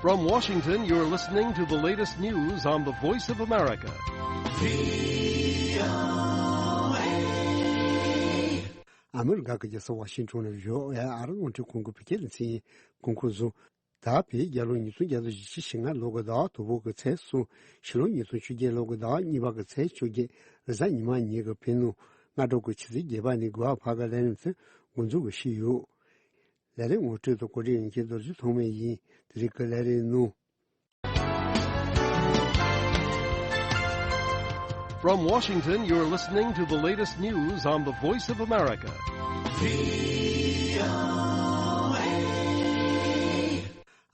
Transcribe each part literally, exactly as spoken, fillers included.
From Washington, you're listening to the latest news on the Voice of America. ཨ་མི་རི་ཀ་གི་རྒྱལ་ས་ཝ་ཤིང་ཊོན་ནས་བོད་ཨ་རི་རླུང་འཕྲིན་ཁང་གི་བོད་སྐད་སྡེ་ཚན་གྱིས་གོ་སྐབས་བཟུང་། ད་བོད་རྒྱལ་ལོ་ཉིས་སྟོང་བརྒྱ་དང་བཞི་བཅུ་ཞེ་ལྔ་ལོ་གི་ཟླ་བ་དང་པོ་གི་ཚེས་གསུམ། ཕྱི་ལོ་ཉིས་སྟོང་བཅོ་བརྒྱད་ལོ་གི་ཟླ་བ་གཉིས་པ་གི་ཚེས་བཅོ་བརྒྱད། རེས་གཟའ་ཉི་མ་ཉིན་གྱི་ཕྱི་ནང་སྔ་དྲོ་གི་ཆུ་ཚོད་བརྒྱད་པ་ནས་དགུ་པ་བར་གྱི་ལས་རིམ་དེ་འགོ་འཛུགས་ཀྱི་ཞུས་ཡོད། ལས་རིམ་ངོ་སྤྲོད་དང་གོ་སྒྲིག་ཡོད་མཁན་རྡོ་རྗེ་ཐོགས་མེད་ཡིན། དེ་རིང་གི་ལས་རིམ་ནང་། From Washington, you're listening to the latest news on the Voice of America.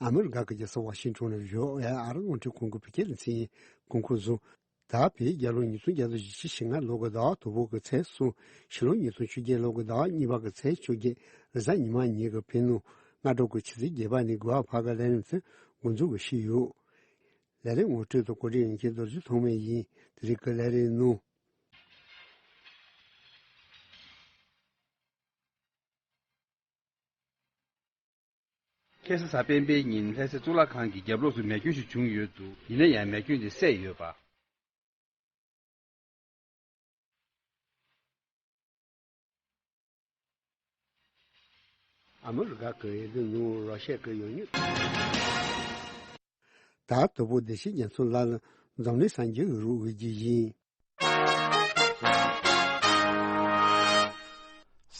ཨ་མི་རི་ཀ་གི་རྒྱལ་ས་ཝ་ཤིང་ཊོན་ནས་བོད་ཨ་རི་རླུང་འཕྲིན་ཁང་གི་བོད་སྐད་སྡེ་ཚན་གྱིས་གོ་སྐབས་བཟུང་། ད་བོད་རྒྱལ་ལོ་ཉིས་སྟོང་བརྒྱ་དང་བཞི་བཅུ་ཞེ་ལྔ་ལོ་གི་ཟླ་བ་དང་པོ་གི་ཚེས་གསུམ། ཕྱི་ལོ་ཉིས་སྟོང་བཅོ་བརྒྱད་ལོ་གི་ཟླ་བ་གཉིས་པ་གི་ཚེས་བཅོ་བརྒྱད། རེས་གཟའ་ཉི་མ་ཉིན་གྱི་ཕྱི་ནང་སྔ་དྲོ་གི་ཆུ་ཚོད་བརྒྱད་པ་ནས་དགུ་པ་བར་གྱི་ལས་རིམ་དེ་འགོ་འཛུགས་ཀྱི་ཞུས་ཡོད། ལས་རིམ་ངོ་སྤྲོད་དང་གོ་སྒྲིག་ཡོད་མཁན་རྡོ་རྗེ་ཐོགས་མེད་ཡིན། དེ་རིང་གི་ལས་རིམ་ནང་། ཁ་སང་གཟའ་སྤེན་པའི་ཉིན་ལྷ་སའི་གཙུག་ལག་ཁང་གི་རྒྱབ་ལོགས་སུ་མེ་སྐྱོན་ཞིག་བྱུང་ཡོད་འདུག་ཡིན་ན་ཡང་མེ་སྐྱོན་དེ་སད་ཡོད་པ། ཨ་མི་རི་ཀ་གི་འོས་བསྡུ་ནང་ར་ཤི་ཡ་གི་ཡོང་ཉེན། ད་དོ་པོ་བདེ་སྐྱིད་རྒྱ་མཚོ་ལགས་ལ་འཛམ་གླིང་གསར་འགྱུར་རུ་འོས་རྒྱུ་ཡིན།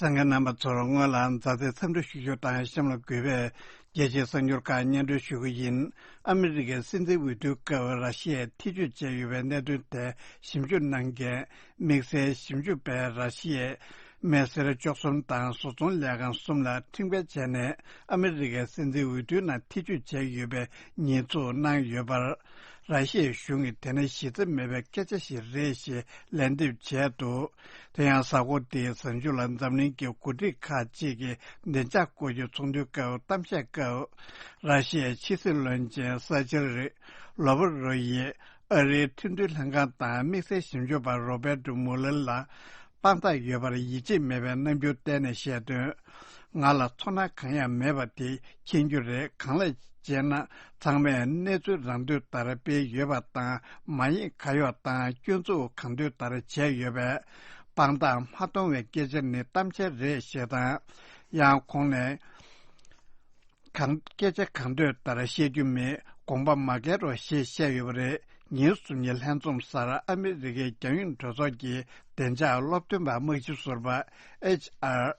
གསན་མཁན་རྣམ་པ་ཚོར་སྔོན་ལ་མཛའ་བརྩེའི་འཚམས་འདྲི་ཞུ་རྒྱུ་དང་གཤམ་ལ་གུས་པས་རྒྱལ་སྤྱིའི་གསར་འགྱུར་ཁག་སྙན་སྒྲོན་ཞུ་གི་ཡིན། ཨ་མི་རི་ཀའི་སྲིད་འཛིན་འོས་བསྡུའི་སྐབས་ར་ཤི་ཡས་ཐེ་བྱུས་བྱས་ཡོད་པའི་གནད་དོན་ཐད་ཞིབ་འཇུག་གནང་མཁན་དམིགས་བསལ་ཞིབ་འཇུག་པས་ར་ཤི་ཡས་མི་སེར་བཅུ་གསུམ་དང་བཟོ་ཚོང་ལས་ཁང་གསུམ་ལ་ཁྲིམས་འགལ་བྱས་ནས་ཨ་མི་རི་ཀའི་སྲིད་འཛིན་འོས་བསྡུའི་ནང་ཐེ་བྱུས་བྱས་ཡོད་པའི་ཉེས་འཛུགས་གནང་ཡོད་པར། ར་ཤི་ཡའི་གཞུང་གིས་དེ་ནི་གཞི་རྩ་མེད་པའི་སྐད་ཆ་ཞིག་རེད་ཞེས་ལན་འདེབས་བྱས་འདུག་དེ་ཡང་གཟའ་འཁོར་འདིའི་གཟའ་མཇུག་ལ་འཛམ་གླིང་གི་འགོ་ཁྲིད་ཁག་ཅིག་གི་བདེ་འཇགས་སྐོར་གྱི་ཚོགས་འདུའི་སྐབས་གཏམ་བཤད་སྐབས། ར་ཤི་ཡའི་ཕྱི་སྲིད་བློན་ཆེན་ས་ཆེར་ལོ་བོ་རོ་ཡིས་ཨ་རིའི་ཁྲིམས་མཐུན་ལྷན་ཁང་དང་དམིགས་བསལ་ཞིབ་འཇུག་པ་རོ་བེར་ཏོ་མུ་ལར་ལ་དཔང་རྟགས་ཡོད་པར་ཡིད་ཆེས་མེད་པའི་རྣམ་འགྱུར་བསྟན་ནས་བཤད་དོན། ང་ལ་ཚོར་སྣང་གང་ཡང་མེད་པ་དེ་མཁྱེན་རྒྱུ་རེད། གང་ལ་བྱས་ན་ཚང་མས་གནས་ཚུལ་རང་འདོད་ལྟར་སྤེལ་ཡོད་པ་དང་མ་ཡིག་ག་ཡོག་དང་སྐྱོན་འཛུགས་གང་འདོད་ལྟར་བྱས་ཡོད་པས་དཔང་རྟགས་མ་མཐོང་བའི་སྐད་ཆ་ནི་གཏམ་འཆལ་རེད་ཞེས་དང་། ཡང་ཁོང་ནས། གང་སྐད་ཆ་གང་འདོད་ལྟར་བཤད་རྒྱུ་མེད། དགོངས་པ་མ་འགལ་རོགས་ཞེས་བཤད་ཡོད་པ་རེད། ཉིན་གསུམ་གྱི་ལྷན་འཛོམས་སར་ཨ་མི་རི་ཀའི་རྒྱལ་ཡོངས་གྲོས་ཚོགས་ཀྱི་བདེ་འཇགས་སློབ་སྟོན་པ་དམག་སྤྱི་ཟུར་པ་ཨེཆ་ཨར་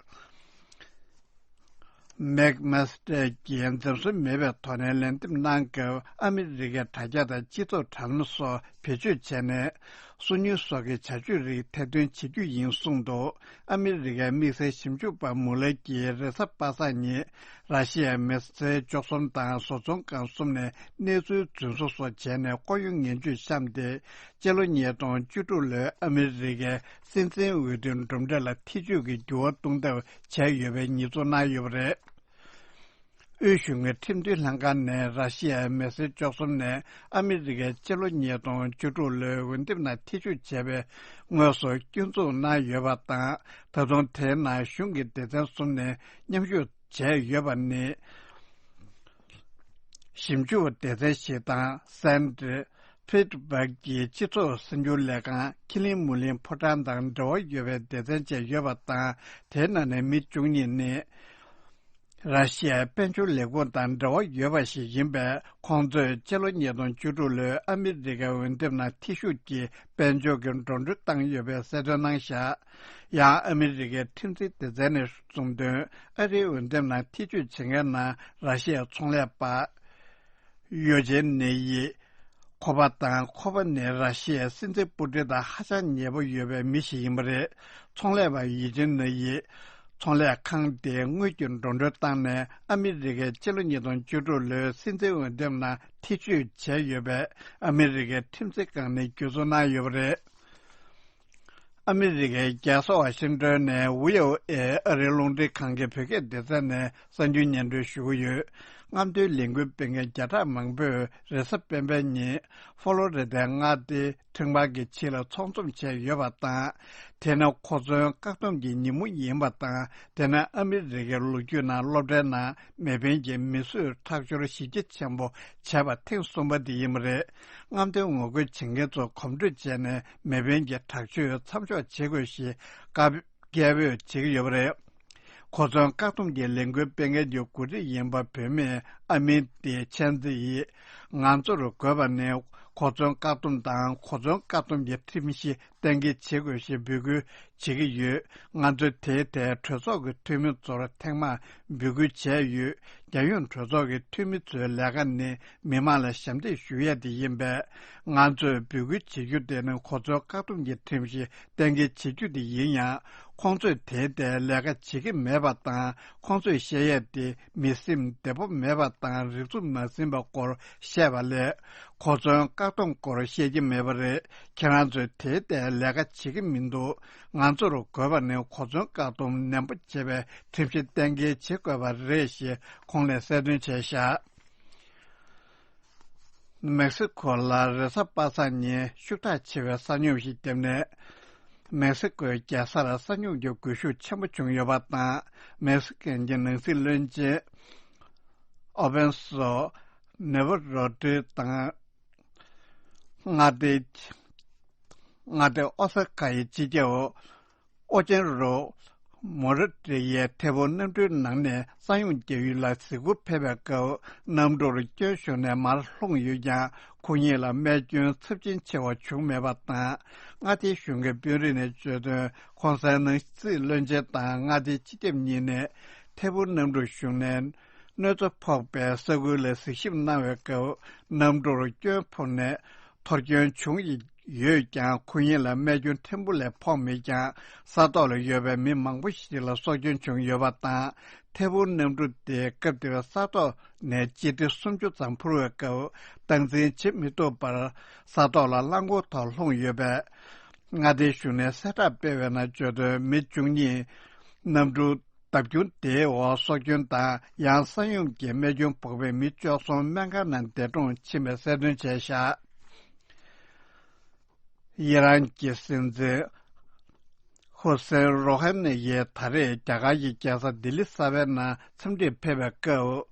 མེག་མེ་སི་ཏེ་གྱིས་འཛེམ་ཟོན་མེད་པའི་ཐོག་ནས་ལན་འདེབས་གནང་སྐབས་ཨ་མི་རི་ཀའི་དྲ་རྒྱ་དང་སྤྱི་ཚོགས་དྲ་ལམ་སོགས་བེད་སྤྱོད་བྱས་ནས་སོ་ཉུལ་སོགས་ཀྱི་བྱ་སྤྱོད་རིགས་ཐེར་འདོན་བྱེད་རྒྱུ་ཡིན་གསུངས་འདུག་ཨ་མི་རི་ཀའི་དམིགས་བསལ་ཞིབ་འཇུག་པ་མུ་ལེ་གྱིས་རེས་གཟའ་པ་སངས་ཉིན་ར་ཤི་ཡའི་མི་སེར་བཅུ་གསུམ་དང་བཟོ་ཚོང་ཁང་གསུམ་ནས་གནས་ཚུལ་རྫུན་བཟོ་སོགས་བྱས་ནས་ལྐོག་གཡོ་ངན་ཇུས་བཤམས་ཏེ་སྤྱི་ལོ་ཉིས་སྟོང་བཅུ་དྲུག་ལོའི་ཨ་མི་རི་ཀའི་སྲིད་འཛིན་འོས་བསྡུའི་གྲུབ་འབྲས་ལ་ཐེ་བྱུས་ཀྱི་འགྱུར་བ་གཏོང་ཐབས་བྱས་ཡོད་པའི་ཉེས་འཛུགས་གནང་ཡོད་པ་རེད། དབུས་གཞུང་གི་ཁྲིམས་མཐུན་ལྷན་ཁང་ནས་ར་ཤི་ཡའི་མི་སེར་བཅུ་གསུམ་ནས་ཨ་མི་རི་ཀའི་སྤྱི་ལོ་ཉིས་སྟོང་བཅུ་དྲུག་ལོའི་འོས་འདེམས་ནང་ཐེ་བྱུས་བྱས་པའི་དངོས་སུ་སྐྱོན་འཛུགས་གནང་ཡོད་པ་དང་། ད་དུང་དེའི་ནང་གཞུང་གི་སྡེ་ཚན་གསུམ་ནས་མཉམ་ཞུགས་བྱས་ཡོད་པ་ནི། ཞིབ་འཇུག་སྡེ་ཚན་ཞིག་དང་སེན་ཏྲི་ཕིཊ་སྦརག་གི་སྤྱི་ཚོགས་གསར་འགྱུར་ལས་ཁང་། ཁི་ལིན་མུ་ལིན་ཕོ་བྲང་དང་འབྲེལ་བ་ཡོད་པའི་སྡེ་ཚན་བཅས་ཡོད་པ་དང་། དེའི་ནང་ནས་མི་བཅུ་གཉིས་ནི། ར་ཤི་ཡའི་དཔལ་འབྱོར་ལས་ཁུངས་དང་འབྲེལ་བ་ཡོད་པ་ཞིག་ཡིན་པས། ཁོང་ཚོས་སྤྱི་ལོ་ཉིས་སྟོང་བཅུ་དྲུག་ལོའི་ཨ་མི་རི་ཀའི་འོས་འདེམས་ནང་ཐེ་ཞུགས་ཀྱིས་དཔལ་འབྱོར་གྱི་འགྲོ་གྲོན་བཏང་ཡོད་པའི་གསལ་སྟོན་གནང་བཞག་ཡང་ཨ་མི་རི་ཀའི་ཁྲིམས་འཛིན་སྡེ་ཚན་ནས་གསུངས་དོན། ཨ་རིའི་འོས་འདེམས་ནང་ཐེ་བྱུས་བྱེད་མཁན་ནང་ར་ཤི་ཡའི་ཚོང་ལས་པ། ཡོ་ཇེ་ནེ་ཡི། ཁོ་པ་དང་ཁོ་པ་ནི་ར་ཤི་ཡའི་སྲིད་འཛིན་པུ་ཏིན་དང་ཧ་ཅང་ཉེ་པོ་ཡོད་པའི་མི་ཞིག་ཡིན་པ་རེད། ཚོང་ལས་པ་ཡོ་ཇེ་ནེ་ཡིས་ཚོང་ལས་ཁང་དེའི་དངུལ་གྱི་འགྲོ་གྲོན་བཏང་ནས་ཨ་མི་རི་ཀའི་སྤྱི་ལོ་ཉིས་སྟོང་བཅུ་དྲུག་ལོའི་སྲིད་འཛིན་འོས་འདེམས་ནང་ཐེ་བྱུས་བྱས་ཡོད་པས་ཨ་མི་རི་ཀའི་ཁྲིམས་འཛིན་ཁང་ནས་གྱོད་བསུ་གནང་ཡོད་པ་རེད། ཨ་མི་རི་ཀའི་རྒྱལ་ས་ཝ་ཤིང་ཏོན་ནས་བྷི་ཨོ་ཨེ་ཨ་རིའི་རླུང་འཕྲིན་ཁང་གི་བོད་སྐད་སྡེ་ཚན་ནས་གསར་འགྱུར་སྙན་སྒྲོན་ཞུ་གི་ཡོད། རྔམ་སྟོན་ལས་འགུལ་སྤེལ་མཁན་བརྒྱ་ཕྲག་མང་པོས་རེས་གཟའ་སྤེན་པའི་ཉིན་ཧྥོ་ལོ་རི་དའི་མངའ་སྡེ་ཁྲིམས་ཁང་གི་ཕྱི་ལ་ཚོགས་འཛོམས་བྱས་ཡོད་པ་དང་། དེ་ནི་གོ་མཚོན་བཀག་སྡོམ་གྱི་ཉིན་མོ་ཡིན་པ་དང་། དེ་ནི་ཨ་མི་རི་ཀའི་ལོ་རྒྱུས་ནང་སློབ་གྲྭའི་ནང་མེ་འཕེན་གྱི་མེ་གསོད་ཁྲག་སྦྱོར་གཞི་རྒྱ་ཆེན་པོ་བྱས་པ་ཐེངས་གསུམ་པ་དེ་ཡིན་པ་རེད། རྔམ་སྟོན་ངོ་རྒོལ་བྱེད་མཁན་ཚོ་གོམ་བགྲོད་བྱས་ནས་མེ་འཕེན་གྱི་དྲག་སྤྱོད་མཚམས་འཇོག་བྱེད་དགོས་ཞེས་བཀའ་སྐད་འབོད་བྱེད་ཀྱི་ཡོད་པ་རེད། གོ་མཚོན་བཀག་སྡོམ་གྱི་ལས་འགུལ་སྤེལ་མཁན་གྱི་འགོ་ཁྲིད་ཡིན་པ་བུད་མེད་ཨ་མིན་ཏི་ཆན་ཙི་ཡིས། ང་ཚོར་དགོས་པ་ནི་གོ་མཚོན་བཀག་སྡོམ་དང་། གོ་མཚོན་བཀག་སྡོམ་གྱི་ཁྲིམས་གཞི་གཏན་འཁེལ་བྱེད་དགོས་ཞེས་འབོད་སྐུལ་བྱེད་ཀྱི་ཡོད། ང་ཚོས་དེའི་ཐད་གྲོས་ཚོགས་ཀྱི་འཐུས་མི་ཚོར་ཐེངས་མང་འབོད་སྐུལ་བྱས་ཡོད། རྒྱལ་ཡོངས་གྲོས་ཚོགས་ཀྱི་འཐུས་མི་ཚོའི་ལས་ཀ་ནི་མི་མང་ལ་ཞབས་འདེགས་ཞུ་ཡས་དེ་ཡིན་པས། ང་ཚོས་འབོད་སྐུལ་བྱེད་རྒྱུ་དེ་ནི་གོ་མཚོན་བཀག་སྡོམ་གྱི་ཁྲིམས་གཞི་གཏན་འཁེལ་བྱེད་རྒྱུ་དེ་ཡིན་ཡང་། ཁོང་ཚོས་དེའི་ཐད་ལས་ཀ་བྱེད་ཀྱི་མེད་པ་དང་། ཁོང་ཚོས་བཤད་ཡས་དེ་མི་སེམས་བདེ་པོ་མེད་པ་དང་། རིག་མཚུངས་མ་ཟིན་པ་སྐོར་བཤད་པ་ལས། གོ་མཚོན་བཀག་སྡོམ་སྐོར་བཤད་ཀྱི་མེད་པ་རེད། ཁྱེད་རང་ཚོས་དེའི་ཐད་ལས་ཀ་བྱེད་ཀྱི་མི་འདུག་ང་ཚོར་དགོས་པ་ནི་གོ་མཚོན་བཀག་སྡོམ་ནན་པོ་བྱེད་པའི་ཁྲིམས་གཞི་གཏན་འཁེལ་བྱེད་དགོས་པ་རེད་ཞེས་ཁོང་ལ་གསལ་སྟོན་བྱས་བཞག་མེག་སི་ཀོ་ལ་རེས་གཟའ་པ་སངས་ཉིན་ཤུགས་དྲག་ཆེ་བའི་ས་སྙོམས་ཤིག་བརྒྱབ་ནས། མེག་སི་ཀོའི་རྒྱལ་སར་ས་སྙོམས་ཀྱི་འགུལ་ཤུགས་ཆེན་པོ་བྱུང་ཡོད་པ་དང་། མེག་སི་ཀོའི་ནང་སྲིད་བློན་ཆེན་ཨོ་བྷན་སོ་ནེ་བོ་རོ་ཏྲི་དང་། མངའ་སྡེ། མངའ་སྡེ་ཨོ་ས་ཀ་ཡི་སྤྱི་ཁྱབ་ཨོ་ཅན་རོ་མོ་ར་ཏྲི་ཡའི་ཐད་འཕུར་གནམ་གྲུའི་ནང་ནས་ས་ཡོམ་རྒྱག་ཡུལ་ལ་གཟིགས་སྐོར་ཕེབས་པའི་སྐབས། གནམ་གྲུར་སྐྱོན་བྱུང་ནས་མར་ལྷུང་ཡོད་ཀྱང་། ཁོ་གཉིས་ལ་རྨས་སྐྱོན་ཚབས་ཆེན་ཆེ་བ་བྱུང་མེད་པ་དང་། མངའ་སྡེའི་གཞུང་གི་དཔོན་རིགས་ནས་བརྗོད་དོན། ཁོང་གསལ་ནང་སྲིད་བློན་ཆེན་དང་མངའ་སྡེའི་སྤྱི་ཁྱབ་གཉིས་ནས་ཐད་འཕུར་གནམ་གྲུ་གཞུང་ནས་གནོད་འཚེ་ཕོག་པའི་ས་ཁུལ་ལ་གཟིགས་ཞིབ་གནང་བའི་སྐབས། གནམ་གྲུར་སྐྱོན་ཕོག་ནས་འཐོར་སྐྱོན་བྱུང་ཡོད་ཀྱང་། ཁོ་གཉིས་ལ་རྨས་སྐྱོན་ཕྲན་བུ་ལས་ཕོག་མེད་ཀྱང་། ས་ཐོག་ལ་ཡོད་པའི་མི་མང་པོ་ཞིག་ལ་སྲོག་སྐྱོན་བྱུང་ཡོད་པ་དང་། ཐད་འཕུར་གནམ་གྲུ་དེ་སྐབས་དེར་ས་ཐོག་ནས་སྤྱི་ཁྲེ་སུམ་ཅུ་ཙམ་འཕུར་བའི་སྐབས། སྟངས་འཛིན་བྱེད་མི་ཐུབ་པར་ས་ཐོག་ལ་རླངས་འཁོར་ཐོག་ལྷུང་ཡོད་པས། མངའ་སྡེའི་གཞུང་ནས་གསལ་བསྒྲགས་སྤེལ་བའི་ནང་བརྗོད་དོན། མི་བཅུ་གཉིས་གནམ་གྲུ་བརྡབ་སྐྱོན་དེའི་འོག་སྲོག་སྐྱོན་དང་། ཡང་ས་ཡོམ་གྱི་རྨས་སྐྱོན་ཕོག་པའི་མི་བཅུ་གསུམ་སྨན་ཁང་ནང་འདས་གྲོངས་ཕྱིན་པའི་གསལ་སྟོན་བྱས་བཞག་ཡི་རན་གྱི་སྲིད་འཛིན་ཧུ་སེན་རོ་ཧན་ནི་ཡིས་ད་རེས་རྒྱ་གར་གྱི་རྒྱལ་ས་ལྡི་ལི་གསར་པའི་ནང་འཚམས་འདྲིར་ཕེབས་པའི་སྐབས།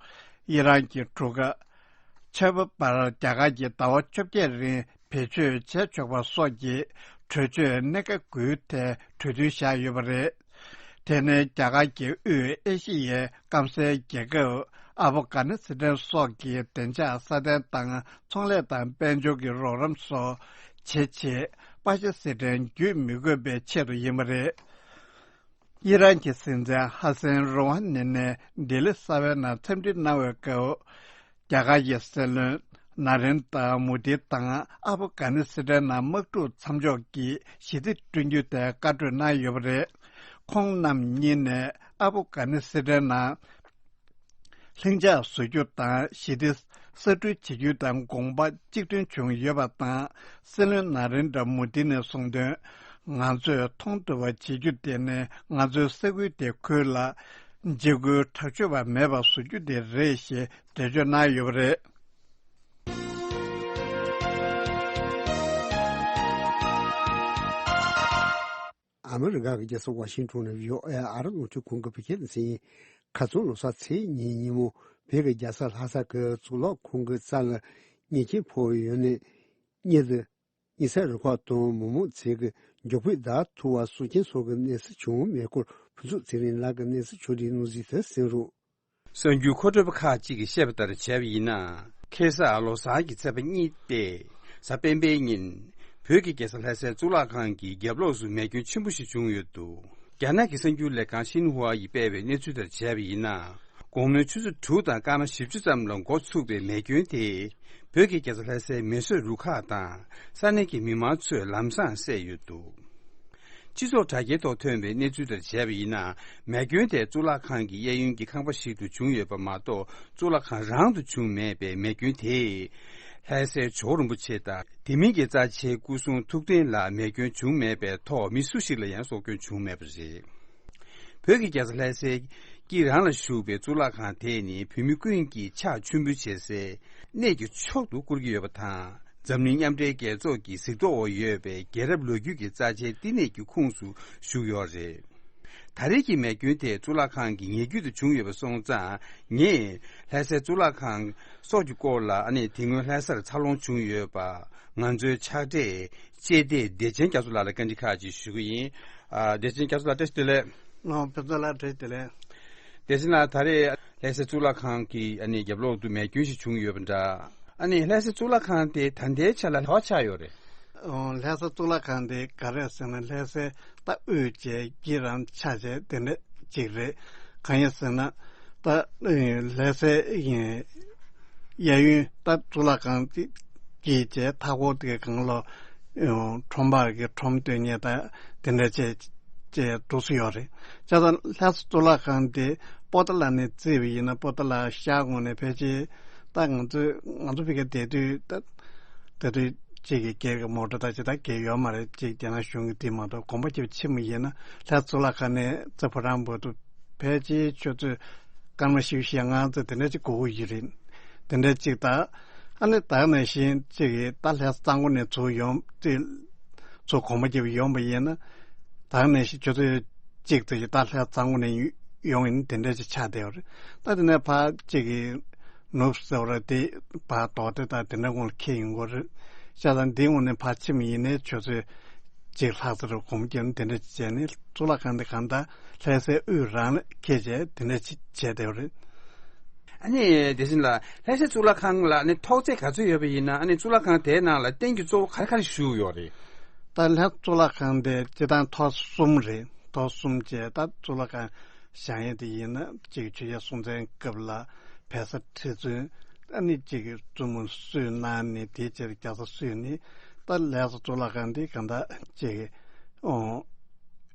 ཡི་རན་གྱི་གྲུ་ཁ་ཆབ་བར་རྒྱ་གར་གྱི་ཟླ་བ་བཅོ་བརྒྱད་རིང་བེད་སྤྱོད་བྱས་ཆོག་པ་སོགས་ཀྱི་གྲོས་ཆོད་གནད་འགག་དགུའི་ཐད་གྲོས་མཐུན་བཞག་ཡོད་པ་རེད། དེ་ནི་རྒྱ་གར་གྱི་དབུས་ཨེ་ཤི་ཡའི་སྐམ་སའི་རྒྱལ་ཁབ་ཨ་ཕོ་གྷ་ནི་སི་ཐན་སོགས་ཀྱི་བདེ་འཇགས་སྲ་བརྟན་དང་། ཚོང་ལས་དང་དཔལ་འབྱོར་གྱི་རོགས་རམ་སོགས་བྱེད་ཆེད། པ་ཞ་སི་ཐན་བརྒྱུད་མི་དགོས་པའི་ཆེད་དུ་ཡིན་པ་རེད། ཨི་རན་གྱི་སྲིད་འཛིན་ཧ་སན་རོ་ཧ་ནི་ནས་ལྡི་ལི་གསར་པའི་ནང་འཚམས་འདྲི་གནང་བའི་སྐབས། རྒྱ་གར་གྱི་སྲིད་བློན་ན་རེན་དྲ་མོ་དི་དང་ཨ་ཕོ་གྷ་ནི་སི་ཐན་ནང་དམག་འཁྲུག་མཚམས་འཇོག་གི་ཞི་བདེ་བསྐྲུན་རྒྱུའི་ཐད་བཀའ་གྲོས་གནང་ཡོད་པ་རེད། ཁོང་རྣམ་གཉིས་ནས་ཨ་ཕོ་གྷ་ནི་སི་ཐན་ནང་ལྷིང་འཇགས་བཟོ་རྒྱུ་དང་། ཞི་བདེ་གསར་སྐྲུན་བྱེད་རྒྱུ་དང་དགོངས་པ་གཅིག་མཐུན་བྱུང་ཡོད་པ་དང་། སྲིད་བློན་ན་རེན་དྲ་མོ་དི་ནས་གསུངས་དོན། ང་ཚོས་མཐོང་ཐུབ་པ་བྱེད་རྒྱུ་དེ་ནི་ང་ཚོའི་ས་ཁུལ་དེ་ཁུལ་ལ་འཇིགས་སྐུལ་དྲག་སྤྱོད་པ་མེད་པ་བཟོ་རྒྱུ་དེ་རེད་ཞེས་འགྲེལ་བརྗོད་གནང་ཡོད་པ་རེད། ཨ་མི་རི་ཀ་གི་རྒྱལ་ས་ཝ་ཤིང་ཊོན་ནས་བྷི་ཨོ་ཨེ་ཨ་རི་རླུང་འཕྲིན་ཁང་གི་བོད་སྐད་སྡེ་ཚན་ཡིན། ཁ་སང་ལོ་གསར་ཚེས་གཉིས་ཉིན་མོ་བོད་ཀྱི་རྒྱལ་ས་ལྷ་ས་གི་གཙུག་ལག་ཁང་གི་རྩ་ལ་ཉེས་ཆད་ཕོག་ཡོད་ནས། གཉེར་དུ་ཉེ་ཚན་རུ་ཁག་དང་མི་མང་ཚོས་ཀྱི་མགྱོགས་པོས་བདག་ཐུག་པར་སྲོག་སྐྱོན་སོགས་ཀྱི་གནས་ཚུལ་བྱུང་མེད་སྐོར་ཕུན་ཚོགས་ཚེ་རིང་ལགས་ཀྱིས་གནས་ཚུལ་ཕྱོགས་བསྒྲིགས་གནང་གཟིགས་དེ་གསན་རོགས། གསར་འགྱུར་མཁོ་སྤྲོད་པ་ཁག་ཅིག་གིས་བཤད་པ་ལྟར་བྱས་པ་ཡིན་ན། ཁ་སང་ལོ་གསར་གྱི་ཚེས་པ་གཉིས་ཏེ། གཟའ་སྤེན་པའི་ཉིན། བོད་ཀྱི་རྒྱལ་ས་ལྷ་སའི་གཙུག་ལག་ཁང་གི་རྒྱབ་ལོགས་སུ་མེ་སྐྱོན་ཆེན་པོ་ཞིག་བྱུང་ཡོད་འདུག་རྒྱ་ནག་གི་གསར་འགྱུར་ལས་ཁང་ཤིན་ཧྭ་ཡིས་སྤེལ་བའི་གནས་ཚུལ་ལྟར་བྱས་པ་ཡིན་ན། དགོང་མོའི་ཆུ་ཚོད་དྲུག་དང་སྐར་མ་བཞི་བཅུ་ཙམ་ལ་འགོ་ཚུགས་པའི་མེ་སྐྱོན་དེས། བོད་ཀྱི་རྒྱལ་ས་ལྷ་སའི་མེ་གསོད་རུ་ཁག་དང་ས་གནས་ཀྱི་མི་མང་ཚོས་ལམ་སང་བསད་ཡོད་འདུག་སྤྱི་ཚོགས་དྲ་རྒྱའི་ཐོག་ཐོན་པའི་གནས་ཚུལ་ལྟར་བྱས་པ་ཡིན་ན། མེ་སྐྱོན་དེ་གཙུག་ལག་ཁང་གི་གཡས་གཡོན་གྱི་ཁང་པ་ཞིག་ཏུ་བྱུང་ཡོད་པ་མ་གཏོགས། གཙུག་ལག་ཁང་རང་དུ་བྱུང་མེད་པའི་མེ་སྐྱོན་དེས། ལྷ་སའི་ཇོ་བོ་རིན་པོ་ཆེ་དང་། དེ་མིན་གྱི་རྩ་ཆེའི་སྐུ་གསུང་ཐུགས་རྟེན་ལ་མེ་སྐྱོན་བྱུང་མེད་པའི་ཐོག་མི་སུ་ཞིག་ལ་ཡང་སྲོག་སྐྱོན་བྱུང་མེད་པ་རེད། བོད་ཀྱི་རྒྱལ་ས་ལྷ་སའི་དཀྱིལ་རང་ལ་བཞུགས་པའི་གཙུག་ལག་ཁང་དེ་ནི་བོད་མི་ཀུན་གྱིས་ཕྱག་མཆོད་འབུལ་བྱེད་སའི་གནས་ཀྱི་མཆོག་ཏུ་བཀུར་གྱི་ཡོད་པ་དང་། འཛམ་གླིང་མཉམ་འབྲེལ་རྒྱལ་ཚོགས་ཀྱི་གཟིགས་རྟོག་འོག་ཡོད་པའི་རྒྱལ་རབས་ལོ་རྒྱུས་ཀྱི་རྩ་ཆེའི་བསྟི་གནས་ཀྱི་ཁོངས་སུ་ཞུགས་ཡོད་རེད། ད་རེས་ཀྱི་མེ་སྐྱོན་དེ་གཙུག་ལག་ཁང་གི་ཉེ་རྒྱུད་དུ་བྱུང་ཡོད་པ་སོང་ཙང་། ངས་ལྷ་སའི་གཙུག་ལག་ཁང་སོགས་ཀྱི་སྐོར་ལ། ཨ་ནི་དེ་སྔོན་ལྷ་སར་འཚར་ལོངས་བྱུང་ཡོད་པ། ང་ཚོའི་ཕྱག་སྦྲེལ་ཅེ་ཏེ་བདེ་ཆེན་རྒྱ་མཚོ་ལགས་ལ་བཀའ་འདྲི་ཁག་ཅིག་ཞུ་གི་ཡིན། ཨ། བདེ་ཆེན་རྒྱ་མཚོ་ལགས་བཀྲ་ཤིས་བདེ་ལེགས། ཨོ། ཕུན་ཚོགས་ལགས་བཀྲ་ཤིས་བདེ་ལེགས། བདེ་ཆེན་ལགས། ད་རེས་ལྷ་སའི་གཙུག་ལག་ཁང་གི། ཨ་ནི་རྒྱབ་ལོགས་དུ་མེ་སྐྱོན་ཞིག་བྱུང་ཡོད་པ་འདྲ། ཨ་ནི་ལྷ་སའི་གཙུག་ལག་ཁང་དེ་ད་ལྟའི་ཆ་ལ་ལྷ་ཆགས་ཡོད་རེད། ཨོ། ལྷ་ས་གཙུག་ལག་ཁང་དེ་ག་རེ་ཟེར་ན། ལྷ་སའི་ད་དབུས་བྱས་དཀྱིལ་རང་ཆགས་བྱས་དེ་འདྲ་ཅིག་རེད། གང་ཡིན་ཟེར་ན། ད་ལྷ་སའི་གཡས་གཡོན་ད་གཙུག་ལག་ཁང་དཀྱིལ་བྱས་མཐའ་འཁོར་དེ་གང་ལ་ཁྲོམ་པ་གི་ཁྲོམ་སྟོན་མཁན་ད་དེ་འདྲ་བྱས་བྱས་འདུག་སེ་ཡོད་རེད། བྱས་ཙང་ལྷ་ས་གཙུག་ལག་ཁང་དེ་པོ་ཏཱ་ལ་ནས་བརྩིས་པ་ཡིན་ན། པོ་ཏཱ་ལ་ཤར་ངོས་ནས་ཕལ་ཆེར་ད་ང་ཚོ་ང་ཚོ་ཕ་གིར་བསྡད་དུས་ད་ད་དུས་གཅིག་གི་སྒེར་གྱི་མོ་ཊ་ད་ཅི་ད་སྒེར་ཡོད་མ་རེད། གཅིག་རྒྱ་ནག་གཞུང་གི་དེ་མ་གཏོགས། དགོན་པ་རྒྱབ་ཕྱི་མ་ཡིན་ན། ལྷ་གཙུག་ལག་ཁང་ནས་རྩེ་ཕོ་བྲང་བར་དུ་ཕལ་ཆེར་ཆུ་ཚོད་སྐར་མ་བཞི་བཅུ་ཞེ་ལྔ་ཙམ་དེ་འདྲ་ཅིག་འགོར་གྱི་ཡོད་རེད། དེ་འདྲ་ཅིག་ད། ཨ་ནི་ད་ག་ནང་བཞིན་གཅིག་གི་ད་ལྷ་གཙང་པོ་ནས་ཚུར་ཡོང་དེ་ཚུར་དགོན་པ་རྒྱབ་ཡོང་པ་ཡིན་ན། ད་ག་ནང་བཞིན་ཆུ་ཚོད་གཅིག་ཙམ་ཞིག་ད་ལྷ་གཙང་པོ་ནས་ཡོང་ཡིན། དེ་འདྲ་ཅིག་ཆགས་བསྡད་ཡོད་རེད། ད་དེ་ནས་ཕར་གཅིག་གི་ནུབ་ཟེར་བ་རེད། དེ་ཕར་རྡོ་སྡེ་དང་དེ་འདྲ་སྔོན་ལ་འཁེལ་ཡོང་གི་རེད། བྱས་ཙང་འདི་སྔོན་ནས་ཕར་ཕྱིན་པ་ཡིན་ནའི་ཆུ་ཚོད་གཅིག་ལྷག་ཙམ་རེ་གོམ་བརྒྱབ་ནས་དེ་འདྲ་བྱས་ནས། གཙུག་ལག་ཁང་དེ་གང་ལྟར་ལྷ་སའི་དབུས་རང་ལ་འཁེལ་བྱས་དེ་འདྲ་བྱས་བསྡད་པ་རེད། ཨ་ནི་བདེ་ཆེན་ལགས། ལྷ་སའི་གཙུག་ལག་ཁང་ལ་ཨ་ནི་ཐོག་བརྩེགས་ག་ཚོད་ཡོད་པ་ཡིན་ན། ཨ་ནི་གཙུག་ལག་ཁང་དེའི་ནང་ལ་རྟེན་གྱི་གཙོ་བོ་ག་རེ་ག་རེ་བཞུགས་ཡོད་རེད། ད་ལྷ་གཙུག་ལག་ཁང་དེ་སྤྱིར་བཏང་ཐོག་གསུམ་རེད། ཐོག་གསུམ་བྱས། ད་གཙུག་ལག་ཁང་བཞེངས་ཡས་དེ་ཡིན་ན། གཅིག་ཆོས་རྒྱལ་སྲོང་བཙན་སྐབས་ལ་བལ་བཟའ་ཁྲི་བཙུན། ཨ་ནི་གཅིག་བཙུན་མོ་བསུས་གནང་ནས། དེའི་རྗེས་རྒྱ་བཟའ་བསུས་ནས། ད་ལྷ་ས་གཙུག་ལག་ཁང་འདི་གང་ལྟར་གཅིག་ཨོ།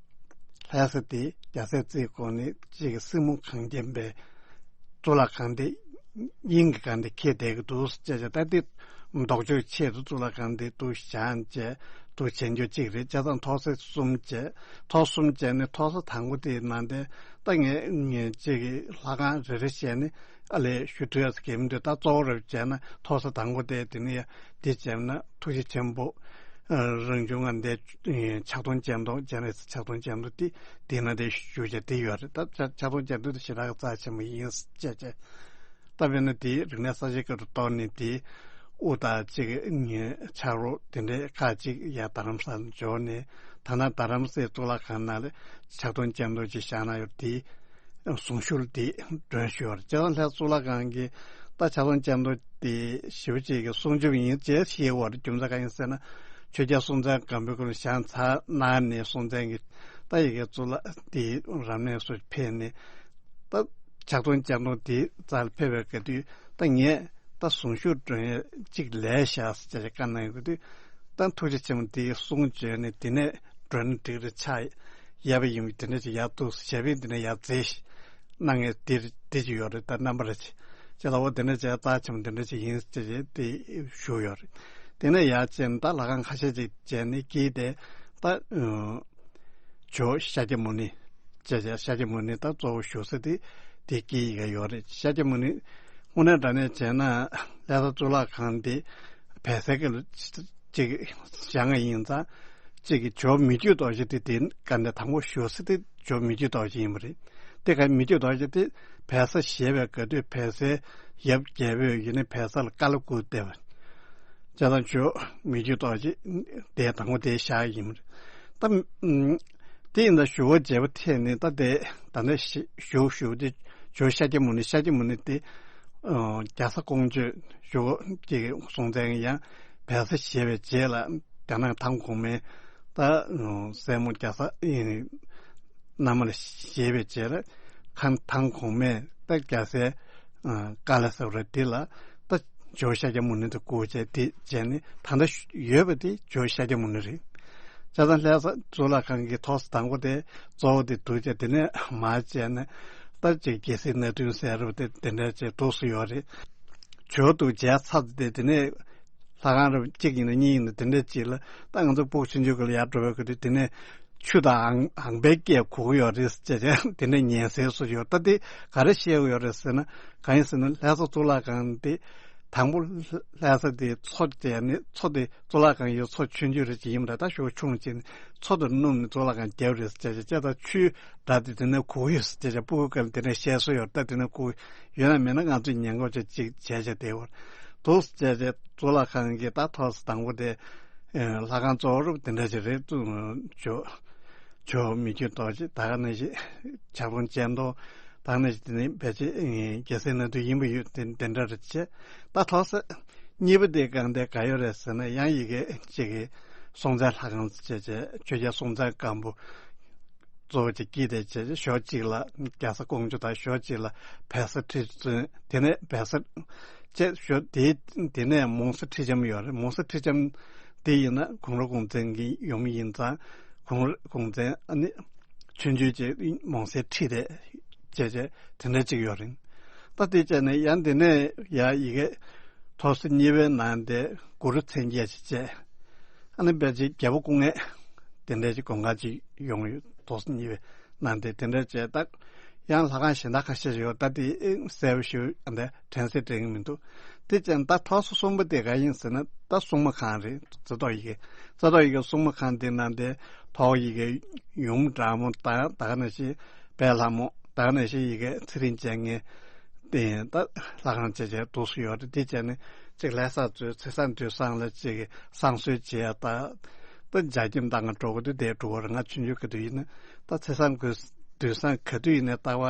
ལྷ་ས་དེ་རྒྱལ་སྲས་རྩེའི་སྐོར་ནས་གཅིག་སྲིང་མོ་གངས་ཅན་པའི་གཙུག་ལག་ཁང་དེ་དབྱིངས་ཀྱི་སྒང་དེ་འཁེལ་བསྡད་ཀྱི་འདུག་ཟེར་བྱས། ད་དེ་ལྡོག་ཕྱོགས་ཆེད་དུ་གཙུག་ལག་ཁང་དེ་འདུག་བཞེངས་བྱས་འདུག་བྱེད་རྒྱུ་གཅིག་རེད། བྱས་ཙང་ཐོག་བརྩེགས་གསུམ་བྱས། ཐོག་གསུམ་བྱས་ནས་ཐོག་ས་དང་པོ་དེའི་ནང་དེ་ད་ངས་ངས་གཅིག་གི་ལྷ་ཁང་རེ་རེ་བྱས་ནས། ཨ་ལས་ཞུ་ཐུབ་ཡག་གི་མི་འདུག་ད་གཙོ་བོ་རེ་བྱས་ན་ཐོག་ས་དང་པོ་དེ་དེ་ནས་འདི་བྱས་ན་ཐུགས་རྗེ་ཆེན་པོ་རང་བྱུང་ངང་འདས་ཕྱག་སྟོང་སྤྱན་སྟོང་སྤྱན་རས་གཟིགས་ཕྱག་སྟོང་སྤྱན་སྟོང་དེ་དེ་ན་དེ་ཞུ་བྱ་དེ་ཡོད་རེད། ད་ཕྱག་སྟོང་སྤྱན་སྟོང་དེ་ཞེ་དྲག་རྩ་ཆེན་པོ་ཡིན་ཟེར་བྱས་བྱས། ད་དཔེར་ན་དེ་རིག་གནས་གསར་བརྗེའི་སྐབས་སུ་གཏོར་ནས་དེ་དབུ་དང་གཅིག་ཕྱག་རོགས་དེ་འདྲའི་ཁག་ཅིག་ཡར་རྡ་རམ་ས་ལ་འབྱོར་ནས། ད་ནང་རྡ་རམ་སའི་གཙུག་ལག་ཁང་ནང་ལ་ཕྱག་སྟོང་སྤྱན་སྟོང་ཅིག་བཞེངས་གནང་ཡོད་དེ། གཟུངས་གཞུག་དེ་སྒྲོན་ཞུ་བར། བྱས་ཙང་ལྷ་གཙུག་ལག་ཁང་གི་ད་ཕྱག་སྟོང་སྤྱན་སྟོང་དེ་ཞེ་པོ་ཅིག་གི་སྲུང་སྐྱོབ་ཡིན་ཅེས་བཤད་ཡོད་རེད། རྒྱུ་མཚན་གང་ཡིན་ཟེར་ན། ཆོས་རྒྱལ་སྲོང་བཙན་སྒམ་པོའི་སྐབས་ལ་བཞེངས་ཚར་གནང་ནས། སྲོང་བཙན་གྱིས་ད་ཡ་གི་གཙུག་ལག་དེ་རབ་གནས་སུ་ཕེབས་ནས། ད་ཕྱག་སྟོང་སྤྱན་སྟོང་དེ་རྩ་ལ་ཕེབས་པའི་སྐབས་དུས། ད་ངས་ད་གཟུངས་གཞུག་སྒྲོན་ཡས་གཅིག་ལས་བཞག་ཟེར་བྱས་བཀའ་གནང་ཡོད་དུས། ད་ཐུགས་རྗེ་ཆེན་པོ་དེའི་གསུང་བརྗོད་ནས་དེ་ནས་སྒྲོན་འགྲིག་རེ་ཆགས་ཡས་པ་ཡིན། དེ་འདྲ་ཅིག་ཡར་འདུག་ཞབས་པད་འདི་ནས་ཡར་མཛད་གནང་མཁན་དེ་དེ་ཅིག་ཡོད་རེད། ད་རྣམ་པ་རེ་ཅིག་ཅེས་ལ། འོ་དེ་འདྲ་བྱས། རྩ་ཆེན་པོ་དེ་འདྲ་ཅིག་ཡིན་ཟེར་བྱས་དེ་ཞུས་ཡོད་རེད། དེ་ནས་ཡར་བྱས་ནས་ད་ལྷ་ཁང་ཁ་ཤས་ཅིག་བྱས་ནས་དཀྱིལ་དེ་ད་ཇོ་ཤཱཀྱ་མུ་ནེ་བྱས་བྱས། ཤཱཀྱ་མུ་ནེ་ད་གཙོ་བོ་བཞུགས་ས་དེ་དེ་དཀྱིལ་ཡ་ཡོད་རེད། ཤཱཀྱ་མུ་ནེ་དངོས་གནས་དྲང་གནས་བྱས་ན་ལྷ་ས་གཙུག་ལག་ཁང་དེ་བལ་སའི་སྐབས་ལ་ཅིག་བཞེངས་པ་ཡིན་ཙང་། གཅིག་གི་ཇོ་མི་བསྐྱོད་རྡོ་རྗེ་དེ་དེ་ག་ནས་དང་པོ་བཞུགས་ས་དེ་ཇོ་མི་བསྐྱོད་རྡོ་རྗེ་ཡིན་པ་རེད། དེ་ག་མི་བསྐྱོད་རྡོ་རྗེ་དེ་བལ་བཟའ་བཞེས་པའི་སྐབས་དུས་བལ་བཟའི་ཡབ་རྒྱལ་པོས་ཡིན་ནའི་བལ་བཟའ་ལ་བཀའ་སློབ་བསྐུར་བསྡད་པ། བྱས་ཙང་ཇོ་མི་བསྐྱོད་རྡོ་རྗེ་དེ་དང་པོ་དེ་བཞག་ཡིན་པ་རེད། ད་དེ་ཡིན་ད་ཞུ་བ་བརྗེ་པོ་ཐེབས་ནས། ད་དེ་ད་ལྟ་བཞུགས་བཞུགས་དེ་ཇོ་ཤཱཀྱ་མུ་ནེ། ཤཱཀྱ་མུ་ནེ་དེ་རྒྱ་བཟའ་ཀོང་ཇོས་ཞུ་བ་ཅིག་སྲོང་བཙན་ཡང་བལ་བཟའ་བཞེས་པའི་རྗེས་ལ། རྒྱ་ནག་མཐའ་གོང་མའི་ད་སྲས་མོ་རྒྱ་བཟའ་ཨེ་མནའ་མ་ལ་བཞེས་པའི་རྗེས་ལ། ཁ་མཐའ་གོང་མས་ད་རྒྱ་བཟའི་ཨ་ཀ་ལ་ཟེར་བ་རེད། འདི་ལ་ད་ཇོ་ཤཱཀྱ་མུ་ནེ་དེ་བསྐུར་བྱས། དེ་བྱས་ནས་ད་ལྟ་ཡོད་པ་དེ་ཇོ་ཤཱཀྱ་མུ་ནེ་རེད། བྱས་ཙང་ལྷ་ས་གཙུག་ལག་ཁང་གི་ཐོག་ས་དང་པོ་དེ་གཙོ་བོ་དེ་འདུག་བྱས། དེ་ནས་མར་བྱས་ནས་ད་ཅིག་རྒྱལ་སྲས་སྣ་བདུན་ཟེར་བ་དེ་དེ་འདྲ་བྱས་འདུག་སེ་ཡོད་རེད། ཇོ་འདུག་བྱས་ཚར་ཏེ་དེ་ནས་ལྷ་ཁང་རུ་གཅིག་ཡིན་ན་གཉིས་ཡིན་ན་དེ་འདྲ་ཅིག་ལ། ད་ང་ཚོ་སྤུ་གུ་ཆུང་ཆུང་སྒང་ལ་ཡར་འགྲོ་བའི་སྐབས་དུས་དེ་ནས་ཆུ་དང་ཨང་ཨང་པའི་སྐད་གོ་གི་ཡོད་རེད་ཟེར་བྱས། དེ་འདྲ་ཉན་སའི་བཟོ་ཡོད། ད་དེ་ག་རེ་བཤད་ཀྱི་ཡོད་རེད་ཟེར་ན། གང་ཡིན་ཟེར་ན་ལྷ་ས་གཙུག་ལག་ཁང་དེ་ དང་པོ་ལྷ་ས་དེ་མཚོ་དེ་ནི་མཚོ་དེ་གཙུག་ལག་ཁང་ཡོད་མཚོ་ཆུང་ཆུང་རེད་ཅིག་ཡིན་པ་རེད། ད་ཞོ་ཆུང་ཅིག་ནི་མཚོ་དེ་སྣུམ་ནི་གཙུག་ལག་ཁང་རྒྱབ་རེད་ཟེར་བྱས་བྱས་ད་ཆུའི་སྒྲ་དེ་དེ་ནས་གོ་ཡོད་ཟེར་བྱས་བྱས་སྤུ་གུ་སྐབས་དེ་འདྲ་བཤད་སྲོལ་ཡོད། ད་དེ་ནས་གོ་ཡོད་ན་མེད་ན་ང་ཚོས་ཉན་གོ་བྱས་ཅིག་བྱས་བྱས་བསྡད་ཡོད་འདུག་ཟེར་བྱས་བྱས་གཙུག་ལག་ཁང་གི་ད་ཐོག་ས་དང་པོ་དེ་ལྷ་ཁང་གཙོ་བོ་རུ་དེ་འདྲ་ཞིག་རེད་འདུག་ཇོ། ཇོ་མི་བསྐྱོད་རྡོ་རྗེ་ད་ག་ནང་བཞིན་བྱ་རུང་ཅན་དོ་ད་ག་ནང་བཞིན་དེ་ནི་ཕལ་ཆེར་རྒྱལ་སྲས་སྣ་བདུན་ཡིན་པ་ཡོད་དེ་དེ་འདྲ་རེད་བྱས། ད་ཐོག་ས་གཉིས་པ་དེ་གང་དེ་ག་ཡོད་རེད་ཟེར་ན་ཡང་ཡི་གེ་གཅིག་གི་སྲོང་བཙན་ལྷ་ཁང་བྱས་བྱས་ཆོས་རྒྱལ་སྲོང་བཙན་སྒམ་པོ་གཙོ་བོ་གཅིག་དཀྱིལ་དེ་བྱས་བྱས་ཞོ་གཅིག་ལ་རྒྱ་བཟའ་ཀོང་ཇོ་དང་ཞོ་གཅིག་ལ་བལ་བཟའ་ཁྲི་བཙུན། དེ་ནས་བལ་བཟའ་བྱས་ཞོ་དེ་དེ་ནས་མོང་བཟའ་ཁྲི་ལྕམ་ཡོད་རེད། མོང་བཟའ་ཁྲི་ལྕམ་དེ་ཡིན་ན་གུང་རུ་གུང་བཙན་གྱི་ཡུམ་ཡིན་ཙང་གུང་རུ་གུང་བཙན་ཨ་ནི་ཆུང་ཆུང་བྱས་མོང་བཟའ་ཁྲི་དེ་བྱས་བྱས་དེ་འདྲ་གཅིག་ཡོད་རེད། ད་དེ་བྱས་ནས་ཡང་དེ་ནས་ཡ་ཡི་གེ་ཐོག་ས་གཉིས་པའི་ནང་དེ་གུ་རུ་མཚན་བརྒྱད་ཅིག་བྱས། ཨ་ནི་བལ་ཆེན་རྒྱལ་པོ་སྐུ་ལྔས་དེ་འདྲ་ཅིག་གོང་ཁ་ཅིག་ཡོང་ཡོད། ཐོག་ས་གཉིས་པའི་ནང་དེ་དེ་འདྲ་བྱས་ད་ཡང་ལྷ་ཁང་གཞན་དག་ཁ་ཤས་ཤིག་ཡོད། ད་དེ་གསལ་པོ་ཞིག་ཨ་འདྲ་དྲན་གསོ་དྲན་གྱི་མི་འདུག་དེ་བྱས་ད་ཐོག་ས་གསུམ་པ་དེ་ག་ཡིན་ཟེར་ན་ད་སྲུང་མ་ཁང་རེད། རྩེ་ཏོག་ཡི་གེ་རྩེ་ཏོག་ཡི་གེ་སྲུང་མ་ཁང་དེ་ནང་དེ་ཐོག་ཡི་གེ་ཡུམ་བྲག་མོ་དང་ད་ག་ནང་བཞིན་དཔལ་ལྷ་མོ་ད་ག་ནང་བཞིན་ཡི་གེ་ཚེ་རིང་བྱེད་མཁན་དེ་ད་ལྷ་ཁང་བྱས་བྱས་འདུག་སེ་ཡོད་རེད། དེ་བྱས་ནས་གཅིག་ལྷ་ས་གཙོས་ཚེས་བཟང་དུས་བཟང་ལ་གཅིག་གི་བསང་གསོལ་བྱས་ད་ད་འཇའ་སྐྱིམ་དང་ང་འགྲོ་གི་འདུག་དེ་འགྲོ་གི་རེད། ང་ཆུང་ཆུང་གི་དུས་ཡིན་ན་ད་ཚེས་བཟང་གི་དུས་བཟང་ག་དུས་ཡིན་ནའི་ལྟ་བ་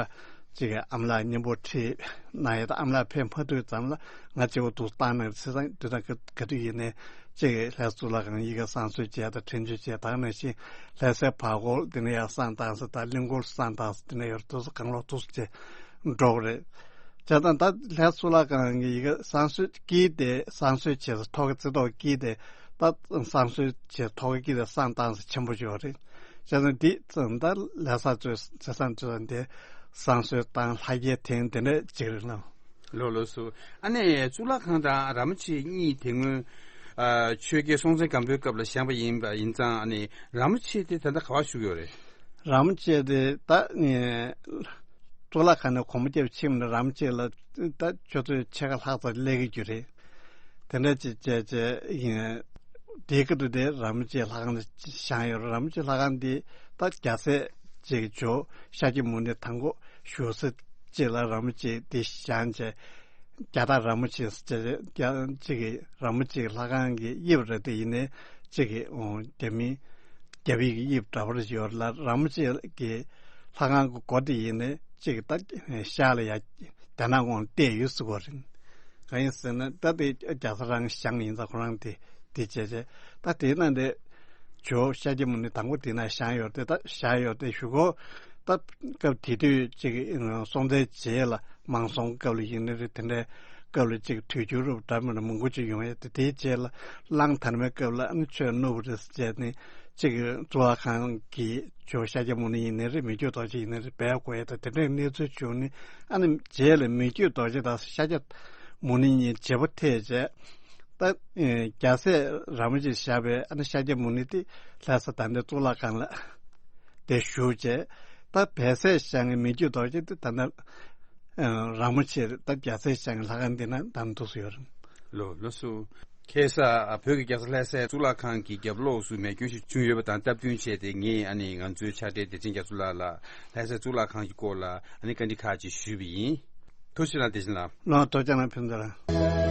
གཅིག་གི་ཨ་མ་ལགས་མཉམ་པོ་ཁྲིད་གནང་ཡས་ད་ཨ་མ་ལགས་ཕེབས་མ་ཐུབ་ཙམ་ལ་ང་གཅིག་པོ་འདུག་བཏང་ནས་ཚེས་བཟང་དུས་བཟང་ག་ག་དུས་ཡིན་ནའི་གཅིག་གི་ལྷ་གཙུག་ལག་ཁང་ཡི་གེ་བསང་གསོལ་བྱས་དང་དྲན་གསོ་བྱས་ད་ག་ནང་བཞིན་ལྷ་སའི་བར་སྐོར་དེ་ནས་ཡར་བསང་བཏང་ས་དང་གླིང་སྐོར་བསང་བཏང་ས་དེ་ནས་ཡར་འདུག་སེ་གང་ལོག་འདུག་སེ་བྱས་འགྲོ་གི་རེད། བྱས་ཙང་ད་ལྷ་གཙུག་ལག་ཁང་གི་ཡི་གེ་བསང་གསོལ་དཀྱིལ་དེ་བསང་གསོལ་བྱས་ས་ཐོག་གི་རྩེ་ཏོག་དཀྱིལ་དེ་ད་བསང་གསོལ་བྱས་ཐོག་གི་དཀྱིལ་དེ་བསང་བཏང་ས་ཆེན་པོ་ཅིག་ཡོད་རེད། བྱས་ཙང་འདི་ཙང་ད་ལྷ་ས་གཙོས་ཚེས་བཟང་གཙོས་འདི་བསང་གསོལ་བཏང་ལྷ་རྒྱལ་དེང་དེ་འདྲ་ཅིག་རེད་ལགས། ལགས་ལགས་སོ། ཨ་ནི་གཙུག་ལག་ཁང་དང་ར་མོ་ཆེ་གཉིས་དེ་སྔོན་ཨ་ཆོས་རྒྱལ་སྲོང་བཙན་སྒམ་པོའི་སྐབས་ལ་བཞེངས་པ་ཡིན་པ་ཡིན་ཙང་ཨ་ནི་ར་མོ་ཆེ་དེ་ད་ལྟ་ག་པར་བཞུགས་ཡོད་རེད། ར་མོ་ཆེ་དེ་ད་ནི་གཙུག་ལག་ཁང་ནས་སྒོར་མོ་བརྒྱབ་ཕྱིན་ནས་ར་མོ་ཆེ་ལ་ད་ཆུ་ཚོད་ཕྱེད་ཀ་ལྷག་ཙམ་སླེབས་ཀྱི་རྒྱུ་རེད། དེ་འདྲ་ཅིག་བྱས་བྱས་ཡིན། དེའི་སྐབས་དུ་དེ་ར་མོ་ཆེ་ལྷ་ཁང་དུ་བཞེངས་ཡོད་རེད། ར་མོ་ཆེ་ལྷ་ཁང་འདི་ད་རྒྱལ་སྲས་ཅིག་ཇོ་བོ་ཤཱཀྱ་མུ་ནེ་དང་པོ་བཞུགས་ས་ཅིག་ལ་ར་མོ་ཆེ་འདི་བཞེངས་བྱས་རྒྱ་སྟག་ར་མོ་ཆེ་ཟེར་བྱས་རྒྱ་ཅིག་གི་ར་མོ་ཆེ་ལྷ་ཁང་གི་དབྱིབས་རེད། དེ་ཡིན་ནའི་ཅིག་གི་རྒྱ་མི་རྒྱ་བོད་ཀྱི་དབྱིབས་འདྲ་པོ་རེ་ཡོད་ལ་ར་མོ་ཆེ་གི་ལྷ་ཁང་གི་སྒོ་དེ་ཡིན་ནའི་ཅིག་ད་ཤར་ལ་ཡ་རྒྱ་ནག་དབང་བལྟས་ཡོད་ཟེར་གོ་རེད། གང་ཡིན་ཟེར་ན་ད་དེ་རྒྱ་བཟའ་རང་བཞེངས་ཡིན་ཙང་ཁོ་རང་དེ་དེ་བྱས་བྱས་ད་དེ་ན་དེ་ཇོ་བོ་ཤཱཀྱ་མུ་ནེ་དང་པོ་དེ་ན་བཞེངས་ཡོད་དེ་ད་བཞེངས་ཡོད་དེ་གཞུག་གུ་ད་སྐབས་དེ་དུས་ཅིག་སྲོང་བཙན་རྗེས་ལ་མང་སྲོང་སྐབས་ལ་ཡིན་ནི་རེད། དེ་འདྲའི་སྐབས་ལ་ཅིག་དུས་འགྱུར་རབ་འདྲ་མི་འདྲ་མང་པོ་ཅིག་ཡོང་ཡས་དེ་དེའི་རྗེས་ལ་གླང་དར་མའི་སྐབས་ལ་ཨ་ནི་ཆོས་བསྣུབས་རེད་ཟེར་ནས་ཅིག་གཙུག་ལག་ཁང་གི་ཇོ་བོ་ཤཱཀྱ་མུ་ནེ་ཡིན་ནི་རེད། མི་བསྐྱོད་རྡོ་རྗེ་ཡིན་ནི་རེད། སྦས་དགོས་ཡས་དང་དེ་འདྲའི་གནས་ཚུལ་བྱུང་ནས་ཨ་ནི་རྗེས་ལ་མི་བསྐྱོད་རྡོ་རྗེ་དང་ཤཱཀྱ་མུ་ནེ་གཉིས་བརྗེ་པོ་ཐེབས་བྱས་ད་རྒྱལ་སྲས་ར་མོ་ཆེ་བཞག་པའི་ཨ་ནི་ཤཱཀྱ་མུ་ནེ་དེ་ལྷ་ས་ད་ལྟའི་གཙུག་ལག་ཁང་ལ་དེ་བཞུགས་བྱས་ད་བལ་སྲས་བཞེངས་ཀྱི་མི་བསྐྱོད་རྡོ་རྗེ་དེ་ད་ལྟ་ར་མོ་ཆེ་རེད། ད་རྒྱལ་སྲས་བཞེངས་ཀྱི་ལྷ་ཁང་དེ་ན་ད་འདུག་སེ་ཡོད་རེད། ལགས་ལགས་སོ། ཁ་སང་བོད་ཀྱི་རྒྱལ་ས་ལྷ་སའི་གཙུག་ལག་ཁང་གི་རྒྱབ་ལོགས་སུ་མེ་སྐྱོན་ཞིག་བྱུང་ཡོད་པ་དང་སྟབས་བསྟུན་བྱས་ཏེ་ངས་ཨ་ནི་ང་ཚོའི་ཕྱག་སྦྲེལ་བདེ་ཆེན་རྒྱ་མཚོ་ལགས་ལ་ལྷ་སའི་གཙུག་ལག་ཁང་གི་སྐོར་ལ་ཨ་ནི་བཀའ་འདྲི་ཁག་ཅིག་ཞུས་པ་ཡིན། ཐུགས་རྗེ་གནང་། བདེ་ཆེན་ལགས། ལགས་ཐུགས་རྗེ་གནང་། ཕུན་ཚོགས་ལགས།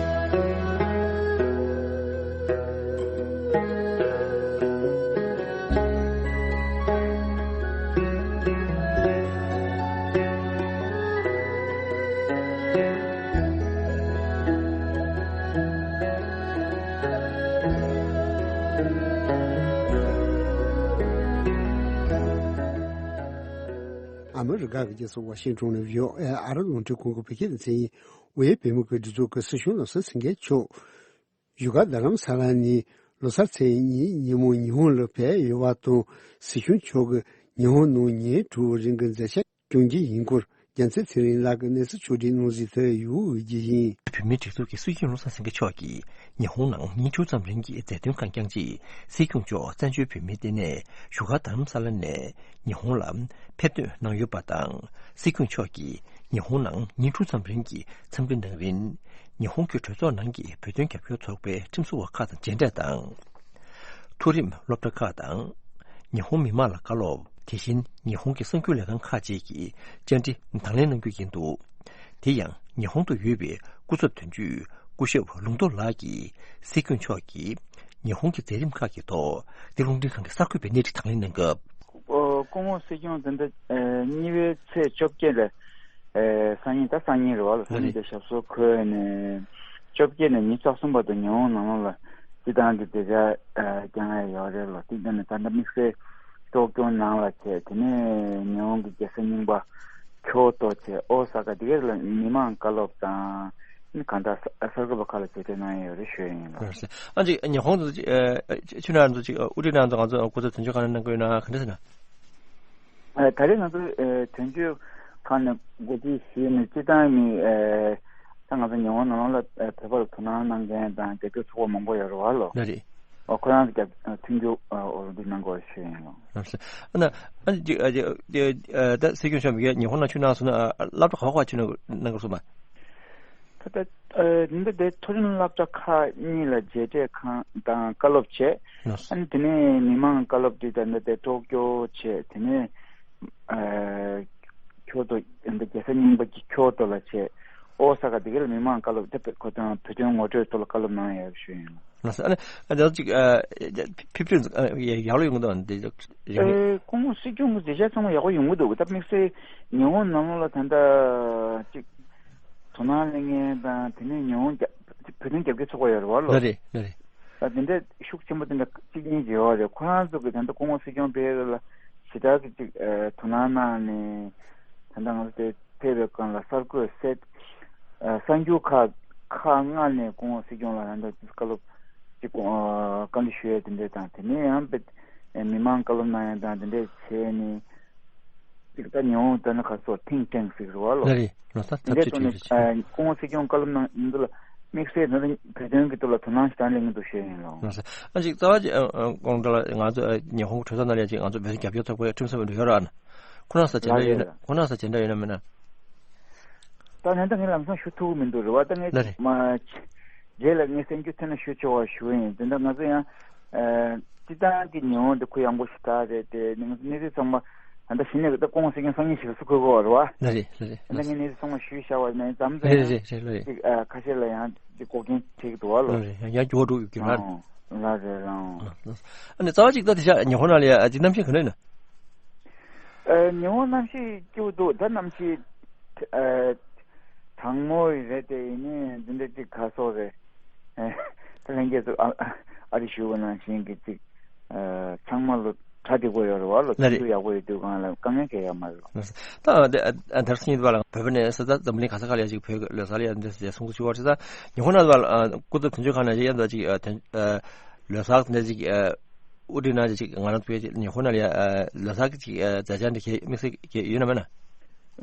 ཨ་མི་རི་ཀ་གི་རྒྱལ་ས་ཝ་ཤིང་ཊོན་ནས་བྷི་ཨོ་ཨེ་ཨ་རི་རླུང་འཕྲིན་ཁང་གི་བོད་སྐད་སྡེ་ཚན་ཡིན། ཝེ་བོད་མི་གི་སྒྲིག་འཛུགས་ཀྱི་སྲིད་གཞུང་ལ་སོགས་སེང་གེ་མཆོག་ཡུ་ག་རྡ་རམ་ས་ལ་ནས་ལོ་གསར་ཚེས་གཉིས་ཉིན་མོ་ཉི་ཧོང་ལ་ཕེབས་ཡོད་པ་དང་། སྲིད་སྐྱོང་མཆོག་གིས་ཉི་ཧོང་ནང་ཉིན་དྲུག་རིང་གི་མཛད་འཆར་སྐྱོང་རྒྱུ་ཡིན་སྐོར་ རྒྱལ་མཚན་ཚེ་རིང་ལགས་ཀྱིས་གནས་ཚུལ་ཕྱོགས་སྒྲིག་གནང་གཟིགས་ཐོས་ཡོད་རྒྱུ་ཡིན། བོད་མིའི་སྒྲིག་འཛུགས་ཀྱི་སྲིད་སྐྱོང་བློ་བཟང་སེང་གེ་མཆོག་གིས་ཉི་ཧོང་ནང་ཉིན་དྲུག་ཙམ་རིང་གི་མཛད་དོན་ཁག་བསྐྱངས་རྗེས། སྲིད་སྐྱོང་མཆོག་བཙན་བྱོལ་བོད་མིའི་ལྟེ་གནས་བཞུགས་སྒར་རྡ་རམ་ས་ལ་ནས་ཉི་ཧོང་ལ་ཕེབས་ཐོན་གནང་ཡོད་པ་དང་། སྲིད་སྐྱོང་མཆོག་གིས་ཉི་ཧོང་ནང་ཉིན་དྲུག་ཙམ་རིང་གི་འཚམས་འདྲི་གནང་རིང་། ཉི་ཧོང་གི་གྲོས་ཚོགས་ནང་གི་བོད་དོན་རྒྱབ་སྐྱོར་ཚོགས་པའི་ཁྲིམས་བཟོ་བ་ཁག་དང་མཇལ་འཕྲད་དང་། མཐོ་རིམ་སློབ་གྲྭ་ཁག་དང་། ཉི་ཧོང་མི་མང་ལ་བཀའ་སློབ། དེ་བཞིན་ཉི་ཧོང་གི་གསར་འགྱུར་ལས་ཁང་ཁག་ཅིག་གིས་བཅར་འདྲི་དང་ལེན་གནང་རྒྱུ་ཡིན་འདུག་དེ་ཡང་ཉི་ཧོང་དུ་ཡོད་པའི་སྐུ་ཚབ་དོན་གཅོད་སྐུ་ཞབས་ལུང་རྟོགས་ལགས་ཀྱིས་སྲིད་སྐྱོང་མཆོག་གིས་ཉི་ཧོང་གི་མཛད་རིམ་ཁག་གི་ཐོག་འདི་རླུང་འཕྲིན་ཁང་གི་གསར་འགོད་པའི་གནས་འདྲི་དང་ལེན་གནང་སྐབས། ཨོ། སྐུ་ངོ་སྲིད་སྐྱོང་དེ་འདྲ་ཨེ་གཉིས་པའི་ཚེས་བཅོ་བརྒྱད་ལ་ཨེ་སང་ཉིན། ད་སང་ཉིན་རེད་བ་ལ། སང་ཉིན་ལ་ཞབས་སོར་འཁོད་ནས་བཅོ་བརྒྱད་ནས་ཉི་ཤུ་རྩ་གསུམ་བར་དུ་ཉི་ཧོང་ནང་ལོགས་ལ་སྤྱི་བཏང་གི་བདེ་འཇགས་ཨེ་བསྐྱངས་ཡ་ཡོད་རེད་ལ། དེ་ལྟ་ནས་ད་ལྟ་དམིགས་བསལ་ཏོག་ཀྱོ་ནང་ལ་བྱས། དེ་ནས་ཉི་ཧོང་གི་རྒྱལ་ས་རྙིང་པ་ཁྱོ་ཏོ་བྱས། ཨོ་ས་ཀ་དེ་ག་ལ་མི་མང་བཀའ་སློབ་དང་། ཨ་ནི་གང་ལྟར་གསར་འགོད་པ་ཁག་ལ་མཇལ་འཕྲད་གནང་ཡོད་རེད་ཞུ་ཡ་ཡིན་ལ། ཨ་ཅིག་ཉི་ཧོང་དུ་ཅིག་ཨ་ཆུ་ནང་དུ་ཅིག་དབུ་ཁྲིད་ནང་དུ་ང་ཚོ་སྐུ་ཚབ་དོན་གཅོད་ཁང་ནས་གནང་གི་ཡོད་ན་ག་འདྲ་ཟེར་ན། ཨ་ད་རེས་ང་ཚོ་ཨ་དོན་གཅོད་ཁང་ནས་གོ་སྒྲིག་ཞུས་ནས་སྤྱི་བཏང་ནི་ཨ་ད་ང་ཚོ་ཉི་ཧོང་ནང་ལ་ཨ་བོད་པ་ལ་དོ་སྣང་གནང་མཁན་དང་རྒྱབ་སྐྱོར་ཚོགས་པ་མང་པོ་ཡོད་རེད་བ་ལོ། ལགས་རེད། ཨོ་ཁོ་རང་ཚོ་རྒྱབ་མཐུན་འགྱུར་ཨོ་འདི་གནང་དགོས་ཞུ་ཡིན་ལོ། ལགས་སོ། ཨ་ན་ཨ་ཅིག་ཨ་ཅིག་ཨ་ད་སྲིད་སྐྱོང་མཆོག་མི་ཉི་ཧོང་ནང་ཆུ་ནང་སོང་ན་སློབ་གྲྭ་ག་བ་ག་བ་ཆུ་ནང་གནང་དགོས་སོང་མ། ད་ལྟ་ཨ་འདི་འདྲའི་མཐོ་རིམ་སློབ་གྲྭ་ཁག་གཉིས་ལ་མཇལ་འཕྲད་ཁང་དང་བཀའ་སློབ་བྱས། ལགས་སོ། ཨ་ནི་དེ་ནས་མི་མང་བཀའ་སློབ་འདི་ད་ལྟ་ཏོག་ཀྱོ་བྱས། དེ་ནས་ཨ་ཁྱོ་ཏོ་འདི་རྒྱལ་ས་རྙིང་པ་གི་ཁྱོ་ཏོ་ལ་བྱས། ཨོ་ས་ཀ་འདི་ག་ལ་མི་མང་བཀའ་སློབ་དེ་ཁོ་དང་བོད་དོན་ངོ་སྤྲོད་ཐོག་ལ་བཀའ་སློབ་གནང་ཡོད་ཞུ་ཡིན། ལགས་སོ། ཨ་ནི་ཨ་ཅིག་ཨ་ཕེབས་ཕེབས་ཕེབས་ཕེབས་ཡག་ལོས་ཡོང་གི་འདུག་འདི་རིང་མོད། ཨེ་སྐུ་ངོ་སྲིད་སྐྱོང་གི་མཛད་འཆར་ཚང་མ་ཡག་པོ་ཡོང་གི་འདུག་ད་དམིགས་བསལ་ཉི་ཧོང་ནང་ལོགས་ལ་ད་ལྟ་ཅིག་དོ་སྣང་གནང་མཁན་དང་། དེ་ནས་ཉི་ཧོང་རྒྱ་བོད་དོན་རྒྱབ་སྐྱོར་ཚོགས་པ་ཡོད་རེད་བ་ལོ། ལགས་རེད། ལགས་རེད། ད་དེ་འདྲ་ཤུགས་ཆེན་པོ་དེ་འདྲ་གཅིག་གཉིས་ཀྱི་ཡོད་རེད། ཁོ་རང་ཚོ་གི་ད་ལྟ་སྐུ་ངོ་སྲིད་སྐྱོང་ཕེབས་ཡོད་ལ་ཞེ་དྲག་གི་ཅིག་ཨེ་དོ་སྣང་གནང་ནས། ད་ལྟ་ང་ཚོ་དེ་ཕེབས་པའི་སྒང་ལ་གསར་འགོད་གསར་ཨ་གསར་འགྱུར་ཁག་ཁག་ལྔ་ནས་སྐུ་ངོ་སྲིད་སྐྱོང་ལ་ད་ལྟ་བཀའ་སློབ་ཅིག་ཨ་བཀའ་འདྲི་ཞུ་ཡས་དེ་འདྲས་དང་། དེ་ནས་ཡང་དཔེ་ཨ་མི་མང་བཀའ་སློབ་གནང་ཡས་དང་དེ་འདྲས་བྱས་ནས་ཅིག་ད་ཉི་ཧོང་ད་ནི་ག་སོ་ཐིང་ཊེང་ཟེར་གི་རེད་བ་ལོ། ལགས་རེད། ལགས་སོ། དེ་འདྲས་ཐབས་ཇུས་ཐོག་ནས་ཨ་སྐུ་ངོ་སྲིད་སྐྱོང་བཀའ་སློབ་གནང་འདི་ལ་དམིགས་བསལ་ད་ལྟ་བོད་དོན་གྱི་ཐོག་ལ་དོ་སྣང་ཞེ་དྲག་གནང་གི་འདུག་ཞུ་ཡས་ཡིན་ལོ། ལགས་སོ། ཨ་ཅིག་རྩ་བ་ཅིག་ཨ་ཨ་དགོངས་དག་ལ་ང་ཚོ་ཨ་ཉི་ཧོང་གྲོས་ཚོགས་ནང་ལ་ཅིག་ང་ཚོ་བོད་དོན་རྒྱབ་སྐྱོར་ཚོགས་པའི་ཁྲིམས་བཟོ་བ་འདྲ་ཡོད་ར་ཨ་ན། ཁོ་རང་ས་མཇལ་འདྲ་ཡོད་ན། ལགས་རེད། ཁོ་རང་ས་མཇལ་འདྲ་ཡོད་ན་མེད་ན། ད་ནན་ད་ངས་ལམ་སང་ཞུ་ཐུབ་ཀྱི་མི་འདུག་རེད་བ། ད་ངས་ལགས་རེད། མ་རྗེས་ལ་ངས་གསན་རྒྱུ་ཐོན་ན་ཞུ་ཆོག་པ་ཞུ་ཡིན། དེ་འདྲ་ང་ཚོ་ཡང་ཨ་སྤྱི་བཏང་གི་ཉི་ཧོང་དེ་ཁོ་ཡག་པོ་ཞེ་དྲག་རེད་དེ། ང་ཚོ་གནས་ཚུལ་ཚང་མ་ད་ལྟ་གཞི་ནས་ད་སྐུ་ངོ་སྲིད་སྐྱོང་སང་ཉིན་ཞིག་སུ་འཁོད་དགོས་པ་རེད་བ། ལགས་རེད། ལགས་རེད། ད་ལྟ་ངས་གནས་ཚུལ་ཚང་མ་ཞུས་བཞག་པ་ཡིན་ན་ཡང་། མཚམས་མཚམས་ཡང་རེད་རེད་རེད། ལགས་རེད། ཅིག་ཨ་ཁ་ཤས་ལ་ཡང་ཅིག་འགོག་རྐྱེན་འཕྲད་ཀྱི་འདུག་བ་ལོ། ལགས་རེད། ཡང་ཡང་འགྱུར་བ་འགྲོ་ཡོད་ཀྱི་རེད། ལགས་རེད། ལགས་རེད། ལགས། ཨ་ནི་རྩ་བ་གཅིག་ད་དེ་ཤག་ཉི་ཧོང་ནང་ལ་ཡ་ཨ་ཅིག་གནམ་གཤིས་ག་འདྲ་ཡིན་ན། ཨ་ཉི་ཧོང་གནམ་གཤིས་སྐྱིད་པོ་འདུག་ད་གནམ་གཤིས་ཨ་གྲང་མོ་རེད་དེ། ཡིན་ནའི་འདི་འདྲ་ཅིག་ག་སོགས་རེད། ཨ་ད་ལྷན་རྒྱས་ཚོ་ཨ་ཨ་རི་ཞུ་བ་ནང་བཞིན་གྱི་ཅིག་ཨ་ཚང་མ་ལོ་གྲ་སྒྲིག་པོ་ཡོད་རེད་བ་ལོ། ལགས་རེད། ཚོགས་འདུ་ཡག་པོ་ཡོད་དུས་སྒང་ལ་དཀའ་ངལ་གང་ཡང་ཡོད་མ་རེད་ལོ། ལགས་སོ། ད་ཨ་ཨ་ཨ་དར་སིང་བ་ལ་བོད་པ་ནས་ས་ད་འཛམ་གླིང་ག་ས་ག་ལ་ཡ་ཅིག་བོད་ལོ་གསར་ལ་ཡ་འདི་ཟེར་གསུང་གི་ཞུ་བ་རེད། ད་ཉི་ཧོང་ནང་ལ་ཨ་སྐུ་ཚབ་དོན་གཅོད་ཁང་ནང་ཅིག་ཡ་ད་ཅིག་ཨ་དོན་ཨ་ལོ་གསར་འདི་ཅིག་ཨ་དབུ་ཁྲིད་ནང་ཅིག་ང་རང་ཚོའི་ཉི་ཧོང་ནང་ལ་ཡ་ཨ་ལོ་གསར་གྱི་ཅིག་ཨ་མཛད་འཆར་འདི་གས་དམིགས་བསལ་གྱི་ཡོད་ན་མེད་ན།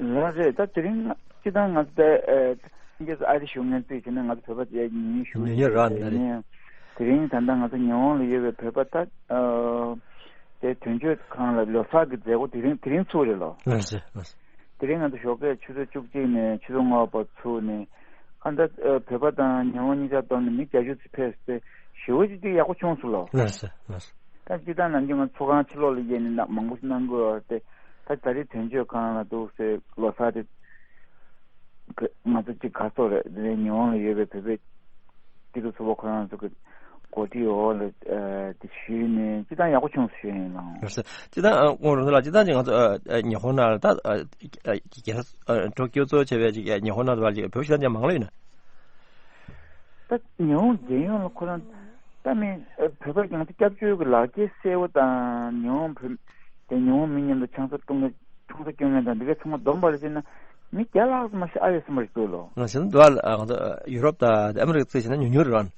ལགས་རེད། ད་དེ་རིང་སྤྱི་བཏང་ང་ཚོ་ད་ཨ་ཁྱེད་ཚོ་ཨ་རི་བཞུགས་མཁན་ཚོས་བྱས་ན་ང་ཚོ་བོད་པ་ཚོ་ཡ་ཉུང་ཉུང་བཞུགས་ཉུང་ཉུང་རེད་བ། ཡིན་ནའི་དེ་རིང་ད་ལྟ་ང་ཚོ་ཉི་ཧོང་ལ་ཡོད་པའི་བོད་པ་ད་ཨ་དེ་དོན་གཅོད་ཁང་ལ་ལོ་གསར་གྱི་མཛད་སྒོ་དེ་རིང་དེ་རིང་ཚུགས་རེད་ལོ། ལགས་སོ། ལགས་སོ། དེ་རིང་ང་ཚོ་ཞོགས་ཀས་ཆུ་ཚོད་བཅུ་གཅིག་ནས་ཆུ་ཚོད་ལྔ་བར་ཚུགས་ནས་ཨ་ད་ཨ་བོད་པ་དང་ཉི་ཧོང་གཉིས་ཆ་བསྡོམས་ནས་མི་བརྒྱད་ཅུ་ཙམ་ཕེབས་ཏེ་ཞེ་པོ་ཅིག་ཅིག་ཡག་པོ་བྱུང་སོང་ལོ། ལགས་སོ། ལགས་སོ། ད་སྤྱི་བཏང་ནམ་རྒྱུན་ང་ཚོ་ཚོགས་ཁང་ཕྱི་ལོགས་ལ་ཡས་ནས་མང་པོ་ཞིག་གནང་དགོས་པ་རེད་དེ། ད་ད་རེས་དོན་གཅོད་ཁང་ལ་འདུག་སེ་ལོ་གསར་དེ་ང་ཚོ་གཅིག་ག་ཚོད་རེད། དེ་ནས་ཉི་ཧོང་ལ་ཡོད་པའི་བོད་པའི་སྐྱིད་སྡུག་ཚོགས་པ་ཁོ་རང་ཚོ་གི་གོ་སྒྲིག་འོག་ལ་ཨ་དེ་ཞུས་ནས་སྤྱི་བཏང་ཡག་པོ་བྱུང་སོང་ཞུ་ཡིན་ལགས། ལགས་སོ། སྤྱི་བཏང་ཨ་སྐུ་ངོ་རིན་ཆེན་ལགས། སྤྱི་བཏང་ཅིག་ང་ཚོ་ཨ་ཨ་ཉི་ཧོང་ནང་ལ་ད་ཨ་ཨ་རྒྱལ་ས་ཨ་ཊོ་ཀིའོ་གཙོ་བྱས་པའི་ཅིག་ཉི་ཧོང་ནང་དུ་བ་ཅིག་བོད་པ་ཞེ་དྲག་ཅིག་མང་ལོས་ཡིན་ན། ད་ཉི་ཧོང་རྒྱལ་ཡོངས་ལ་ཁོ་རང་ད་མི་ཨ་བོད་པ་ང་ཚོ་སྐྱབས་བཅོལ་གྱི་ལག་འཁྱེར་སེར་པོ་དང་ཉི་ཧོང་བོད་དེ་ཉི་ཧོང་མི་མཉམ་དུ་ཆང་ས་བཏུང་མཁན་ཆང་ས་སྐྱོན་མཁན་དང་འདི་གའི་ཚང་མ་བསྡོམས་པ་ལ་བྱས་ན་མི་བརྒྱ་ལྷག་ཙམ་མ་ཞིག་ཨ་ཡོད་སོང་བ་རེད་འདུག་ལོ། ང་བྱས་ན་འདུག་ཨ་ང་ཚོ་ཡུ་རོབ་དང་ཨ་མི་རི་ཀ་བརྩིས་བྱས་ན་ཉུང་ཉུང་རེད་བ།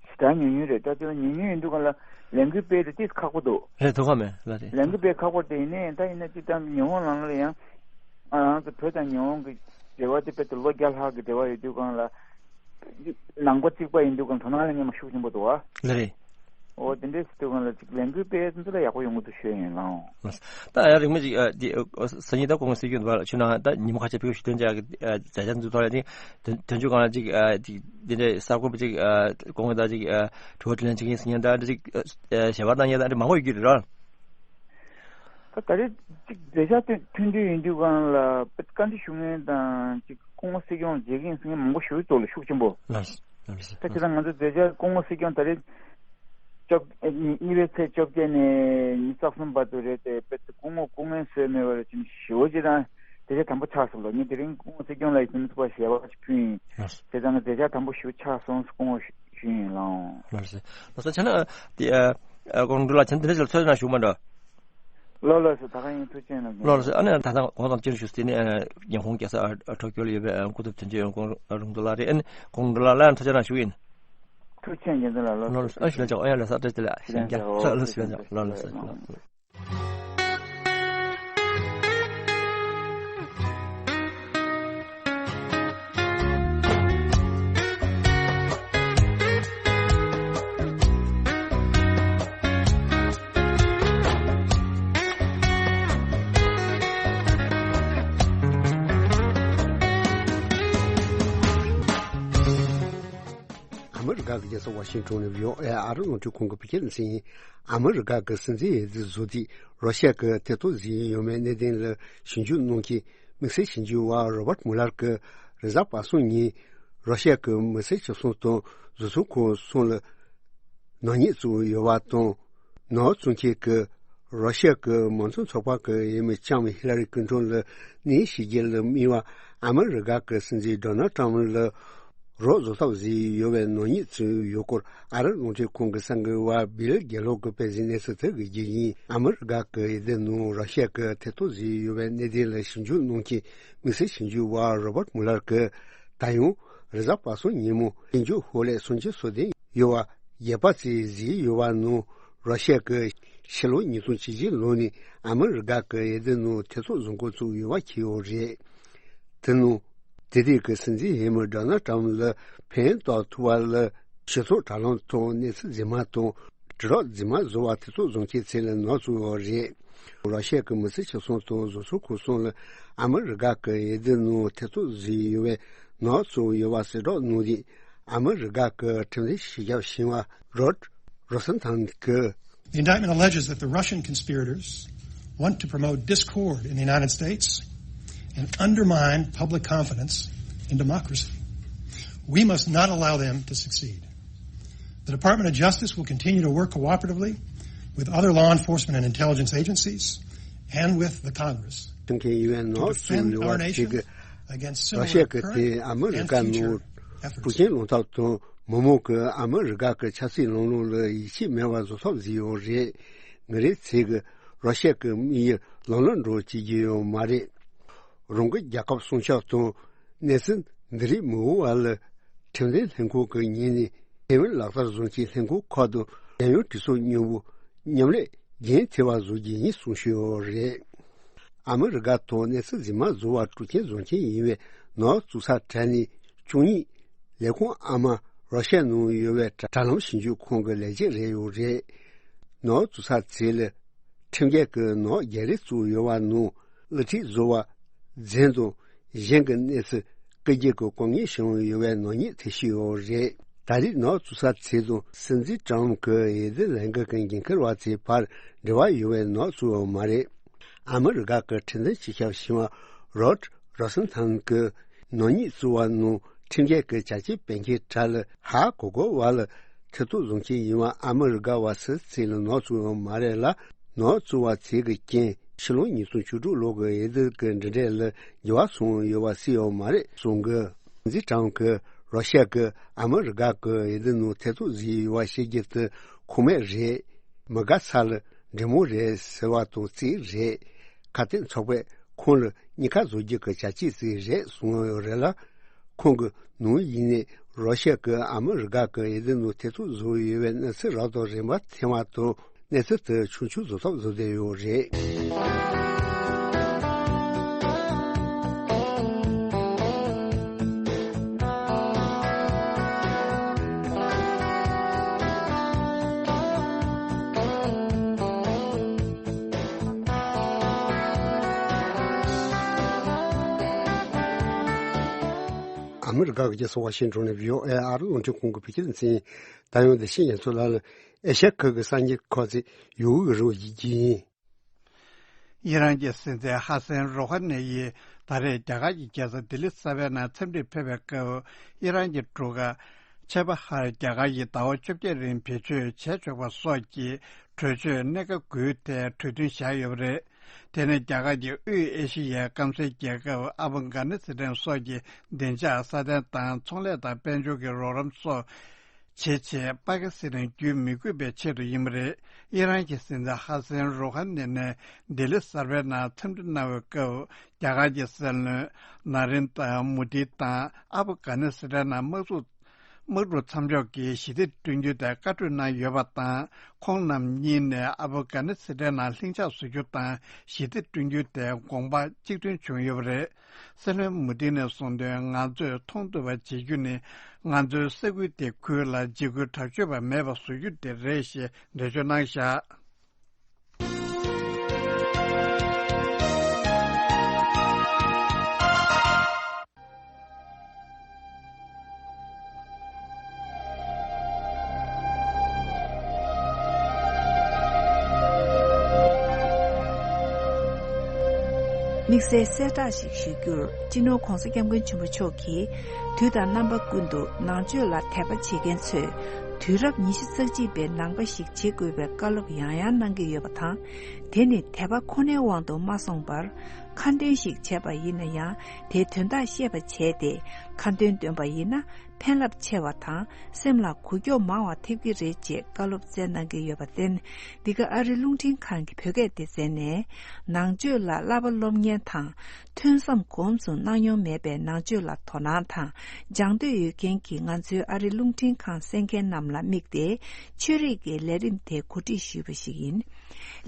ཞེ་དྲག་ཉུང་ཉུང་རེད། ད་དེ་ལ་ཉུང་ཉུང་ཡིན་དུས་གང་ལ་ལས་འགུལ་སྤེལ་དེ་ཏིས་ཁག་པོ་འདུག་རེད། ཐུགས་ཁག་མེད་ལ་རེད། ལས་འགུལ་སྤེལ་ཁག་པོ་དེ་ཡིན་ནའི་ད་ཡིན་ན་སྤྱི་བཏང་ཉི་ཧོང་ནང་ལ་ཡང་ ང་རང་ཚོ་བོད་དང་ཉི་ཧོང་གི་འབྲེལ་བ་དེ་དཔེ་དེ་ལོ་བརྒྱ་ལྷག་གི་འབྲེལ་བ་ཡོད་དུས་སྒང་ལ། ནང་པ་གཅིག་པ་ཡིན་དུས་སྒང་དོ་སྣང་ལེན་མཁན་མང་ཤུགས་ཆེན་པོ་འདུག་བ། ལགས་རེད། འོ་དེ་འདྲའི་སྲིད་དུས་སྒང་ལ་ཅིག་ལས་འགུལ་སྤེལ་ཚུན་ཚོད་ལ་ཡག་པོ་ཡོང་གི་འདུག་ཞུ་ཡ་ཡིན་ལགས། ད་ཡང་རིང་མོ་ཅིག་ཨ་དེ་ཨ་སང་ཉིན་ད་སྐུ་ངོ་སྲིད་སྐྱོང་འདུག་ལ་ཆུ་ནང་ད་ཉིན་མོ་ཁ་ཤས་ཕེབས་ཞུ་དོན་ཅག་གི་དོན་ཅུ་གང་ལ་ཅིག་ཨ་དེ་དོན་ཅུ་གང་ལ་ཅིག་ཨ་དེ་དེ་འདྲའི་གསར་འགོད་པ་ཅིག་ཨ་སྐུ་ངོ་ད་ཅིག་ཨ་དྲི་བ་དྲིས་ལན་བྱེད་མཁན་སང་ཉིན་ད་འདྲ་ཅིག་ཨ་ཞལ་པར་བཏང་མཁན་ད་འདྲ་མང་པོ་ཡོད་ཀྱི་རེད་ར། ད་ད་རེས་གཅིག་མཛད་འཆར་ཐོན་ཐོན་དུས་ཡིན་དུས་སྒང་ལ་དཔེ་བཀའ་འདྲི་ཞུ་མཁན་དང་གཅིག་སྐུ་ངོ་སྲིད་སྐྱོང་མཇལ་མཁན་ཟེར་མཁན་མང་པོ་ཞིག་ཡོད་ལ་ཤུགས་ཆེན་པོ། ལགས་སོ། ལགས་སོ། ད་ཁྱེད་རང་ང་ཚོ་མཛད་འཆར་སྐུ་ངོ་སྲིད་སྐྱོང་ད་རེས་བཅོ་བརྒྱད་གཉིས་པའི་ཚེས་བཅོ་བརྒྱད་ནས་ཉི་ཤུ་རྩ་གསུམ་བར་དུ་རེད་དེ་དཔེ་སྐུ་ངོ་སྐུ་ངལ་གསོས་མེད་པར་ཅིག་ཞེ་པོ་ཅིག་དང་མཛད་འཆར་དམ་པོ་ཆགས་སོང་ལ། ངས་དེ་རིང་སྐུ་ངོ་སྲིད་སྐྱོང་ལ་ཡིན་ཐུབ་པ་ཞལ་པར་ཅིག་ཕུལ་ཡིན། ལགས་སོ། བྱས་ཙང་མཛད་འཆར་དམ་པོ་ཞེ་པོ་ཆགས་སོང་སྐུ་ངོ་ཞུ་ཞུ་ཡིན་ལགས། ལགས་སོ། ལགས་སོ། བྱས་ན་དེ་ཨ་ཨ་ཀོང་ཀྲུག་ལགས་བྱས་ན་དེ་འདྲ་ཞིག་ལ་ཚོད་ན་ཞུ་མ་འགྲོ། ལགས་ལགས་སོ། ད་ག་ཡིན། ཐུགས་རྗེ་ཆེ་གནང་། ལགས་ལགས་སོ། ཨ་ནི་ད་ཐེངས་གོང་དང་སྤྱིར་ཞུ་ཟིན་ནས་ཨ་ཉི་ཧོང་རྒྱལ་ས་ཨ་ཨ་ཊོ་ཀྱོ་ལ་ཡོད་པའི་ཨ་སྐུ་ཚབ་དོན་གཅོད་ཡོད་ཀོང་ཀྲུག་ལགས་རེད། ཨ་ནི་ཀོང་ཀྲུག་ལགས་ལ་ཡང་ཐུགས་རྗེ་གནང་ཞུ་ཡིན། ཐུགས་རྗེ་ཆེ་རྒན་ལགས། ལགས་ལགས་སོ། ཨ་ནི་ཞུ་ལ་ཅག་ཨ་ཡ་ལ་ས་ཏྲ་ཅི་ལ་ཞུ་ལ་ཅག་ལགས་ལགས་ཞུ་ལ་ཅག་ལགས་ལགས་སོ། ཨ་མི་རི་ཀ་གི་རྒྱལ་ས་ཝ་ཤིང་ཊོན་ནས་བྷི་ཨོ་ཨེ་ཨ་རི་རླུང་འཕྲིན་ཁང་གི་བོད་སྐད་སྡེ་ཚན་ཡིན། ཨ་མི་རི་ཀ་གི་སྲིད་འཛིན་འོས་བསྡུ་བཟོ་དུས་རོ་ཤ་གི་ཐེ་གཏོགས་བཟོས་ཡོད་མེད་གནད་དོན་ལ་ཞིབ་འཇུག་གནང་མཁན་དམིགས་བསལ་ཞིབ་འཇུག་པ་རོ་བར་མུ་ལར་གྱིས་རེས་གཟའ་པ་སངས་ཉིན་རོ་ཤ་གི་མི་སེར་ཆ་ཚང་དང་བཟོ་ཚོང་ཁང་གསུམ་ལ་ནག་ཉེས་བཙུགས་ཡོད་པ་དང་། ནག་བཙུགས་མཁན་གྱིས་རོ་ཤ་གི་མང་གཙོ་ཚོགས་པ་གི་འོས་མི་ལྕམ་ཧི་ལ་རི་ཀིན་ཊོན་ལ་གནས་ཤིག་རྒྱུ་ལ་དམིགས་པ་ཨ་མི་རི་ཀ་གི་སྲིད་འཛིན་ཌོ་ནལ་ཊམ་ལ་རོགས་བཟོ་ཐབས་བཟོས་ཡོད་པའི་ནག་ཉེས་བཙུགས་ཡོད་སྐོར་ཨ་རི་རླུང་འཕྲིན་ཁང་གི་གསར་འགོད་པ་བྷིལ་གྷེ་ལོ་གིས་སྤེལ་གཟིགས་གནས་ཚུལ་དེ་གི་རྒྱུ་ཡིན། ཨ་མི་རི་ཀ་གི་འོས་བསྡུ་ནང་རོ་ཤ་གི་ཐེ་གཏོགས་བཟོས་ཡོད་པའི་གནད་དོན་ལ་ཞིབ་འཇུག་གནང་མཁན་དམིགས་བསལ་ཞིབ་འཇུག་པ་རོ་བར་མུ་ལར་གྱིས་ད་ཡང་རེས་གཟའ་པ་སངས་ཉིན་མོ་དཔལ་འབྱོར་ཧོ་ལས་སུམ་ཅུ་སོ་བདུན་ཡོད་པ་བརྒྱད་པ་བཙུགས་བཟོས་ཡོད་པ་ནང་རོ་ཤ་གིས་ཕྱི་ལོ་ཉིས་སྟོང་བཅུ་བཞི་ལོ་ནས་ཨ་མི་རི་ཀ་གི་འོས་བསྡུ་ནང་ཐེ་གཏོགས་བཟོ་འགོ་བཙུགས་ཡོད་པ་འཁྱེར་ཡོད་རེད། དེ་ནང་དེ་དུས་ཀྱི་སྲིད་འཛིན་འོས་མི་ཌོ་ནལ་ཊམ་ལ་ཕན་ཐོགས་ཐུབ་པ་ལ་སྤྱི་ཚོགས་དྲ་ལམ་ཐོག་གནས་ཚུལ་རྫུན་མ་དང་དྲིལ་སྒྲོག་རྫུན་མ་བཟོ་བར་ཐེ་གཏོགས་བཟོ་མཁན་ཚོ་ལ་ནག་བཙུགས་ཡོད་རེད། རོ་ཤ་གི་མི་སེར་ཆ་ཚང་དང་བཟོ་ཚོང་ཁང་གསུམ་ལ་ཨ་མི་རི་ཀ་གི་འོས་བསྡུ་ནང་ཐེ་གཏོགས་བཟོས་ཡོད་པའི་ནག་བཙུགས་ཡོད་པ་གསལ་བསྒྲགས་གནང་དུས་ཨ་མི་རི་ཀ་གི་ཁྲིམས་འཛིན་སྤྱི་ཁྱབ་ཞིང་པ་རོད་རོ་སན་ཐན་གྱིས། The indictment alleges that the Russian conspirators want to promote discord in the United States and undermine public confidence in democracy. We must not allow them to succeed. The Department of Justice will continue to work cooperatively with other law enforcement and intelligence agencies and with the Congress to defend our nation against similar current and future efforts. རོ་ཤ་གི་དེ་ཨ་མི་རི་ཀ་ནང་འཁྲུག་རྐྱེན་སློང་ཐབས་དང་མི་མང་གིས་ཨ་མི་རི་ཀ་གི་ཆབ་སྲིད་ལམ་ལུགས་ལ་ཡིད་ཆེས་མེད་པ་བཟོ་ཐབས་བཟོས་ཡོད་རེད། ངེད་རང་ཚོས་ཀྱིས་རོ་ཤ་གི་དམིགས་ཡུལ་ལམ་ལྷོང་འགྲོ་བྱེད་ཀྱི་ཡོད་མ་རེད། རང་གི་རྒྱལ་ཁབ་སྲུང་སྐྱོབ་དང་གནས་ཚུལ་འདི་རིགས་མི་འོས་པ་ལ་ཁྲིམས་འཛིན་ལྷན་ཁང་གི་ངོས་ནས་ཐེ་ཝན་ལག་བསྟར་བཟོ་མཁན་ལྷན་ཁང་ཁག་དང་རྒྱལ་ཡོངས་གྲོས་ཚོགས་མཉམ་པོ་མཉམ་ལས་རྒྱུན་མཐུད་པ་བཟོ་རྒྱུ་ཡིན་གསུངས་ཡོད་རེད། ཨ་མི་རི་ཀ་ཐོག་གནས་ཚུལ་རྫུན་མ་བཟོ་བར་འཁྲུག་རྐྱེན་བཟོ་མཁན་ཡིན་པའི་ནག་བཙུགས་ས་གྲས་ནས་བཅུ་གཉིས་ལས་ཁུངས་ཨ་མ་རོ་ཤ་ནང་ཡོད་པའི་དྲ་ལམ་ཞིབ་འཇུག་ཁང་གི་ལས་བྱེད་རེད་ཡོད་རེད། ནག་བཙུགས་ས་ཚོ་ལ་ཁྲིམས་འགལ་གྱི་ནག་རྒྱག་རེས་བཙུགས་ཡོད་པ་ནང་གློག་འཕྲིན་བཟོ་བ་རྫུན་དང་གཞན་གྱི་གནས་ཚུལ་བཀོད་རྒྱུ་གི་དཀའ་ངལ་བྱུང་ཡོད་པའི་ནག་ཉེས་ཐེ་ཞུས་ཡོད་རེད། ད་རེས་ནག་བཙུགས་ས་ཚོ་དང་སྲིད་འཛིན་ཀྲམ་གྱི་འོས་བསྡུ་ལས་འགུལ་གྱི་འགན་འཁུར་བ་ཚོའི་བར་འབྲེལ་བ་ཡོད་པའི་ནག་བཙུགས་ཡོད་མ་རེད། ཨ་མི་རི་ཀ་གི་ཁྲིམས་འཛིན་སྤྱི་ཁྱབ་ཞིང་པ་རོད་རོ་སན་ཐན་གྱིས་ནག་ཉེས་བཙུགས་པ་ནང་ཁྲིམས་འགལ་གྱི་བྱ་སྤྱོད་སྤེལ་མཁན་གྲས་ལ་ཧ་གོ་གོ་བ་ལ་ཐེ་གཏོགས་བཟོ་མཁན་ཡིན་པ་ཨ་མི་རི་ཀ་བ་སུ་ཚོ་ལ་ནག་བཙུགས་ཡོད་མ་རེད་ལ། ནག་བཙུགས་པ་ཚོ་གི་རྐྱེན་ཕྱི་ལོ་ཉིས་སྟོང་བཅུ་དྲུག་ལོ་གི་འོས་བསྡུ་གི་འབྲེལ་འདྲིས་ལ་འགྱུར་བ་སོང་ཡོད་པ་སུ་ཡོད་མ་རེད་གསུང་གི། སྲིད་འཛིན་ཀྲམ་གྱིས་རོ་ཤ་གིས་ཨ་མི་རི་ཀ་གི་འོས་བསྡུ་ནང་ཐེ་གཏོགས་བཟོས་ཡོད་པ་བཤད་རྒྱུ་དེ་ཁུངས་མེད་རེད། མི་དགའ་ས་ལ་འདྲེ་མོ་རེད་ཟེར་བ་དང་རྩིས་རེད། ཁ་གཏད་ཚོགས་པས་ཁོང་ལ་གཉིས་ཀ་བཟོ་རྒྱུ་གི་བྱ་སྤྱོད་ཅིག་རེད་གསུངས་ཡོད་རེད་ལ། ཁོང་གིས་ནམ་ཡིན་ནའི་རོ་ཤ་གིས་ཨ་མི་རི་ཀ་གི་འོས་བསྡུ་ནང་ཐེ་གཏོགས་བཟོས་ཡོད་པའི་གནས་ཚུལ་རབ་དང་རིམ་པ་ཐོན་པ་དང་གནས་ཚུལ་དེ་ཆུང་ཆུང་བཟོ་ཐབས་བཟོ་བསྡད་ཡོད་རེད། ཨ་མི་རི་ཀ་གི་རྒྱལ་ས་ཝ་ཤིང་ཊོན་ནས་བྷི་ཨོ་ཨེ་ཨ་རི་རླུང་འཕྲིན་ཁང་གི་བོད་སྐད་སྡེ་ཚན་ཡིན། ད་ཡང་བདེ་ཆེན་ཡན་ཚོ་ལགས་ལ་ཨེ་ཤ་ཡ་ཁུལ་གྱི་གསར་འགྱུར་ཁག་ཅིག་ཡོད་ཡོད་རེ་བ་ཡིན་གྱི་ཡིན། ཨི་རན་གྱི་སྲིད་འཛིན་ཧ་སན་རོ་ཧ་ནེ་ཡིས་ད་རེས་རྒྱ་གར་གྱི་རྒྱལ་ས་ལྡི་ལི་གསར་པའི་ནང་འཚམས་འདྲིར་ཕེབས་པའི་སྐབས། ཨི་རན་གྱི་འབྲུག་སྒར་ཆེ་བྷ་ཧར་རྒྱ་གར་གྱིས་ཟླ་བ་བཅོ་བརྒྱད་རིང་བེད་སྤྱོད་བྱས་ཆོག་པ་སོགས་ཀྱི་གྲོས་ཆོད་སྣ་ཁ་དགུའི་ཐད་གྲོས་མཐུན་བཞག་ཡོད་པ་རེད། དེ་ནི་རྒྱ་གར་གྱིས་དབུས་ཨེ་ཤི་ཡའི་སྐམ་སའི་རྒྱལ་ཁབ་ཨབ་གྷ་ནི་སི་ཐན་སོགས་ཀྱི་བདེ་འཇགས་སྲ་བརྟན་དང་ཚོང་ལས་དང་དཔལ་འབྱོར་གྱི་རོགས་རམ་སོགས་བྱེད་ཆེད་པ་ཀི་སི་ཐན་བརྒྱུད་མི་དགོས་པའི་ཆེད་དུ་ཡིན་པ་རེད། ཨི་རན་གྱི་སྲིད་འཛིན་ཧ་སན་རོ་ཧ་ནི་ནས་ལྡི་ལི་གསར་པའི་ནང་འཚམས་འདྲི་གནང་བའི་སྐབས། རྒྱ་གར་གྱི་སྲིད་བློན་ན་རེན་དྲ་མོ་དི་དང་ཨབ་གྷ་ནི་སི་ཐན་ནང་དམག་འཁྲུག་དམག་འཁྲུག་མཚམས་འཇོག་གི་ཞི་བདེ་བསྐྲུན་རྒྱུའི་ཐད་བཀའ་གྲོས་གནང་ཡོད་པ་དང་། ཁོང་རྣམ་གཉིས་ནས་ཨབ་གྷ་ནི་སི་ཐན་ནང་ལྷིང་འཇགས་བཟོ་རྒྱུ་དང་ཞི་བདེ་བསྐྲུན་རྒྱུའི་ཐད་དགོངས་པ་གཅིག་མཐུན་བྱུང་ཡོད་པ་རེད། སྲིད་བློན་མོ་དི་ནས་གསུངས་དོན། ང་ཚོས་མཐོང་ཐུབ་པ་བྱེད་རྒྱུ་ནི་ང་ཚོའི་ས་ཁུལ་དེ་ཁུལ་ལ་འཇིགས་སྐུལ་དྲག་སྤྱོད་པ་མེད་པ་བཟོ་རྒྱུ་དེ་རེད་ཞེས་འགྲེལ་བརྗོད་གནང་བཞག་དམིགས་བསལ་གསལ་བསྒྲགས་ཤིག་ཞུ་རྒྱུར། སྤྱི་ནོར་༧གོང་ས་༧སྐྱབས་མགོན་ཆེན་པོ་མཆོག་གིས་དུས་དང་རྣམ་པ་ཀུན་ཏུ་ནང་ཆོས་ལ་དད་པ་བྱེད་མཁན་ཚོས་དུས་རབས་ཉི་ཤུ་རྩ་གཅིག་པའི་ནང་པ་ཞིག་བྱེད་དགོས་པའི་བཀའ་སློབ་ཡང་ཡང་གནང་གི་ཡོད་པ་དང་། དེ་ནི་དད་པ་ཁོ་ནའི་དབང་དུ་མ་སོང་བར། ཁ་འདོན་ཞིག་བྱས་པ་ཡིན་ན་ཡང་། དེའི་དོན་དག་ཤེས་པ་བྱས་ཏེ་ཁ་འདོན་འདོན་པ་ཡིན་ན། ཕན་རླབས་ཆེ་བ་དང་སེམས་ལ་འགུག་སྐྱོབ་མང་བ་ཐེབས་ཀྱི་རེད་ཅེས་བཀའ་སློབ་སྩལ་གནང་གི་ཡོད་པར་བརྟེན། འདི་ག་ཨ་རི་རླུང་འཕྲིན་ཁང་གི་བོད་སྐད་སྡེ་ཚན་ནས་ནང་ཆོས་ལ་བསླབ་པ་སློབ་གཉེར་དང་། ཐོས་བསམ་སྒོམ་གསུམ་གནང་མྱོང་མེད་པའི་ནང་ཆོས་ལ་དོ་སྣང་དང་སྦྱང་འདོད་ཡོད་མཁན་གྱི་ང་ཚོའི་ཨ་རི་རླུང་འཕྲིན་ཁང་གསན་མཁན་རྣམས་ལ་དམིགས་ཏེ་ཆོས་རིག་གི་ལས་རིམ་དེ་གོ་སྒྲིག་ཞུས་པ་ཞིག་ཡིན།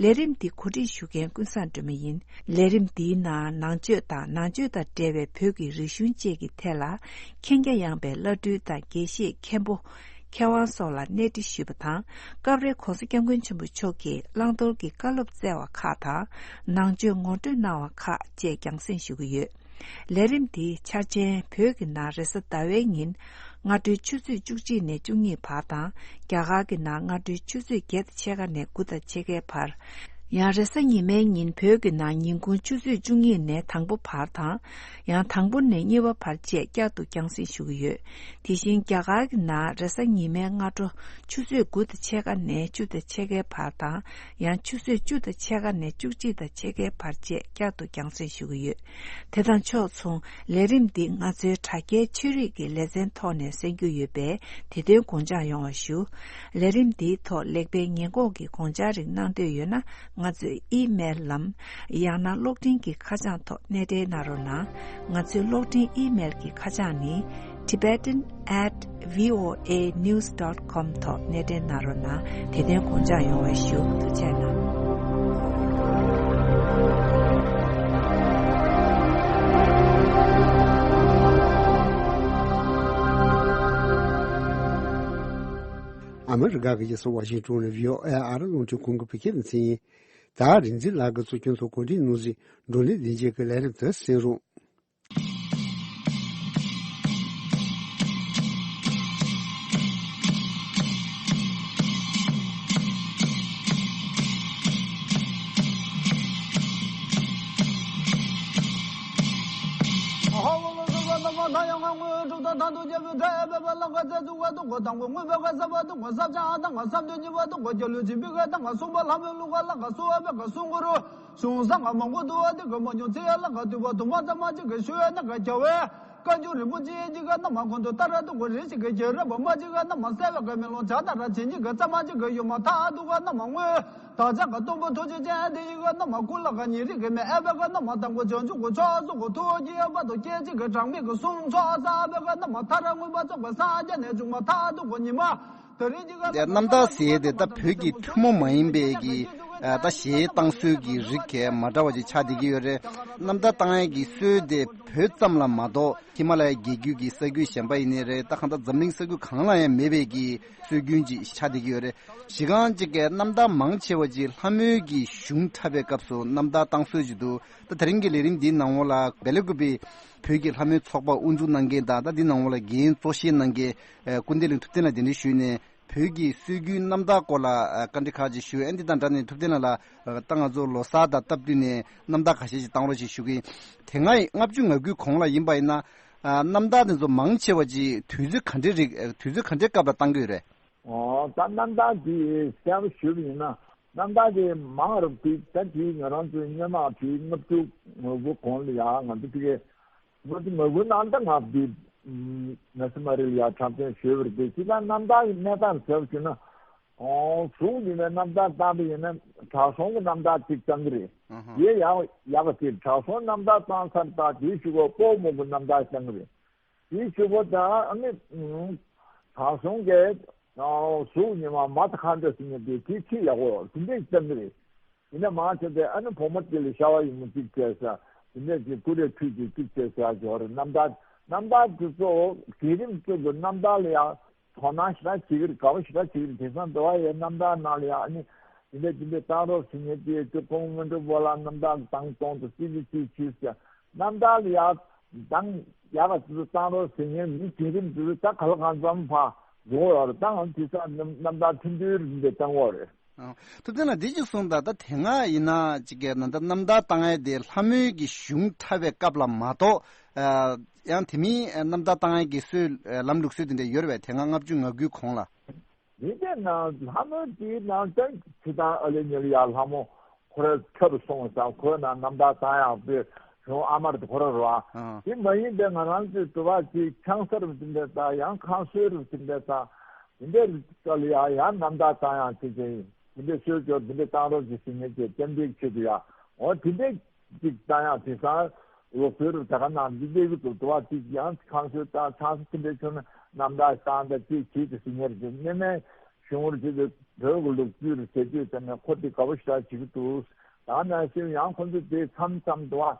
ལས་རིམ་འདི་གོ་སྒྲིག་ཞུ་མཁན་ཀུན་བཟང་སྒྲོལ་མ་ཡིན། ལས་རིམ་འདིའི་ནང་ནང་ཆོས་དང་ནང་ཆོས་དང་འབྲེལ་བའི་བོད་ཀྱི་རིག་གཞུང་བཅས་ཀྱི་ཐད་ལ་མཁྱེན་རྒྱ་ཡངས་པའི་བླ་སྤྲུལ་དང་དགེ་བཤེས་མཁན་པོ། མཁས་དབང་སོགས་ལ་གནས་འདྲི་ཞུས་པ་དང་། སྐབས་རེ་༧གོང་ས་༧སྐྱབས་མགོན་ཆེན་པོ་མཆོག་གིས་བླང་དོར་གྱི་བཀའ་སློབ་སྩལ་བ་ཁག་དང་། ནང་ཆོས་ངོ་སྤྲོད་གནང་བ་ཁག་བཅས་རྒྱང་སྲིང་ཞུ་གི་ཡོད། ལས་རིམ་འདིའི་འཆར་ཅན་བོད་ཀྱི་ནང་རེས་གཟའ་ཟླ་བའི་ཉིན་སྔ་དྲོའི་ཆུ་ཚོད་བཅུ་གཅིག་ནས་བཅུ་གཉིས་བར་དང་། རྒྱ་གར་གྱི་ནང་སྔ་དྲོའི་ཆུ་ཚོད་བརྒྱད་དང་ཕྱེད་ཀ་ནས་དགུ་དང་ཕྱེད་ཀའི་བར། ཡང་རེས་གཟའ་ཉི་མའི་ཉིན་བོད་ཀྱི་ནང་ཉིན་གུང་ཆུ་ཚོད་བཅུ་གཉིས་ནས་དང་པོ་བར་དང་། ཡང་དང་པོ་ནས་གཉིས་པ་བར་བཅས་བསྐྱར་དུ་རྒྱང་སྲིང་ཞུ་གི་ཡོད། དེ་བཞིན་རྒྱ་གར་གྱི་ནང་རེས་གཟའ་ཉི་མའི་སྔ་དྲོ་ཆུ་ཚོད་དགུ་དང་ཕྱེད་ཀ་ནས་བཅུ་དང་ཕྱེད་ཀའི་བར་དང་། ཡང་ཆུ་ཚོད་བཅུ་དང་ཕྱེད་ཀ་ནས་བཅུ་གཅིག་དང་ཕྱེད་ཀའི་བར་བཅས་བསྐྱར་དུ་རྒྱང་སྲིང་ཞུ་གི་ཡོད། དེ་དང་ཕྱོགས་མཚུངས་ལས་རིམ་འདི་ང་ཚོའི་དྲ་རྒྱའི་ཆོས་རིག་གི་ལེ་ཚན་ཐོག་ནས་གསན་རྒྱུ་ཡོད་པས་དེ་དོན་དགོངས་འཇགས་ཡོང་བ་ཞུ། ལས་རིམ་འདིའི་ཐོག་ལེགས་སྤེལ་ཉེས་འགོག་གི་དགོངས་འཆར་རིགས་གནང་འདོད་ཡོད་ན། ང་ཚོའི་ཨི་མེལ་ལམ། ཡང་ན་གློག་འཕྲིན་གྱི་ཁ་བྱང་ཐོག་གནས་འབྲེལ་གནང་རོགས་གནང་། ང་ཚོའི་གློག་འཕྲིན་ཨི་མེལ་གྱི་ཁ་བྱང་ནི། tibetan at voanews dot com ཐོག་གནས་འབྲེལ་གནང་རོགས་གནང་། དེ་དོན་དགོངས་འཇགས་ཡོང་བ་ཞུ། ཐུགས་རྗེ་གནང་། ཨ་མི་རི་ཀ་གི་རྒྱལ་ས་ཝ་ཤིང་ཊོན་ནས་བྷི་ཨོ་ཨེ་ཨ་རི་རླུང་འཕྲིན་ཁང་གི་བོད་སྐད་སྡེ་ཚན་ཡིན། ད་རིག་འཛིན་ལགས་ཀྱིས་གཙོ་སྐྱོང་ཐོག་གོ་སྒྲིག་གནང་གཟིགས་བགྲོ་གླེང་བདེ་འཇགས་ཀྱི་ལས་རིམ་དེ་གསན་རོགས། གཞུང་ས་ང་མང་པོ་འདུག་བ་འདི་གི་མ་ཉུང་ཚེ་ལ་ག་དུས་བ་དུ་མ་ཙམ་མ་གཅིག་གི་ཤུལ་ན་ག་རྒྱ་བའི་བཀའ་འགྱུར་རིན་པོ་ཆེ་གཅིག་གི་རྣམ་མ་ཁོང་དུ་ལྟར་འདུག་གོ་རེ་ཞིག་གི་རྒྱལ་རབས་མ་གཅིག་གི་རྣམ་མ་གསལ་བའི་གི་མེ་ལོང་བྱ་ད་ར་བྱེད་གཉིས་གི་རྩ་མ་གཅིག་གི་ཡུམ་མ་ཐག་འདུག་ག་རྣམ་མ་དངོས་བདག་ཅག་གི་སྟོང་པ་ཐུགས་རྗེ་ཅན་དེ་ཡི་གི་རྣམ་མ་ཀུན་ལ་ག་ཉེ་རིགས་ཀྱི་མེ་ཨེ་བའི་གི་རྣམ་མ་དང་པོ་བྱང་ཆུབ་ཀྱི་ཕྱོགས་སུ་གོ་ཐུགས་ཀྱི་བར་དུ་སྐད་ཅིག་གི་གྲངས་མེད་ཀྱི་གསུང་ཚོགས་རྩ་བའི་གི་རྣམ་མ་ཐག་ར་མངོན་པར་རྫོགས་པའི་སངས་རྒྱས་ནས་བྱུང་མ་ཐག་འདུག་གོ་ཉི་མ། དེ་རིང་གི་རྣམ་ཐར་ཟེར་ཡས་དེ་ད་བོད་ཀྱི་ཐུན་མོང་མ་ཡིན་པའི་གི་ ཨ་ད་གཞས་བཏང་སྲོལ་གྱི་རིགས་གས་མ་འདྲ་བ་ཅིག་ཆགས་བསྡད་ཀྱི་ཡོད་རེད། རྣམ་ཐར་བཏང་ཡས་ཀྱི་སྲོལ་དེ་བོད་ཙམ་ལ་མ་གཏོགས་ཧི་མ་ལ་ཡའི་རྒྱལ་རྒྱུད་ཀྱི་ས་ཁུལ་གཞན་པ་ཡིན་ནའི་རེད། ད་གང་ལྟར་འཛམ་གླིང་ས་ཁུལ་གང་ལ་ཡང་མེད་པའི་གི་སྲོལ་རྒྱུན་ཅིག་ཆགས་བསྡད་ཀྱི་ཡོད་རེད། གཞི་རྐང་ཅིག་གི་རྣམ་ཐར་མང་ཆེ་བ་ཅིག་ལྷ་མོའི་གི་གཞུང་འཁྲབ་པའི་སྐབས་སུ་རྣམ་ཐར་བཏང་སྲོལ་ཅིག་འདུག་ད་དེ་རིང་གི་ལས་རིམ་འདིའི་ནང་ལོགས་ལ་སྦེལ་ཀོབ་པའི་བོད་ཀྱི་ལྷ་མོའི་ཚོགས་པ་དབུ་འཛུགས་གནང་མཁན་དང་། ད་འདི་ནང་ལོགས་ལ་འགན་གཙོ་བཞེས་གནང་མཁན་ཨ་སྐུ་བགྲེས་གླིང་ཐུབ་བསྟན་ལགས་གདན་འདྲེན་ཞུས་ནས། བོད་ཀྱི་སྲོལ་རྒྱུན་རྣམ་ཐར་སྐོར་ལ་ཨ་བཀའ་འདྲི་ཁག་ཅིག་ཞུ། ཨ་འདི་དང་འདྲ་ནས་ཐུབ་བསྟན་ལགས་ལ་ཨ་ད་ང་ཚོ་ལོ་གསར་དང་སྟབས་བསྟུན་ནས་རྣམ་ཐར་ཁ་ཤས་ཤིག་བཏང་རོགས་ཞེས་ཞུ་གི་ཡིན། དེ་སྔ་ལྔ་བཅུ་ང་དགུའི་གོང་ལ་ཡིན་པ་ཡིན་ན། ཨ་རྣམ་ཐར་དེ་ཚོ་མང་ཆེ་བ་ཅིག་དུས་ཚོད་ག་འདྲའི་རིགས་ཨ་དུས་ཚོད་ག་འདྲའི་སྐབས་ལ་བཏང་གི་ཡོད་རེད། ཨོ་ད་རྣམ་ཐར་དེ་གསལ་པོ་ཞུས་པ་ཡིན་ན། རྣམ་ཐར་དེ་མང་རབས་དེ་ད་དེ་ང་རང་ཚོའི་སྔོན་མ་དེ་ལྔ་བཅུ་ང་དགུ་གོང་ལ་ཡང་ང་ཚོ་དེ་གའི་ང་ཚོ་ང་དགུ་ནང་ད་ང་དེ་ང་ཚོ་མ་རེད་ཡ་འཁྲབ་སྟོན་ཞུས་པ་རེད། དེ་ཅི་ད་རྣམ་ཐར་གྱི་གནས་སྟངས་གསལ་པོ་ཞུས་ན། ཨོ་གཟུགས་ཡིན་ན་རྣམ་ཐར་བཏང་པ་ཡིན་ན་དྲང་སྲོང་གི་རྣམ་ཐར་གཅིག་བཏང་གི་རེད། ཨ་ཧ། དེ་ཡག་ཡག་པ་དེ་དྲང་སྲོང་རྣམ་ཐར་བཏང་ཚར་ད་དེའི་གཞུག་གུ་དཔའ་བོ་མོ་གི་རྣམ་ཐར་བཏང་གི་རེད། དེའི་གཞུག་གུ་ད་ཨ་ནི་དྲང་སྲོང་གི་གཟུགས་ཉི་མ་མ་ད་ཁ་འདྲ་ཟེར་ནས་དེ་དེ་ཁྲིད་ཡག་པོ་དེ་འདྲས་བཏང་གི་རེད། ཡིན་ན་མང་ཆེ་དེ་ཨ་ནི་བུ་མོ་དེ་ལ་ཤ་བ་ཡིན་མོ་གཅིག་བྱས་ས་དེ་འདྲས་ཀྱི་ཀུ་རེ་ཁྲུས་ཀྱི་གཅིག་བྱས་ས་ཡག་ཅིག་ཡོད་རེད། རྣམ་ཐར་རྣམ་ཐར་དེ་ཚོ་དེ་རིམ་གཅིག་གི་རྣམ་ཐར་ལ་ཡང་དོ་སྣང་ཞེ་དྲག་བྱེད་ཀྱི་རེད། དགའ་བོ་ཞེ་དྲག་བྱེད་ཀྱི་རེད། དེང་སང་འགྲོ་བ་ཡི་རྣམ་ཐར་ནང་ལ་ཡང་ཨ་ནི་དེ་འདྲ་དེ་འདྲ་བཏང་རོགས་ཟེར་མཁན་དེ་ཚོ་ཁོང་སྔོན་འགྲོ་བོད་ལ་རྣམ་ཐར་བཏང་གཏོང་དུ་སྲིད་ཀྱི་སྲིད་ཆུས་ཟེར་རྣམ་ཐར་ལ་ཡང་བཏང་ཡག་ག་དེ་ཚོ་བཏང་རོགས་ཟེར་མཁན་མི་དེ་རིམ་དེ་ཚོ་ད་ག་ལ་གང་འཚམ་ཕ་འགྲོ་ཡོད་རེད། ད་ང་དེང་སང་རྣམ་རྣམ་ཐར་ཐུང་ཐུང་རེ་འདྲ་བཏང་ཡོད་རེད། ཨ། ཐུབ་བསྟན་ལགས་འདི་ཅིག་གསུངས་དང་། ད་དེ་སྔ་ཡིན་ན་ཅིག་གི་ནང་ད་རྣམ་ཐར་བཏང་ཡས་དེ་ལྷ་མོའི་གི་གཞུང་འཁྲབ་པའི་སྐབས་ལ་མ་གཏོགས། ཨ་ཡང་དེ་མིན་རྣམ་ཐར་བཏང་ཡས་ཀྱི་སྲོལ་ཨ་ལམ་ལུགས་སྲོལ་དེ་འདྲ་ཡོད་རེད་པས། དེ་སྔ་ལྔ་བཅུ་ང་དགུའི་གོང་ལ། ཡིན་དེ་ན་ལྷ་མོ་དེའི་ནང་ད་ཇི་ལྟར་ཨ་ལེ་ཉེ་ལ་ཡ་ལྷ་མོ་ཁོ་ར་འཁྲབ་སོང་ཙང་ཁོའི་ནང་རྣམ་ཐར་བཏང་ཡག་པའི་གཞུང་ཨ་མར་དེ་ཁོ་ར་རེད་པ། ཨ། དེ་མ་ཡིན་པའི་ང་རང་ཚོའི་དུ་བ་ཅིག་ཆང་ས་རུ་དེ་འདྲ་དང་ཡང་ཁང་སོའི་རུ་དེ་འདྲ་དང་། དེ་འདྲའི་སྐབས་ལ་ཡང་ཡང་རྣམ་ཐར་བཏང་ཡག་དེ་འདྲ་ཡིན། དེ་འདྲའི་སྲོལ་སྐྱོར་དེ་འདྲ་བཏང་རོགས་ཅིག་ཟེར་མཁན་གྱི་རྟེན་འབྲེལ་ཆེད་དུ་ཡ། འོ་དེ་འདྲའི་ཅིག་བཏང་ཡག་དེང་སང་ལོ་སོའི་རུ་ད་ག་ནང་འདི་འདྲའི་གི་འདུག་དུ་བ་ཅིག་ཡང་ཁང་སོའི་ད་ཆང་ས་དེ་འདྲའི་ཆུང་ན་རྣམ་ཐར་བཏང་ད་ཅིག་བྱེད་དུ་ཟེར་མཁན་རེད། དེ་སྔོན་མའི་གཞུང་རུ་ཆེད་དུ་བོད་ཀྱི་ལོ་རྒྱུས་རུ་བྱེད་དུས་ཙམ་ནས་ཁོ་དེ་དགའ་པོ་ཞེ་དྲག་བྱེད་ཀྱི་འདུག་ད་ག་ནང་བཞིན་ཡང་ཁོ་ཚོ་དེ་མཚམས་མཚམས་དུ་བ།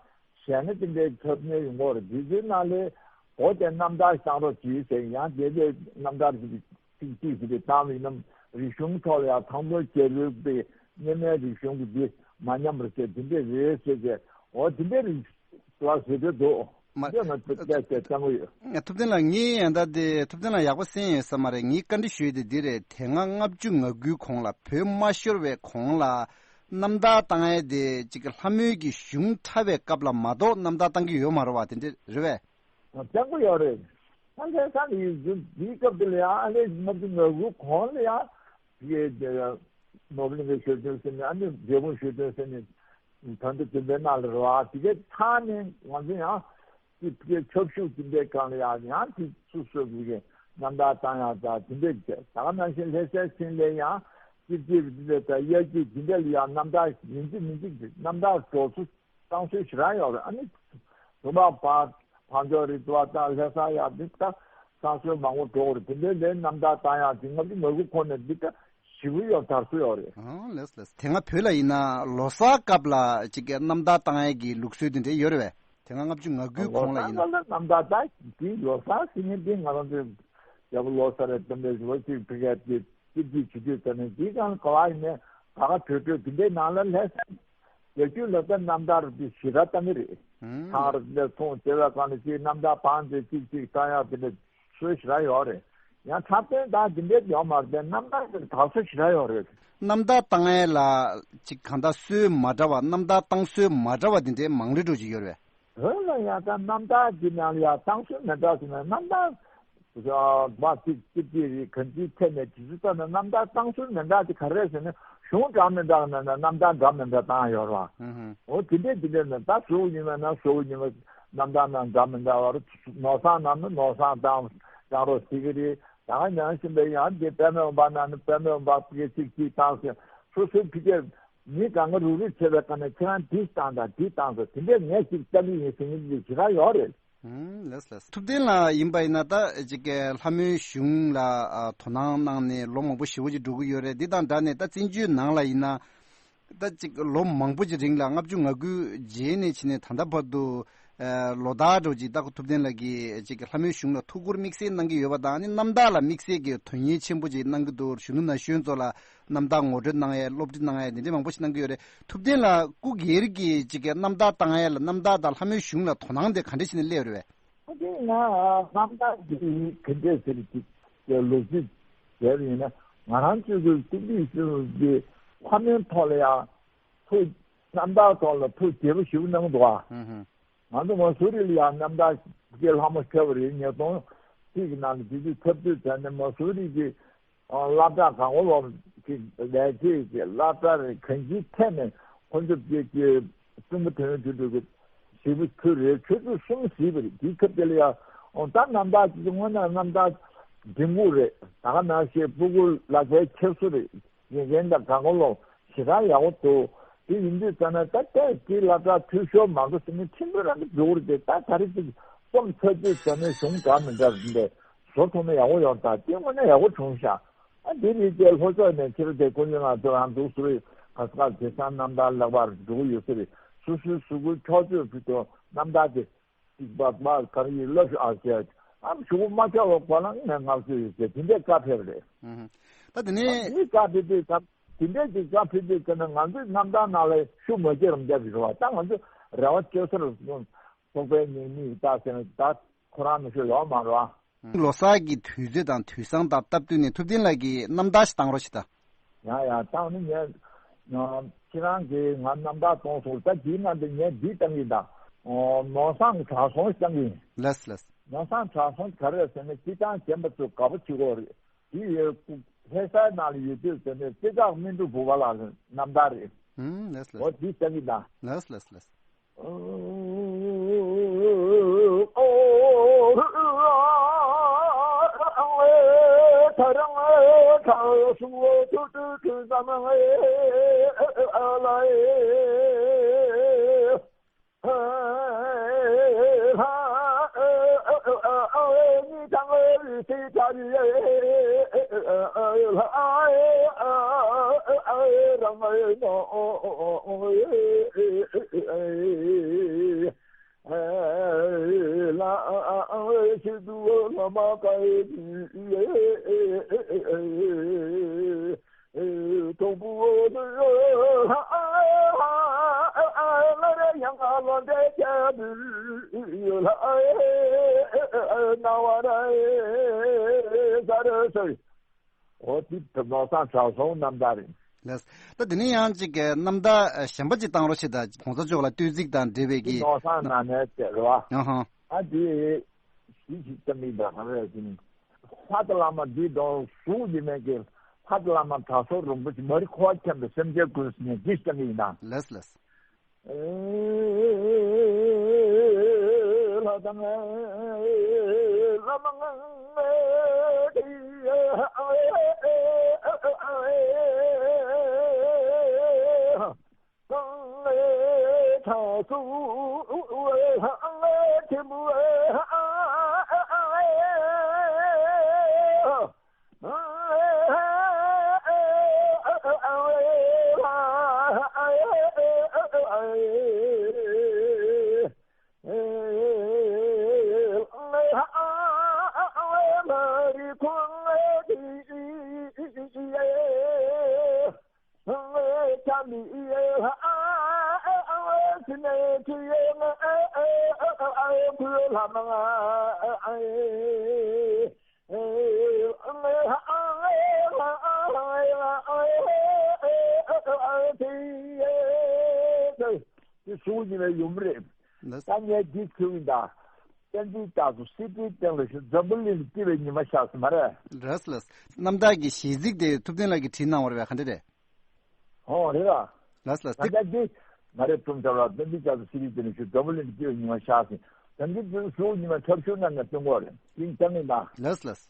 གཞས་སྣ་དེ་འདྲའི་འཁྲབ་མཁན་ཡོང་གི་ཡོད་རེད། དེ་ཚོའི་ནང་ལས་འོ་དེ་རྣམ་ཐར་བཏང་རོགས་གྱིས་ཟེར་ཡང་དེ་དེ་རྣམ་ཐར་གཅིག་གཅིག་ཟེར་ཏེ་བཏང་བ་ཡིན་ནམ། རིག་གཞུང་ཐོག་ལ་ཡང་དང་པོ་རྒྱལ་པོའི་དེ་སྔོན་མའི་རིག་གཞུང་གི་འདི་མ་ཉམས་པར་བྱས་དེ་འདྲས་རེད་ཟེར་ཏེ་འོ་དེ་འདྲས་རིགས་ལ་ཟེར་དེ་འདུག་མ། འདི་ང་ཚོ་བལྟས་ཏེ་བཏང་གི་ཡོད། ཐུབ་བསྟན་ལགས་ངས་ཡང་ད་དེ་ཐུབ་བསྟན་ལགས་ཡག་པོ་གསན་ཡོད་ས་མ་རེད། ངས་བཀའ་འདྲི་ཞུ་ཡས་དེ་འདི་རེད། དེ་སྔ་ལྔ་བཅུ་ང་དགུའི་གོང་ལ་བོད་མ་ཤོར་བའི་གོང་ལ། རྣམ་ཐར་བཏང་ཡས་དེ་ཅིག་ལྷ་མོའི་གི་གཞུང་འཁྲབ་པའི་སྐབས་ལ་མ་གཏོགས་རྣམ་ཐར་བཏང་གི་ཡོད་མ་རེད་པ། དེ་འདྲ་རེད་པས། བཏང་གི་ཡོད་རེད། ད་ལྷ་ས་ནས་ཡིན་ཚུལ་འདིའི་སྐབས་དེ་ལ་ཡང་ཨ་ནི་ལྔ་བཅུ་ང་དགུ་གོང་ལ་ཡང་དེ་གའི་དེ་ནོར་བུ་གླིང་གའི་ཞོལ་སྟོན་ཟེར་ནས་ཨ་ནི་རྒྱལ་པོ་ཞོལ་སྟོན་ཟེར་ནས་ད་ལྟ་དེ་འདྲའི་ནང་ལ་རེད་པ། དེ་གའི་ཚང་ནས་ང་ཚོ་ཡང་དེ་གའི་ཆབ་ཤུགས་དེ་འདྲའི་སྒང་ལ་ཡང་ཡང་དེ་སོ་སོ་གི་རྣམ་ཐར་བཏང་ཡག་དང་དེ་འདྲའི་བྱས། ད་ག་ནང་བཞིན་ལྷ་སའི་ཚུན་ལ་ཡང་ཅིག་ཅིག་དེ་འདྲ་དང་དབྱར་སྐྱིད་དེ་འདྲ་ལ་ཡང་རྣམ་ཐར་ཡིན་གཅིག་མིན་གཅིག་རྣམ་ཐར་འགྲོ་ཚུལ་བཏང་སྲོལ་ཞེ་དྲག་ཡོད་རེད། ཨ་ནི་དུ་མ་བ་བང་ཅོ་རི་དུ་བ་དང་ལྷ་ས་ཡག་འདི་ལྟ་བསང་གསོལ་མང་པོ་འགྲོ་གི་རེད། དེ་འདྲའི་ལས་རྣམ་ཐར་བཏང་ཡག་དེ་ལྔ་བཅུ་ང་དགུ་གོང་ནས་འདི་ལྟ་ཞེ་པོ་ཡོད་དར་སྲོལ་ཡོད་རེད། ཨང་ལགས་ལགས། དེ་སྔ་བོད་ལ་ཡིན་ན་ལོ་གསར་སྐབས་ལ་ཅིག་གི་རྣམ་ཐར་བཏང་ཡག་གི་ལུགས་སྲོལ་དེ་འདྲ་ཡོད་རེད་པས། དེ་སྔ་ལྔ་བཅུ་ང་དགུའི་གོང་ལ་ཡིན་ན། ལོ་གསར་སྐབས་ལ་རྣམ་ཐར་ད་དེ་ལོ་གསར་ཟེར་མཁན་དེ་ང་རང་ཚོའི་རྒྱལ་པོ་ལོ་གསར་རེད། དེ་འདྲའི་ལོ་གཅིག་ཕ་གིར་དེ་ཅིག་ཅིག་བྱེད་དུས་ཙམ་ནས་དེའི་སྒང་ག་བ་ཡིན་ནའི་ད་ག་གྲོས་གྲོས་དེ་འདྲའི་ནང་ལ་ལྷ་ས་རྒྱལ་རྒྱུད་ལ་ད་རྣམ་ཐར་དེ་ཞེ་དྲག་བཏང་གི་རེད། ཨང་། ཚང་རེ་ལས་ཐོང་དེ་བས་གང་ལ་ཅིག་རྣམ་ཐར་བང་དེ་ཅིག་ཅིག་བཏང་ཡག་དེ་འདྲ་སྲོལ་ཞེ་དྲག་ཡོད་རེད། ཡང་འཁྲབ་སྟོན་དང་དེ་འདྲའི་ཡོད་མ་རེད་པས། རྣམ་ཐར་དེ་དར་སྲོལ་ཞེ་དྲག་ཡོད་རེད། རྣམ་ཐར་བཏང་ཡས་ལ་ཅིག་གང་ལྟར་སྲོལ་མ་འདྲ་བ། རྣམ་ཐར་བཏང་སྲོལ་མ་འདྲ་བ་དེ་འདྲའི་མང་རུ་འགྲོ་གི་ཡོད་རེད། བོད་ལ་ཡང་ད་རྣམ་ཐར་གྱི་ནང་ལ་ཡང་བཏང་སྲོལ་མི་འདྲ་ཟེར་ན་རྣམ་ཐར་མ་ཅིག་ཅིག་ཅིག་རེད། གང་ཅིའི་ཐད་ནས་དུས་ཚོད་ལྟར་ན་རྣམ་ཐར་བཏང་སྲོལ་མི་འདྲ་དེ་ག་རེ་རེད་ཟེར་ན་གཞུང་འདྲ་མི་འདྲ་གི་ནང་ན་རྣམ་ཐར་འདྲ་མི་འདྲ་བཏང་ཡོད་རེད་པ། ཨུ་ཧུམ། འོ་དེ་འདྲས་དེ་འདྲས་ནི་ད་ཟུར་ཉི་མ་ན་ཟུར་ཉི་མ་རྣམ་ཐར་ནང་འདྲ་མི་འདྲ་བ་རེད། ནོར་བཟང་ནང་ན་ནོར་བཟང་བཏང་བཏང་རོགས་ཟེར་གི་རེད། ད་ག་ནང་བཞིན་པའི་ཡང་དེ་པདྨ་འོད་འབར་ནང་ན་པདྨ་འོད་འབར་གི་ཅིག་ཅིག་བཏང་ཟེར་སོ་སོའི་ཕི་ཀའི་མི་གང་ག་རུག་རུག་བྱས་པའི་སྒང་ནས་ཁྱེད་རང་འདི་བཏང་དང་འདི་བཏང་ཟེར་དེ་འདྲས་ངས་ཅིག་བཏང་གི་ཡིན་ཟེར་མཁན་འདི་ཞེ་དྲག་ཡོད་རེད། ཨང་། ལགས་ལགས། ཐུབ་བསྟན་ལགས་ཡིན་པ་ཡིན་ན་ད་ཅིག་གི་ལྷ་མོའི་གཞུང་ལ་ཨ་དོ་སྣང་གནང་ནས་ལོ་མང་པོ་ཞེ་པོ་ཅིག་འགྲོ་གི་ཡོད་རེད། འདི་དང་སྦྲགས་ནས་ད་བཙན་བྱོལ་ནང་ལ་ཡིན་ན་ ད་ཅིག་ལོ་མང་པོ་ཅིག་རིང་ལ་ལྔ་བཅུ་ང་དགུ་རྗེས་ནས་ཕྱིན་ནས་ད་ལྟ་བར་དུ་ཨ་ལོ་ཟླ་འགྲོ་ཅིག་ད་ཁོ་ཐུབ་བསྟན་ལགས་ཀྱིས་ཅིག་ལྷ་མོའི་གཞུང་ལ་ཐུགས་ཁུར་དམིགས་བསལ་གནང་གི་ཡོད་པ་དང་ཨ་ནི་རྣམ་དག་ལ་དམིགས་བསལ་གྱི་དོན་གཉེར་ཆེན་པོ་ཅིག་གནང་གི་འདུག་གཞོན་ནུ་ན་གཞོན་ཚོ་ལ་རྣམ་དག་ངོ་སྤྲོད་གནང་ཡས་སློབ་ཁྲིད་གནང་ཡས་འདི་འདྲའི་མང་པོ་ཞིག་གནང་གི་ཡོད་རེད། ཐུབ་བསྟན་ལགས་སྐུ་སྒེར་གྱི་ཅིག་རྣམ་དག་བཏང་ཡས་ལ་རྣམ་དག་དང་ལྷ་མོའི་གཞུང་ལ་དོ་སྣང་དེ་ག་འདྲ་བྱས་ནས་སླེབས་རེད་བས། ཨ་དེ་ང་རྣམ་དག་གི་ག་འདྲ་ཟེར་ཅིག་ལོ་རྒྱུས་ཟེར་ཡིན་ན་ང་རང་ཚོའི་གི་རྩོམ་རིག་ཤེས་ཡོན་གྱི་ཕ་མའི་ཐོག་ལ་ཡང་ཐུགས་རྣམ་དག་ཐོག་ལ་ཐུགས་དགྱེས་པོ་ཞེ་པོ་གནང་འདུག་ཨ། ཧུམ་ཧུམ། ང་ཚོ་མ་སུ་རི་ལ་ཡང་རྣམ་དག་གི་ལྷ་མོ་འཁྲབ་པ་རེད། ཉིས་སྟོང་གཅིག་གི་ནང་ལ་དེ་དུས་འཁྲབ་དུས་ད་ནི་མ་སུ་རི་གི་སློབ་གྲྭ་གང་གོ་ལོག་གི་ལས་བྱེད་ཀྱི་སློབ་གྲྭ་རེད། གང་ཅིའི་ཐད་ནས་ཁོང་ཚོ་བཅས་ཀྱི་བཙུན་པ་དོན་དུ་འགྲོ་གི་ཞེ་པོ་ཚུལ་རེད། ཆུ་ཚོད་གསུམ་ཟིན་པ་རེད། དེའི་སྐབས་དེ་ལ་ཡང་ད་རྣམ་དག་ཅིག་དངོས་གནས་རྣམ་དག་མགྲིན་ཁུག་རེད། ད་ག་ནང་བཞིན་སྤུ་གུ་ལག་པའི་འཁྱེར་སོ་རེད། ཡིན་མཁན་དང་གང་གོ་ལོག་ཞེ་དྲག་ཡག་པོ་འདུག་དེ་ཡིན་དུས་ཙ་ན་ད་ལྟ་དེ་སློབ་གྲྭ་འཐུས་ཤོར་མ་འགྲོ་ཟེར་ནས་ཁྲིམས་དཔོན་རང་གི་འགྲོ་གི་རེད་དེ། ད་ད་རེས་ཅིག་རྩོམ་ཚར་དུས་ཙ་ནས་གཞུང་འདྲ་མི་འདྲ་རེད་འདས་བཟོ་ཐུབ་ན་ཡག་པོ་ཡོང་ད། དེ་དངོས་གནས་ཡག་པོ་བྱུང་ཤག་ཨ་དེ་རེད་དེ་ལྷོ་ཕྱོགས་ནས་ཕྱིར་དེ་ཀུན་གླེང་ང་ཚོ་རང་འདུག་སུ་རེད། ག་ས་ག་དེ་སང་རྣམ་ཐར་ལེགས་པར་འགྲོ་གི་ཡོད་ས་རེད། སུ་སུའི་གཟུགས་པོའི་འཁྱོག་བརྗོད་ཕུད་དུ་རྣམ་ཐར་དེ་གཅིག་པ་པ་གང་ཡིན་ལབ་ཤོག་ཨ་ཟེར། ཨ་གཞུག་གུ་མ་ཆགས་པ་གོ་ལ་ངས་ངག་བཅོལ་ཡོད་ཟེར་དེ་འདྲའི་བཀའ་ཕེབས་རེད། ཨུ་ཧུ། ད་དེ་ནས་དེ་བཀའ་ཕེབས་དུས་ད་དེ་འདྲའི་གི་བཀའ་ཕེབས་དུས་ཀྱི་ན་ང་ཚོའི་རྣམ་ཐར་ནང་ལ་ཤུགས་མ་སྐྱེད་རམ་རྒྱབ་ཀྱི་རེད་བ། ད་ང་ཚོ་རེ་བ་བཅོལ་སར་ཚོགས་པའི་ཉེས་མིག་ད་ཟེར་ན་ད་ཁོ་རང་ནུ་ཤོ་ཡོག་མ་རོ། ལོ་གསར་གྱི་དུས་ཚོད་དང་དུས་བཟང་དང་སྟབས་བསྟུན་ནས་ཐུབ་བསྟན་ལགས་ཀྱིས་རྣམ་ཐར་ཞིག་བཏང་རོགས་ཞེས་དང་། ཡང་ཡང་བཏང་ནི་ངས་ཁྱེད་རང་གིས་ང་རྣམ་ཐར་གཏོང་སོང་། ད་འདིའི་ནང་དུ་ངས་འདི་བཏང་གི་དང་། ནོར་བཟང་གྲགས་སོང་བཏང་གི་ཡིན། ལགས་ལགས། ནོར་བཟང་གྲགས་སོང་ག་རེ་ཟེར་ན་སྤྱི་བཏང་རྒན་པ་ཚོ་དགའ་པོ་བྱེད་དགོས་རེད། འདི་ཡོད་ལྷ་སའི་ནང་ལ་ཡོད་དུས་ཟེར་ནས་རྩེ་ལྕག་སྨིན་དྲུག་བུ་བ་ལགས་རྣམ་ཐར་རེད། ཨུམ་ལགས་ལགས། འོ་འདི་བཏང་གི་དང་། ལགས་ལགས་ལགས། འོ་དེ་ནོར་བཟང་གྲགས་སོང་རྣམ་ཐར་རེད། ལགས། ད་དེ་ནས་ཡང་ཅིག་གི་རྣམ་ཐར་གཞན་པ་ཅིག་བཏང་རོགས་ཞེས་དང་གོང་ས་མཆོག་ལ་བསྟོད་ཚིག་དང་འབྲེལ་བའི་གི། ནོར་བཟང་ནང་ནས་དེ་རེད་བ། ཡང་ཧང་། ཨ་དེ་གཞི་ཞིག་བཏང་གི་འདུག་ག་རེ་ཟེར་ན། ལྷ་དང་བླ་མ་འདི་དང་གཟུགས་ཀྱི་མེད་ཀྱི་ལྷ་དང་བླ་མ་དྲག་ཤོས་རིན་པོ་ཆེ་མ་རི་ཁོ་བ་མཁྱེན་པའི་སེམས་ཅན་ཀུན་ཟེར་ནས་གཞི་ཞིག་བཏང་གི་ཡིན་ན། ལགས་ལགས། དེ་གཟུགས་ཉིད་ལ་ཡོང་གི་རེད། ད་ངས་འདི་ཁྱོད་ཀྱི་ད་བསྟན་འཛིན་རྒྱ་མཚོ་སི་ཏིའི་སྟེང་ལ་ཞུ་འཛམ་བུ་གླིང་ལ་བརྩི་བའི་ཉི་མ་ཤར་སོང་མ་རེད། རེད་ལགས། རྣམ་ཐར་གྱི་གཞས་ཚིག་དེ་ཐུབ་བསྟན་ལགས་ཀྱིས་བྲིས་གནང་བ་རེད་པས། ག་འདྲ་རེད། ཨོ་རེད་ལ། ལགས་ལགས། ད་ལྟ་འདི་ང་རེ་ཐུམ་ཐབ་ལ་བསྟན་འཛིན་རྒྱ་མཚོ་སི་ཏིའི་སྟེང་ལ་ཞུ་འཛམ་བུ་གླིང་ལ་བརྩི་བའི་ཉི་མ་ཤར་སོང་། ད་འདི་འདི་གཟུགས་ཉི་མ་འཁྲབ་ཤུགས་གནང་ནས་སྟོན་གོ་རེད། ཡིན་ཀྱང་ཡིན་ད། ལགས་ལགས།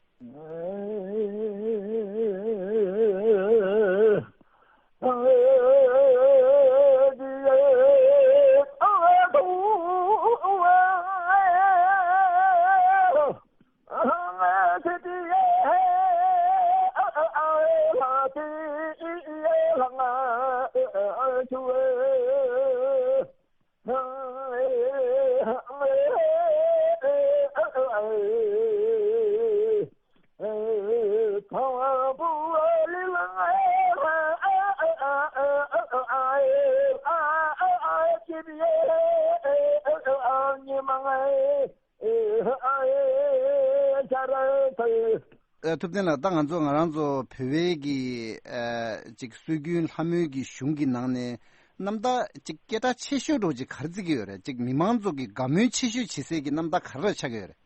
ཨ། ཐུབ་བསྟན་ལགས། ད་ང་ཚོ་ང་རང་ཚོ་བོད་པའི་གི་ཨ་ཅིག་སྲོལ་རྒྱུན་ལྷ་མོའི་གི་གཞུང་གི་ནང་ནས་རྣམ་ཐར་ཅིག་སྐད་གྲགས་ཆེ་ཤོས་འདྲ་བོ་ཅིག་ག་རེ་བརྩི་གི་ཡོད་རེད། ཅིག་མི་མང་ཚོ་གི་དགའ་མོས་ཆེ་ཤོས་བྱེད་སའི་གི་རྣམ་ཐར་ག་རེ་ལ་ཆགས་ཀྱི་ཡོད་རེད།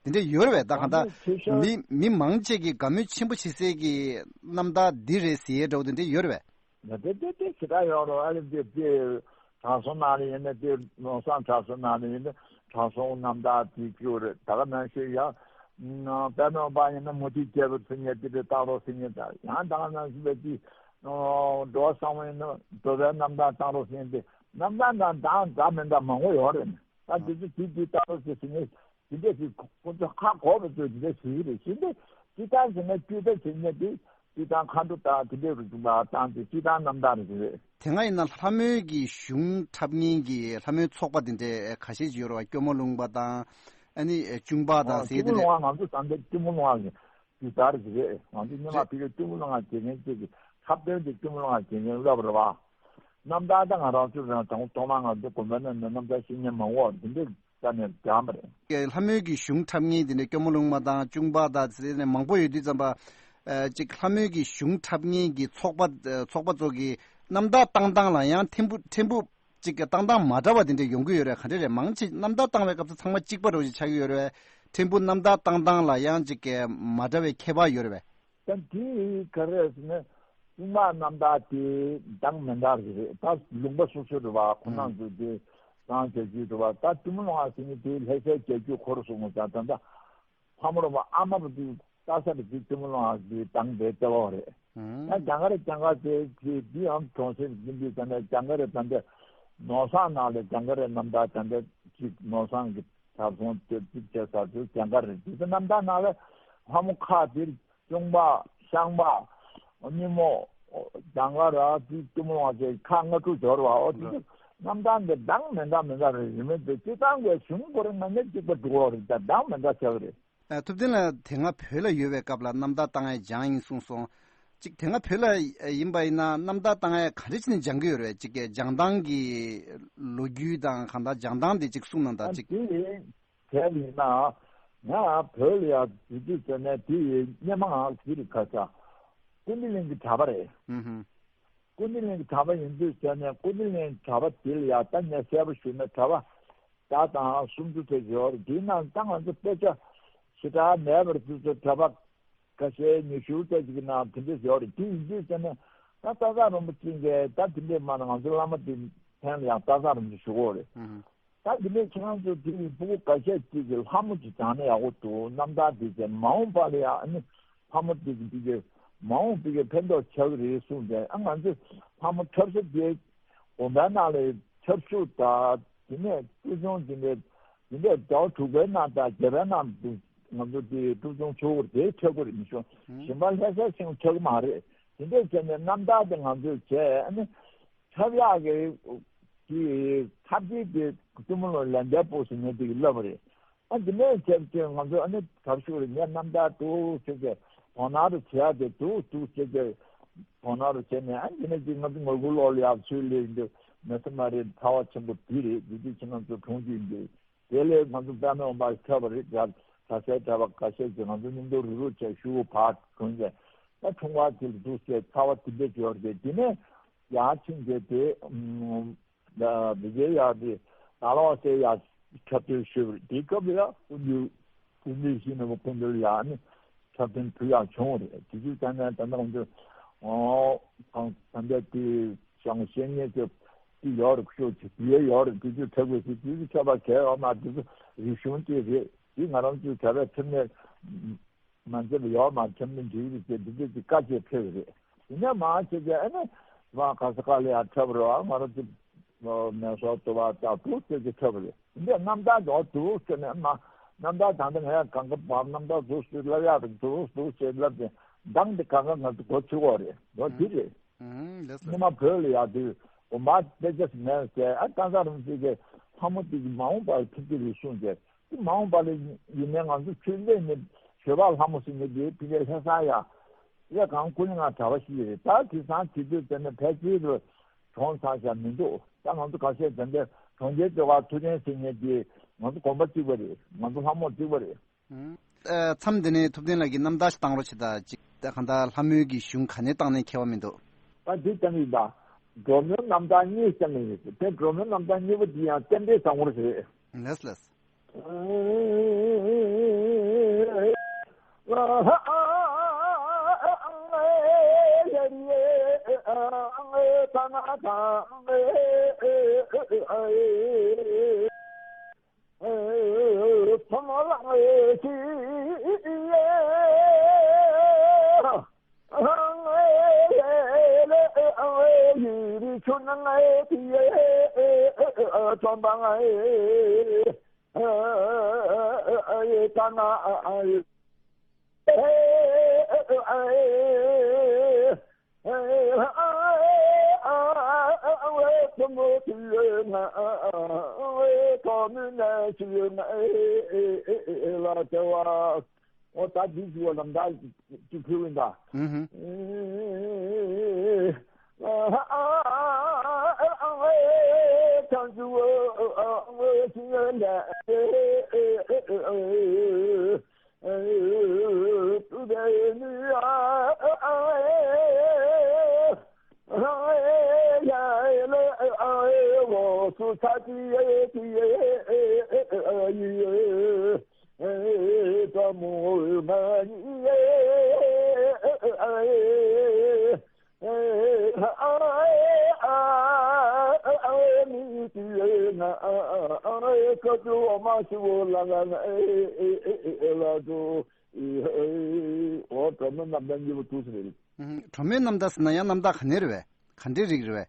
དེ་འདྲ་ཡོད་རེད་པས། ད་གང་ལྟར་དགའ་མོས་ཆེ་ཤོས། མི་མི་མང་ཆེ་གི་དགའ་མོས་ཆེན་པོ་བྱེད་སའི་གི་རྣམ་ཐར་འདི་རེད་ཟེར་ཡས་འདྲ་བོ་དེ་འདྲ་ཡོད་རེད་པས། ང་དེ་དེ་དེ་ཞེ་དྲག་ཡོད་རེད། ཨ་ལེ་དེ་དེ་དྲང་སྲོང་ནང་ལ་ཡིན་ན་དེ་ནོར་བཟང་དྲང་སྲོང་ནང་ལ་ཡིན་ན་དྲང་སྲོང་རྣམ་ཐར་དེ་བཅུག་རེད། ད་ག་ནང་བཞིན་ཡང་པདྨ་དཔལ་ཡིན་ན་མུ་ཏིག་རྒྱལ་པོ་ཟེར་མཁན་དེ་དེ་བཏང་རོགས་ཟེར་མཁན། ད་ཡང་ད་ག་ནང་བཞིན་པའི་དེ་འགྲོ་བ་བཟང་པོ་ཡིན་ན་འགྲོ་བའི་རྣམ་ཐར་བཏང་རོགས་ཟེར་མཁན་དེ། རྣམ་ཐར་དང་དང་འདྲ་མི་འདྲ་མང་པོ་ཡོད་རེད། ད་དེ་ཚོ་དེ་དེ་བཏང་རོགས་ཟེར་ཟེར་མཁན། དེ་འདྲ་ཞིག་ཁོ་ཚོ་ཧ་གོ་བ་ཚོ་དེ་འདྲ་ཞིག་རེད། ཞིག་འདྲ་ཅི་ལྟར་ཟེར་ན་སྤྱིར་བཏང་བྱེད་ཉེས་དེ་སྤྱིར་བཏང་མཁའ་འགྲོ་དང་དེ་འདྲ་རུ་བྱུང་བ་བཏང་སྟེ་སྤྱིར་བཏང་རྣམ་ཐར་རེད། དེ་སྔ་ཡིན་ན་ལྷ་མོའི་གི་གཞུང་འཁྲབ་མཁན་གྱི་ལྷ་མོའི་ཚོགས་པ་དེ་འདྲ་ཁ་ཤས་ཅིག་ཡོད་རེད་བ། སྐྱོར་མོ་ལུང་པ་དང་ཨ་ནི་གཅུང་པ་དང་ཟེར་དེ་འདྲ། སྐྱོར་མོ་ལུང་པ་ང་ཚོ་ད་ལྟ་སྐྱོར་མོ་ལུང་པ་གི་དེ་ལྟར་ཞིག་རེད། ང་ཚོ་སྔོན་མ་རེད། ཕ་གིར་སྐྱོར་མོ་ལུང་པ་བྱེད་མཁན་ཅིག་གི་འཁྲབ་སྟོན་དེ་སྐྱོར་མོ་ལུང་པ་བྱེད་མཁན་སློབ་རེད་བ། རྣམ་ཐར་ད་ང་རང་ཚོ་རང་དང་པོ་ཐོག་མར་ང་ཚོ་དགོན་པ་ནང་ནས་རྣམ་ཐར་ཤེས་མཁན་མང་བོ་འདི་འདྲ་ས་ནས་སྦྱངས་པ་རེད། ལྷ་མོའི་གི་གཞུང་འཁྲབ་མཁན་དེ་འདྲ་སྐྱོར་མོ་ལུང་པ་དང་གཅུང་པ་དང་ཟེར་ནས་མང་པོ་ཡོད་དུས་ཙམ་པ། ཨ་ཅིག་ལྷ་མོའི་གི་གཞུང་འཁྲབ་མཁན་གྱི་ཚོགས་པ་ཚོགས་པ་ཚོ་གི་རྣམ་ཐར་བཏང་སྟངས་ལ་ཡང་ཕྲན་བུ་ཕྲན་བུ་ཅིག་གི་བཏང་སྟངས་མ་འདྲ་བ་དེ་འདྲ་ཡོང་གི་ཡོད་རེད། ག་འདྲ་རེད། མང་ཆེ་རྣམ་ཐར་བཏང་བའི་སྐབས་སུ་ཚང་མ་གཅིག་པ་འདྲ་བོ་ཞིག་ཆགས་ཀྱི་ཡོད་རེད། ཕྲན་བུ་རྣམ་ཐར་བཏང་སྟངས་ལ་ཡང་ཅིག་གི་མ་འདྲ་བའི་ཁྱད་པར་ཡོད་རེད་པས། ད་འདི་ག་རེ་ཟེར་ན་གཅུང་པ་རྣམ་ཐར་དེ་གདངས་མི་འདྲ་རེད། ད་ལུང་པ་སོ་སོ་རེད་བ། ཁོ་རང་ཚོ་དེ་གཙང་རྒྱ་རྒྱུད་རེད་བ། ད་གཏུམ་མོ་ལུང་པ་ཟེར་མཁན་དེ་ལྷ་སའི་རྒྱ་རྒྱུད་ཁོ་རང་སོང་ཙང་ད་ལྟ་ཕ་མ་རེད་བ། ཨ་མ་རེད་དེ་ལྟ་ས་རེད་དེ་གཏུམ་མོ་ལུང་པ་དེ་གདངས་དེ་ལྟ་བ་རེད། ད་ལྗང་དཀར་ལྗང་དཀར་དེ་དེ་དེ་ཡང་གྲོང་གསེབ་ཡིན་དུས་ད་ལྟ་ལྗང་དཀར་རེད། ད་ལྟ་ནོར་བཟང་ནང་ལ་ལྗང་དཀར་རེད། རྣམ་ཐར་ད་ལྟ་ཅིག་ནོར་བཟང་གི་གྲྭ་ཚང་དེ་གཅིག་བྱས་ས་དེ་ལྗང་དཀར་རེད། དེ་ཚོ་རྣམ་ཐར་ནང་ལ་ལྷ་མོ་ཁག་དེ་གཅུང་པ་ཤངས་པ་སྙིང་མོ་ལྗང་དཀར་ར་དེ་གཏུམ་མོ་ལུང་པ་ཁག་ལྔ་དྲུག་འབྱོར་བ། འོ་དེ་ཚོ་རྣམ་ཐར་འདི་གདངས་མི་འདྲ་མི་འདྲ་རེད། རིས་མེད་དེ་སྤྱིར་བཏང་གི་གཞུང་ཁོ་རང་ང་ནས་གཅིག་པ་འགྲོ་བ་རེད། ད་གདངས་མི་འདྲ་ཆགས་རེད། ཨ། ཐུབ་བསྟན་ལགས། དེ་སྔ་བོད་ལ་ཡོད་པའི་སྐབས་ལ་རྣམ་ཐར་བཏང་ཡས་སྦྱངས་ཡིན་གསུངས་སོང་། གཅིག་དེ་སྔ་བོད་ལ་ཡིན་པ་ཡིན་ན་རྣམ་ཐར་བཏང་ཡས་ག་འདྲ་བྱས་ནས་སྦྱང་གི་ཡོད་རེད། གཅིག་གི་སྦྱང་སྟངས་ཀྱི་ལོ་རྒྱུས་དང་གང་ལྟར་སྦྱང་སྟངས་དེ་གཅིག་གསུངས་གནང་དང་། ཨ། གཅིག་དེ་དེ་ཡིན་ན་ང་བོད་ལ་ཡར་འཛུལ་དུས་ཙམ་ནས་དེ་ཡི་སྔོན་མ་ང་གཞི་རིག་ཁ་ཤ་ཀུན་བདེ་གླིང་གི་གྲྭ་པ་རེད། ཧུམ་ཧུམ། ཀུན་བདེ་གླིང་གི་གྲྭ་པ་ཡིན་དུས་ཙམ་ནས་ཀུན་བདེ་གླིང་གྲྭ་པ་དེ་ལ་ཡར་ད་ངས་གསལ་པོ་ཞུས་ན་གྲྭ་པ་བརྒྱ་དང་སུམ་ཅུ་ཙམ་ཡོད་རེད། དེའི་ནང་ད་ང་ཚོ་དཔེ་ཆ་ཞེ་དྲག་མེད་པར་དུས་ཚོད་གྲྭ་པ་ཁ་ཤས་ཉི་ཤུ་ཙམ་ཅིག་གི་ནང་དེ་འདྲ་ཡོད་རེད། དེ་ཡིན་དུས་ཙམ་ནས་ད་སྟག་ཚང་རིན་པོ་ཆེ་གིས་ད་དེ་འདྲས་མ་ང་ཚོ་བླ་མ་དེ་མཚན་ལ་ཡང་སྟག་ཚང་རིན་པོ་ཆེ་ཞུ་གི་ཡོད་རེད། ཨུ་ཧུ། ད་དེ་ནས་ཁྱེད་རང་ཚོ་དེ་ཡི་ཕྲུ་གུ་འགའ་ཤས་ཅིག་གིས་ལྷ་མོ་ཅིག་སྦྱངས་ན་ཡག་པོ་འདུག་རྣམ་ཐར་དེ་ཚོ་མ་འོངས་པ་ལ་ཡང་ཨ་ནི་ལྷ་མོ་དེ་གི་དེ་གི་མ་འོངས་པའི་གི་ཕན་ཐོགས་ཆགས་ཀྱི་རེད་གསུངས་ཏེ། ཨ། ང་ཚོས་ལྷ་མོ་འཁྲབ་ས་དེ་དགོན་པའི་ནང་ལ་འཁྲབ་ཤུགས་དང་དེ་ནས་སྤྲོ་ཆུང་དེ་འདྲའི་དེ་འདྲའི་ཟླ་བ་དྲུག་པའི་ནང་དང་བརྒྱད་པའི་ནང་དུ་ང་ཚོ་དེ་སྤྲོ་ཆུང་ཚོགས་པར་དེ་འཁྲབ་ཀྱི་རེད། མི་ཤོང་གཞན་པ་ལྷ་སའི་ཆེན་འཁྲབ་ཀྱི་མ་རེད། དེ་འདྲའི་བྱས་ནས་རྣམ་ཐར་དེ་ང་ཚོས་བྱས། ཨ་ནི་འཁྲབ་ཡག་གི་གི་ཐབས་ཤེས་དེ་གཏུམ་མོ་ལུང་ལན་བདེ་པོ་ཟེར་མཁན་དེ་གི་བསླབ་པ་རེད། ཨ། དེ་ནས་བྱས་བྱས་ང་ཚོ་ཨ་ནི་གར་ཞུགས་རེད། ངས་རྣམ་ཐར་འདུག་ཟེར་བྱས་དོ་སྣང་རུ་བྱེད་ཡག་དེ་འདུག་འདུག་ཟེར་བྱས་དོ་སྣང་རུ་བྱས་ནས། ཨ། དེ་ནས་ཅིག་ང་ཚོ་ངོ་རྒོལ་འོག་ལ་ཡར་ཚུར་སླེབས་ཡོང་དུས་མེད་ས་མ་རེད། ཚ་བ་ཆེན་པོ་དེ་རེད། དེ་དུས་ཁྱེད་རང་ཚོ་གྲོངས་ཀྱི་ཡིན་དུས། དེ་ལས་ང་ཚོ་པདྨ་དབང་པོ་འཁྲབ་པ་རེད། གྲྭ་གྲྭ་སའི་གྲྭ་པ་ཁ་ཤས་ཀྱིས་ང་ཚོ་མཉམ་དུ་རུབ་རུབ་བྱས་ཤུགས་ཕར་གྱོན་བྱས། ད་ཁྲོམ་ཁ་དེ་ལ་འདུག་ཟེར་ཚ་བ་དེ་འདྲ་ཡོད་རེད། དེ་ནས་ཡར་ཕྱིན་བྱས་དེ། ཨུམ། ད་མི་རྗེ་ཡག་དེ་ནཱ་ལོག་སེ་ཡར་འཁྲབ་སྟོན་ཞུས་པ་རེད། དེའི་སྐབས་ལ་ཡ་སྐུ་མདུན་སྐུ་མདུན་ཞིག་ནས་སྐུ་མདུན་ལ་ཡ་ནི་འཁྲབ་སྟོན་ཕུལ་ཡག་བྱུང་བ་རེད། དེ་དུས་ད་ནས་ད་ནང་དུ་ཨོ་གང་ད་ལྟ་དེ་ཞང་བཤེས་གཉེན་ཚོ་དེ་ཡོད་རེད། ཤོག་ཅིག་དེ་ཡོད་རེད། དེ་དུས་འཁྲབ་དགོས་ཟེར། དེ་དུས་འཁྲབ་པ་གལ་ཡོད་མ་རེད། དེ་ཚོ་རིག་གཞུང་ཅིག་རེད། དེ་ང་རང་ཚོའི་གྲྭ་པའི་འཁྲབ་ནས་མ་འཛེམས་ཡོད་མ་འཁྲབ་ནས་འགྲིག་རེད་ཅེས་འདི་འདྲ་ཅིག་བཀའ་བཅད་ཕེབས་རེད། དེ་ནས་མར་བྱས་ཏེ་ཨ་ནི་མར་ག་ས་ག་ལ་ཡང་འཁྲབ་རོགས། ང་རང་ཚོ་མེ་སོར་དུ་བ་དང་འདུག་ཟེར་གྱི་འཁྲབ་རེད། འདི་རྣམ་ཐར་འགྲོ་འདུག་ཟེར་ནས་མ་རྣམ་ཐར་ད་ལྟ་ངས་གང་ག་བར་རྣམ་ཐར་འདུག་ཟེར་ལབ་ཡག་འདུག་འདུག་ཟེར་ལབ་ནས་གདངས་འདི་གང་ག་ང་ཚོ་གོ་ཆོད་གོ་རེད། འོ་འདི་རེད། ཨང་། ལགས་སོ། སྔོན་མ་བོད་ལ་ཡག་དུས་དགོན་པ་དཔེ་ཆ་ཞིག་མེད་ཟེར། ཨ། སྟག་ཚང་རིན་པོ་ཆེ་གིས་ལྷ་མོ་དེ་གི་མ་འོངས་པར་ཐུག་གི་རེད་གསུངས་ཏེ། དེ་མ་འོངས་པ་ལ་ཡིན་ནའི་ང་ཚོ་ཆོས་ལས་ནི་ཞོལ་པ་ལྷ་མོ་ཟེར་མཁན་དེ་ཕ་གིར་ལྷ་ས་ཡ་ལས་གང་ཀུན་ང་གྲྭ་པ་ཞིག་རེད། ད་དེང་སང་དེ་དུས་དེ་ནས་ཕལ་ཆེར་དུ་གྲོངས་ཚར་ཤག་མི་འདུག་ད་ང་ཚོ་ཁ་ཤས་དེ་འདྲའི་གྲོང་ཁྱེར་ལྟེ་བ་ཐུབ་བསྟན་ཟེར་མཁན་དེ་ང་ཚོ་དགོན་པ་གཅིག་པ་རེད། ང་ཚོ་ལྷ་མོ་གཅིག་པ་རེད། ཨུམ། ཨ། མཚམས་འདི་ནས་ཐུབ་བསྟན་ལགས་ཀྱིས་རྣམ་ཐར་ཞིག་བཏང་རོགས་བྱེད་དང་། ཅིག་ད་གང་ལྟར་ལྷ་མོའི་གི་གཞུང་ག་ནས་བཏང་ནས་ཁྱད་པར་མི་འདུག་ད་འདི་བཏང་གི་ཡིན་ད། འབྲོག་མོའི་རྣམ་ཐར་གཉིས་བཏང་གི་ཡིན། དེ་འབྲོག་མོའི་རྣམ་ཐར་གཉིས་པ་འདི་ཡང་རྟེན་འབྲེལ་བཟང་པོ་རེད། ལགས་ལགས། ཨོ་ད་འདི་ཞུ་བ་ལམ་ད་ཅིག་ཕུལ་ཡིན་ད། ཨུ་ཧུ། ཨོ་གྲོ་མོའི་རྣམ་ཐར་གཉིས་པ་འདུག་ཟེར། གྲོ་མོའི་རྣམ་ཐར་ཟེར་ན་ཡང་རྣམ་ཐར་ག་ནས་རེད་བས། ག་འདྲའི་རིགས་རེད་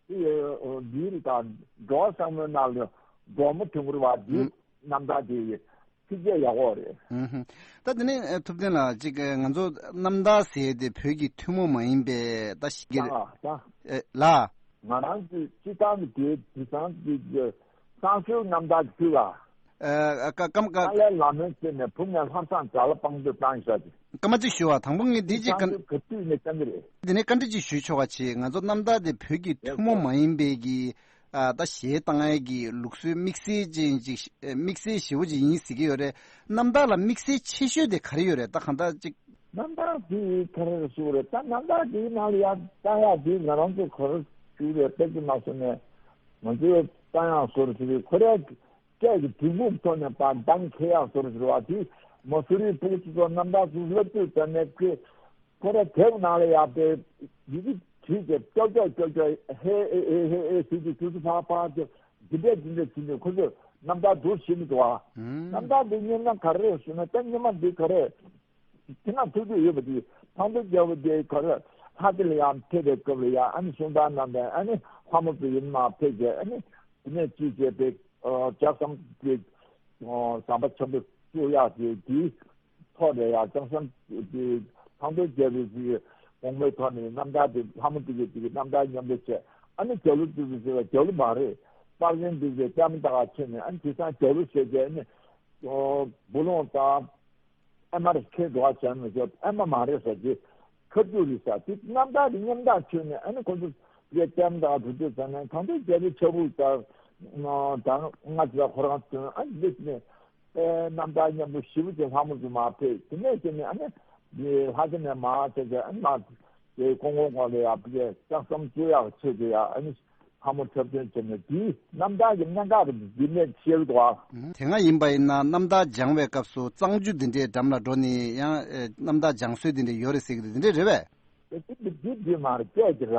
བས། འདིའི་རིགས་དང་འགྲོ་བ་བཟང་མོའི་ནང་ལ་འབྲོག་མོ་དུང་དཀར་བ་འདིའི་ཨུམ། རྣམ་ཐར་དེ་ཡི་ཚིགས་བཅད་ཡག་པོ་རེད། ཨུམ། ད་དེ་ནས་ཐུབ་བསྟན་ལགས་ཅིག་ང་ཚོ་རྣམ་ཐར་ཟེར་དེ་བོད་ཀྱི་ཐུན་མོང་མ་ཡིན་པའི་ད་ཞིག་རེད། ད་ལ། ང་རང་ཚོའི་སྤྱི་བཏང་གི་དེའི་དུས་སང་གི་བསང་གསོལ་རྣམ་ཐར་གྱི་དུས་ལ། ཨ། ཀ་ཀམ་ཀ་ཏཱ་ལའི་བླ་མའི་རྩེ་ནས་བུ་ངའི་ལྷ་བསང་ཇ་ལ་དཔང་པོས་བཏང་ཤག་ཅིག་སྐར་མ་གཅིག་ཞུ་བ་དང་པོ་ངས་འདི་གཅིག་བསང་གསོལ་ག་དུས་ནས་བཏང་གི་རེད། འདི་ནས་བཀའ་འདྲི་གཅིག་ཞུ་ཆོག་ག་བྱེད། ང་ཚོ་རྣམ་ཐར་དེ་བོད་ཀྱི་ཐུན་མོང་མ་ཡིན་པའི་གི་ཨ། ད་གཞས་བཏང་ཡས་ཀྱི་ལུགས་སྲོལ་དམིགས་བསལ་ཅན་ཅིག་དམིགས་བསལ་ཞེ་པོ་ཅིག་ཡིན་ཟེར་གྱི་ཡོད་རེད། རྣམ་ཐར་ལ་དམིགས་བསལ་ཆེ་ཤོས་དེ་ག་རེ་ཡོད་རེད། ད་གང་ལྟར་ཅིག་རྣམ་ཐར་དེ་ག་རེ་ཞུ་རེད། ད་རྣམ་ཐར་དེའི་ནང་ལ་ཡ་ལྟ་ཡ་དེ་ང་རང་ཚོ་ག་རེ་ཞུ་རེད། དཔེ་ཅིག་མ་སོང་ནས་ང་ཚོའི་ལྟ་ཡག་བཟོ་རེད་ཟེར་ཁོ་རའི་སྐད་ཀྱི་འབྲི་གུང་ཐོག་ནས་ཕར་གདངས་འཁེལ་ཡག་བཟོ་རེད་ཟེར་བ་དེ་མ་སུ་རིའི་ཕྲུ་གུ་ཚོ་ཚོ་རྣམ་ཐར་ཚོ་སླེབས་དུས་ཙམ་ནས་ཁོས་ཁོ་རའི་དེབ་ནང་ལ་ཡ་དཔེ་ཡི་གེ་བྲིས་ཏེ་ཀྱོག་ཀྱོག་ཀྱོག་ཀྱོག་ཧེ་ཨེ་ཨེ་ཧེ་ཨེ་ཟེར་དུས་དུས་སུ་ཕར་ཕར་ཏེ་འདི་འདྲས་འདི་འདྲས་ཟེར་ནས་ཁོ་ཚོས་རྣམ་ཐར་འདུག་ཤེས་མི་འདུག་ཨ། རྣམ་ཐར་འདི་སྙན་ན་ག་རེ་རེད་ཟེར་ན་ད་སྙན་མ་འདི་ག་རེ། དེ་ན་ཐུག་ཐུག་ཡོད་པ་དེ་ཐང་སྟོང་རྒྱལ་པོ་དེ་ག་རེ་ལྷ་རྩེ་ལ་ཡང་ཕེབས་པའི་སྐབས་ལ་ཡང་ཨ་ནི་གསུང་སྟངས་གནང་དང་ཨ་ནི་ལྷ་མོ་བོད་ཡུལ་མར་ཕེབས་རྗེས་ཨ་ནི་དེ་ནས་ཅི་བྱས་པའི་ལྕགས་ཟམ་དེ་ཟམ་པ་ཆེན་པོ་བཙུགས་ཡག་དེ་དེའི་ཐོག་ནས་ཡང་ལྕགས་ཟམ་དེ་ཐང་སྟོང་རྒྱལ་པོའི་གི་དགོངས་པའི་ཐོག་ནས་རྣམ་ཐར་དེ་ལྷ་མོ་དེ་གི་དེ་གི་རྣམ་ཐར་མཉམ་དུ་བྱས་ཨ་ནི་རྒྱ་ལོ་བཙུགས་ཟེར་བ་རྒྱ་ལོ་མ་རེད། པར་ལེན་དེ་གི་ལྕགས་མོ་ད་ག་ཆེ་ནས་ཨ་ནི་དེ་སང་རྒྱ་ལོ་བྱས་རྗེས་ཨ་ནི། བུ་ལོང་དང་ཨ་མ་རེ་ཁྱེད་འགྲོ་བ་བྱས་ནས་ཟེར་ཨ་མ་མ་རེད་ཟེར་གྱི་ཁ་རྒྱུག་རེད་ཟེར་དེ་རྣམ་ཐར་རེ་མཉམ་ཐག་ཆོད་ནས་ཨ་ནི་ཁོ་ཚོ་ཡ་ལྕམ་དང་བུ་ཚོ་ཟེར་ནས་གང་ལྟར་རྒྱལ་པོའི་ཆབ་འབུལ་དང་དང་ང་ཚོ་ལ་ཁོ་རང་ཚོ་ཨ་ནི་འདི་ནས་རྣམ་ཐར་མཉམ་པོ་ཞེ་པོ་ཅིག་ལྷ་མོ་ཚོ་མར་ཕེབས་དེ་ནས་དེ་ནས་ཨ་ནི་ལྷ་ས་ནས་མར་བྱས་ཏེ་ཨ་ནི་མར་དེ་ཀོང་ཀོང་ཁོང་ལ་ཡ་ཕ་གིའི་ལྕགས་ཟམ་བཙུགས་ཡག་ཆེད་དུ་ཡ་ཨ་ནི། ལྷ་མོ་འཁྲབ་སྟོན་བྱས་ནས་དེའི་རྣམ་ཐར་གྱི་གནད་འགག་རེ་འདི་ནས་ཤེས་འདུག་ཨ། དེ་སྔ་ཡིན་པ་ཡིན་ན་རྣམ་ཐར་སྦྱང་བའི་སྐབས་སུ་གཙང་ཆུ་འདི་འདྲའི་འགྲམ་ལ་འགྲོ་ནས་ཡང་ཨེ་རྣམ་ཐར་སྦྱང་སྲོལ་འདི་འདྲ་ཡོད་རེད་ཟེར་གྱི་འདུག་འདི་འདྲ་རེད་པས། དེ་འདི་འདི་འདི་མ་རེད་སྐད་ཀྱི་ར།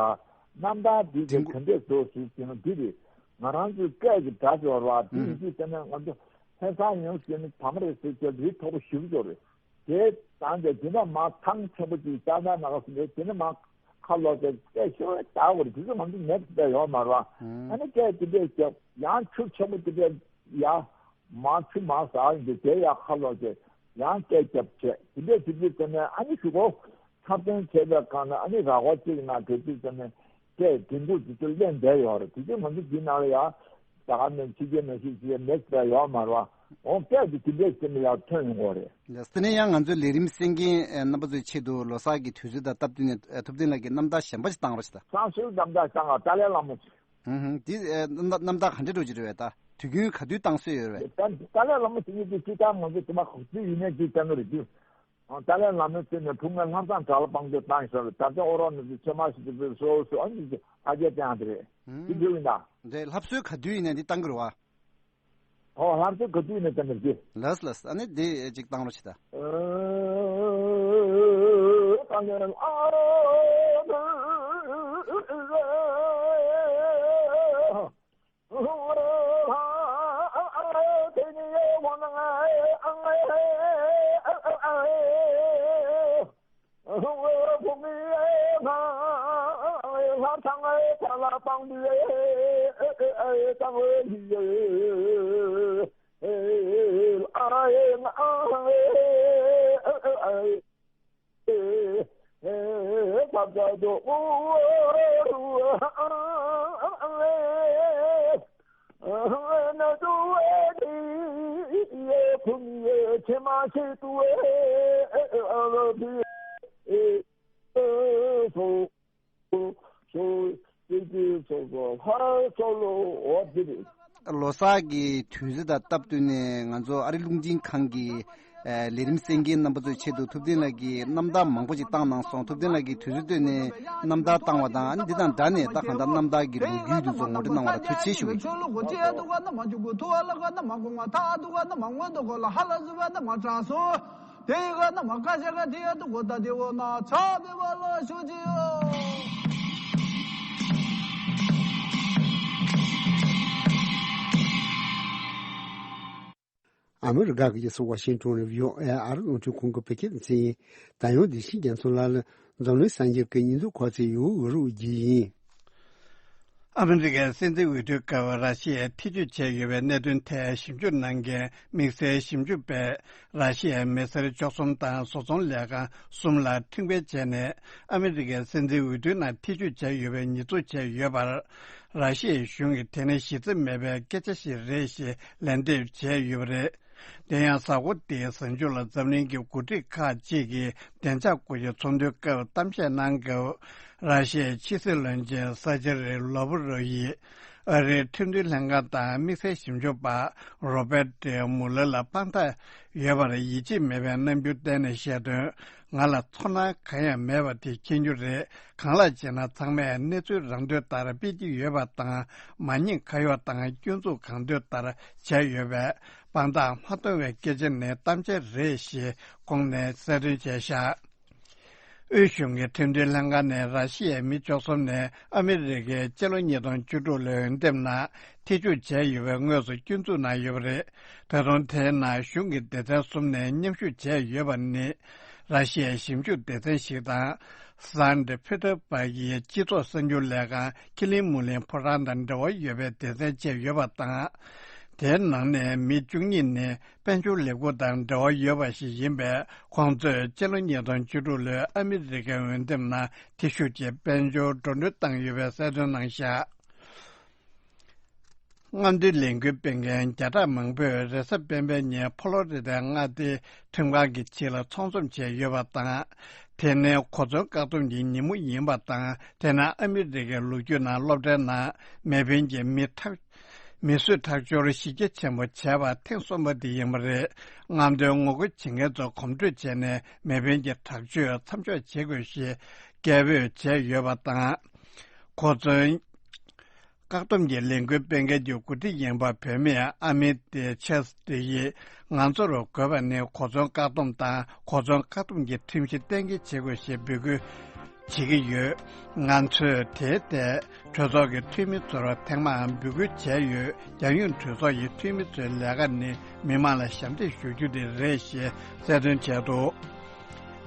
རྣམ་ཐར་འདི་འདི་དྲན་ག་འདྲས་འགྲོ་ཞུས་ཟིན་འདི་རེད། ང་རང་ཚོའི་སྐད་ཀྱི་སྒྲ་ཅིག་ཡོད་རེད་བ། འདི་ཡིན་དུས་དེ་ནས་ང་ཚོ་ལྷ་སར་ཡོང་ཟིན་ནས་བ་མ་རེད་ཟེར་གྱི་རི་མཐོ་པོ་ཞེ་པོ་ཅིག་རེད། དེ་དང་དེ་དེ་ནས་མར་ཐང་ཆེན་པོ་ཅིག་ལྕགས་ཐང་ནང་ཟིན་པས་དེ་ནས་མར་ཁ་ལོག་སྟེ་སྐད་ཤོར་བའི་བདག་བར་དུས་ཚོད་མང་པོ་མེད་པ་ཡོད་མ་རེད། ཨ་ནི་སྐད་དེ་འདྲས་རྒྱབ་ཡང་ཆུ་ཆེན་པོ་དེ་འདྲས་ཡ་མར་ཆུ་མར་ཟག་ཡིན་དུས་དེ་ཡ་ཁ་ལོག་སྟེ་ཡང་སྐད་རྒྱབ་བྱས་དེ་འདྲས་དེ་འདྲས་དེ་ནས་ཨ་ནི་ཞུ་གོ་འཁྲབ་སྟོན་བྱས་པའི་སྒང་ལ་ཨ་ནི་ར་སྐོར་གཅིག་ནང་དེ་དུས་དེ་ནས་སྐད་དེ་འགུལ་དེ་ཚོ་ལེན་བསྡད་ཡོད་རེད། དེ་དུས་ང་ཚོ་འདི་ནང་ལ་ཡ་ད་ག་ནས་ཕྱི་རྒྱལ་ནང་བཞིན་ཕྱི་རྒྱལ་མེད་པ་ཡོད་མ་རེད། འོ་སྐད་དེ་དེ་འདྲས་དེ་ནས་ཡ་ཐོན་ཡོང་གོ་རེད། ལགས་སོ། དེ་ནས་ཡང་ང་ཚོའི་ལས་རིམ་གསན་མཁན་རྣམ་པ་ཚོའི་ཆེད་དུ་ལོ་གསར་གྱི་དུས་ཚོད་དང་སྟབས་བསྟུན་ནས་ཐུབ་བསྟན་ལགས་ཀྱིས་རྣམ་ཐར་གཞན་པ་ཞིག་བཏང་རོགས་ཞེས་དང་། བསང་གསོལ་རྣམ་ཐར་བཏང་བ་ཏཱ་ལའི་བླ་མ། ཧུམ་ཧུམ། འདི་རྣམ་ཐར་རྣམ་ཐར་ག་འདྲ་འགྲོ་གི་རེད་པས་ད། དུས་རྒྱུན་ག་དུས་བཏང་སྲོལ་ཡོད་རེད། ད་ཏཱ་ལའི་བླ་མ་དེ་གཉིས་ཀྱི་ཅི་ལྟར་ང་ཚོ་དེ་མ་ཁོག་ཅི་ཡིན་ནས་ཅི་བཏང་གི་རེད་དུས། ཏཱ་ལའི་བླ་མའི་རྩེ་ནས་ཕུང་ངེ་ལྷ་བསང་གྲྭ་ལ་སྤང་དུ་བཏང་ཞོར་ད་ལྟ་ཨོ་རོག་ནས་ཚོད་མ་ཞིག་ཏུ་བུད་སོ་སོ་ཨ་ནི་ཨ་ཅེ་ཏང་དེ་རེད། དེ་འདྲ་ཡིན་ད། རེད། ལྷ་གསོལ་ག་དུས་ཡིན་ནས་འདི་བཏང་གི་རེད་བ། ཨོ་ལྷ་གསོལ་ག་དུས་ཡིན་ནས་བཏང་གི་རེད། ལགས་ལགས། ཨ་ནི་འདི་ཅིག་བཏང་རོགས་བྱེད་ད། ལོ་གསར་གྱི་དུས་ཚོད་དང་སྟབས་བསྟུན་ནས་ང་ཚོ་ཨ་རི་རླུང་འཕྲིན་ཁང་གི་ཨ་ལས་རིམ་གསན་མཁན་རྣམ་པ་ཚོའི་ཆེད་དུ་ཐུབ་བསྟན་ལགས་ཀྱིས་རྣམ་ཐར་མང་པོ་ཞིག་བཏང་གནང་སོང་། ཐུབ་བསྟན་ལགས་ཀྱིས་དུས་ཚོད་བཏོན་ནས་རྣམ་ཐར་བཏང་བ་དང་ཨ་ནི་འདི་དང་སྦྲགས་ནས་ད་གང་ལྟར་རྣམ་ཐར་གྱི་ལོ་རྒྱུས་དེ་ཚོ་ངོ་སྤྲོད་གནང་བ་ལ་ཐུགས་རྗེ་ཆེ་ཞུ་གི་ཡིན། དེ་ཡི་ག་ན་མ་ཀ་ཤ་ག་དེ་ཡ་དུ་གོ་ད་དེ་བ་ན་མ་ཀ་ཤ་ག་དེ་ཡ་དུ་གོ་ད་དེ་བ་ན་ཚ་བེ་བ་ལ་ཤོ་ཅི་ཡོ། ཨ་མི་རི་ཀ་གི་རྒྱལ་ས་ཝ་ཤིང་ཏོན་ནས་བྷི་ཨོ་ཨེ་ཨ་རི་རླུང་འཕྲིན་ཁང་གི་བོད་སྐད་སྡེ་ཚན་ཡིན། ད་ཡང་བདེ་ཆེན་རྒྱ་མཚོ་ལགས་ལ་འཛམ་གླིང་གསར་འགྱུར་གྱི་སྙིང་བསྡུས་སྐོར་ཚིག་ཡོད་འུ་རུ་རྒྱུ་ཡིན། ཨ་མི་རི་ཀའི་སྲིད་འཛིན་འོས་བསྡུའི་སྐབས་ར་ཤི་ཡས་ཐེ་ཇུས་བྱས་ཡོད་པའི་གནད་དོན་ཐད་ཞིབ་འཇུག་གནང་མཁན་དམིགས་བསལ་ཞིབ་འཇུག་པས་ར་ཤི་ཡའི་མི་སེར་བཅུ་གསུམ་དང་བཟོ་ཚོང་ལས་ཁང་གསུམ་ལ་ཁྲིམས་འགལ་བྱས་ནས་ཨ་མི་རི་ཀའི་སྲིད་འཛིན་འོས་བསྡུའི་ནང་ཐེ་ཇུས་བྱས་ཡོད་པའི་ཉེས་འཛུགས་བྱས་ཡོད་པར། ར་ཤི་ཡའི་གཞུང་གིས་དེ་ནི་གཞི་རྩ་མེད་པའི་སྐད་ཆ་ཞིག་རེད་ཞེས་ལན་འདེབས་བྱས་ཡོད་པ་རེད། དེ་ཡང་གཟའ་འཁོར་འདིའི་གཟའ་མཇུག་ལ་འཛམ་གླིང་གི་འགོ་ཁྲིད་ཁག་ཅིག་གིས་བདེ་འཇགས་སྐོར་གྱི་ཚོགས་འདུའི་སྐབས་གཏམ་བཤད་གནང་སྐབས། ར་ཤི་ཡའི་ཕྱི་སྲིད་བློན་ཆེན་ས་ཆེ་རི་ལོ་བྷ་རོ་ཡིས་ཨ་རིའི་ཁྲིམས་མཐུན་ལྷན་ཁང་དང་དམིགས་བསལ་ཞིབ་འཇུག་པ་རོ་བྷེ་ཏི་མུ་ལེ་ལ་དཔང་རྟགས་ཡོད་པར་ཡིད་ཆེས་མེད་པའི་རྣམ་འགྱུར་བསྟན་ནས་བཤད་དོན། ང་ལ་ཚོར་སྣང་གང་ཡང་མེད་པ་དེ་མཁྱེན་རྒྱུ་རེད། གང་ལགས་ཅེ་ན། ཚང་མས་གནས་ཚུལ་རང་འདོད་ལྟར་སྤེལ་གྱི་ཡོད་པ་དང་མ་ཉེས་ཁ་གཡོག་དང་སྐྱོན་འཛུགས་གང་འདོད་ལྟར་བྱས་ཡོད་པས་དཔང་རྟགས་མ་སྟོང་བའི་སྐད་ཆ་ནི་གཏམ་འཆལ་རེད་ཞེས་ཁོང་ནས་གསལ་སྟོན་བྱས་བཞག་དབུས་གཞུང་གི་ཁྲིམས་མཐུན་ལྷན་ཁང་ནས་ར་ཤི་ཡའི་མི་བཅུ་གསུམ་ནས་ཨ་མི་རི་ཀའི་སྤྱི་ལོ་ཉིས་སྟོང་བཅུ་དྲུག་ལོའི་འོས་འདེམས་ནང་ཐེ་ཇུས་བྱས་ཡོད་པའི་དངོས་སུ་སྐྱོན་འཛུགས་གནང་ཡོད་པ་རེད། ད་དུང་དེའི་ནང་གཞུང་གི་སྡེ་ཚན་གསུམ་ནས་མཉམ་ཞུགས་བྱས་ཡོད་པ་ནི། ར་ཤི་ཡའི་ཞིབ་འཇུག་སྡེ་ཚན་ཞིག་དང་། སན་ཏི་ཕི་ཏར་སྦར་གྱི་སྤྱི་ཚོགས་གསར་འགྱུར་ལས་ཁང་ཀི་ལིན་མུ་ལིན་ཕོ་བྲང་དང་འབྲེལ་བ་ཡོད་པའི་སྡེ་ཚན་བཅས་ཡོད་པ་དང་། དེའི་ནང་ནས་མི་བཅུ་གཉིས་ནི་དཔལ་འབྱོར་ལས་ཁུངས་དང་འབྲེལ་བ་ཡོད་པ་ཞིག་ཡིན་པས། ཁོང་ཚོས་སྤྱི་ལོ་ཉིས་སྟོང་བཅུ་དྲུག་ལོའི་ཨ་མི་རི་ཀའི་འོས་འདེམས་ནང་ཐེ་ཞུགས་ཀྱིས་དཔལ་འབྱོར་འགྲོ་གྲོན་བཏང་ཡོད་པའི་གསལ་སྟོན་གནང་བཞག་རྔམ་སྟོན་ལས་འགུལ་སྤེལ་མཁན་བརྒྱ་ཕྲག་མང་པོས་རེས་གཟའ་སྤེན་པའི་ཉིན་ཕོ་ལོ་རི་དའི་མངའ་སྡེའི་ཁྲིམས་ཁང་གི་ཕྱི་ལ་ཚོགས་འཛོམས་བྱས་ཡོད་པ་དང་། དེ་ནི་གོ་མཚོན་བཀག་སྡོམ་གྱི་ཉིན་མོ་ཡིན་པ་དང་། དེ་ནི་ཨ་མི་རི་ཀའི་ལོ་རྒྱུས་ནང་སློབ་གྲྭའི་ནང་མེ་འཕེན་གྱིས་མི་ཁྲག་མི་གསོད་ཁྲག་སྦྱོར་གཞི་རྒྱ་ཆེན་པོ་བྱས་པ་ཐེངས་གསུམ་པ་དེ་ཡིན་པ་རེད། རྔམ་སྟོན་ངོ་རྒོལ་བྱེད་མཁན་ཚོ་གོམ་བགྲོད་བྱས་ནས་མེ་འཕེན་གྱི་དྲག་སྤྱོད་མཚམས་འཇོག་བྱེད་དགོས་ཞེས་སྐད་འབོད་བྱས་ཡོད་པ་དང་། གོ་མཚོན། བཀག་སྡོམ་གྱི་ལས་འགུལ་སྤེལ་མཁན་གྱི་འགོ་ཁྲིད་ཡིན་པ་བུད་མེད་ཨ་མི་ཏི་ཆེས་ཏི་ཡིས་ང་ཚོར་དགོས་པ་ནི་གོ་མཚོན་བཀག་སྡོམ་དང་གོ་མཚོན་བཀག་སྡོམ་གྱི་ཁྲིམས་གཞི་གཏན་འཁེལ་བྱེད་དགོས་ཞེས་འབོད་སྐུལ་བྱེད་ཀྱི་ཡོད། ང་ཚོས་དེའི་ཐད་གྲོས་ཚོགས་ཀྱི་འཐུས་མི་ཚོར་ཐེངས་མང་འབོད་སྐུལ་བྱས་ཡོད། རྒྱལ་ཡོངས་གྲོས་ཚོགས་ཀྱི་འཐུས་མི་ཚོའི་ལས་ཀ་ནི་མི་མང་ལ་ཞབས་འདེགས་ཞུ་རྒྱུ་དེ་རེད་ཞེས་གསལ་སྟོན་བྱས་འདུག་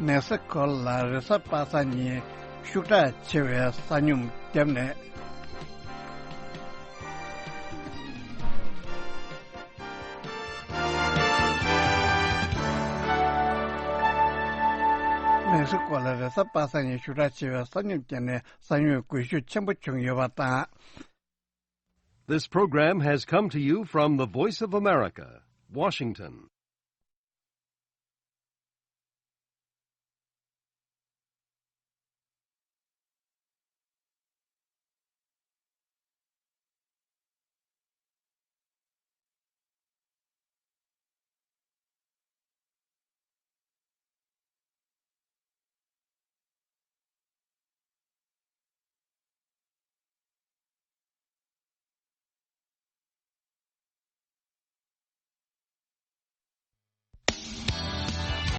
མེག་སི་ཀོ་ལ་རེས་གཟའ་པ་སངས་ཉིན་ཤུགས་དྲག་ཆེ་བའི་ས་སྙོམས་བརྒྱབ་ནས། མེག་སི་ཀོ་ལ་རེས་གཟའ་པ་སངས་ཉིན་ཤུགས་དྲག་ཆེ་བའི་ས་སྙོམས་བརྒྱབ་ནས་ས་ཡོམ་རྒུད་ཤུགས་ཆེན་པོ་བྱུང་ཡོད་པ་དང་། This program has come to you from the Voice of America, Washington.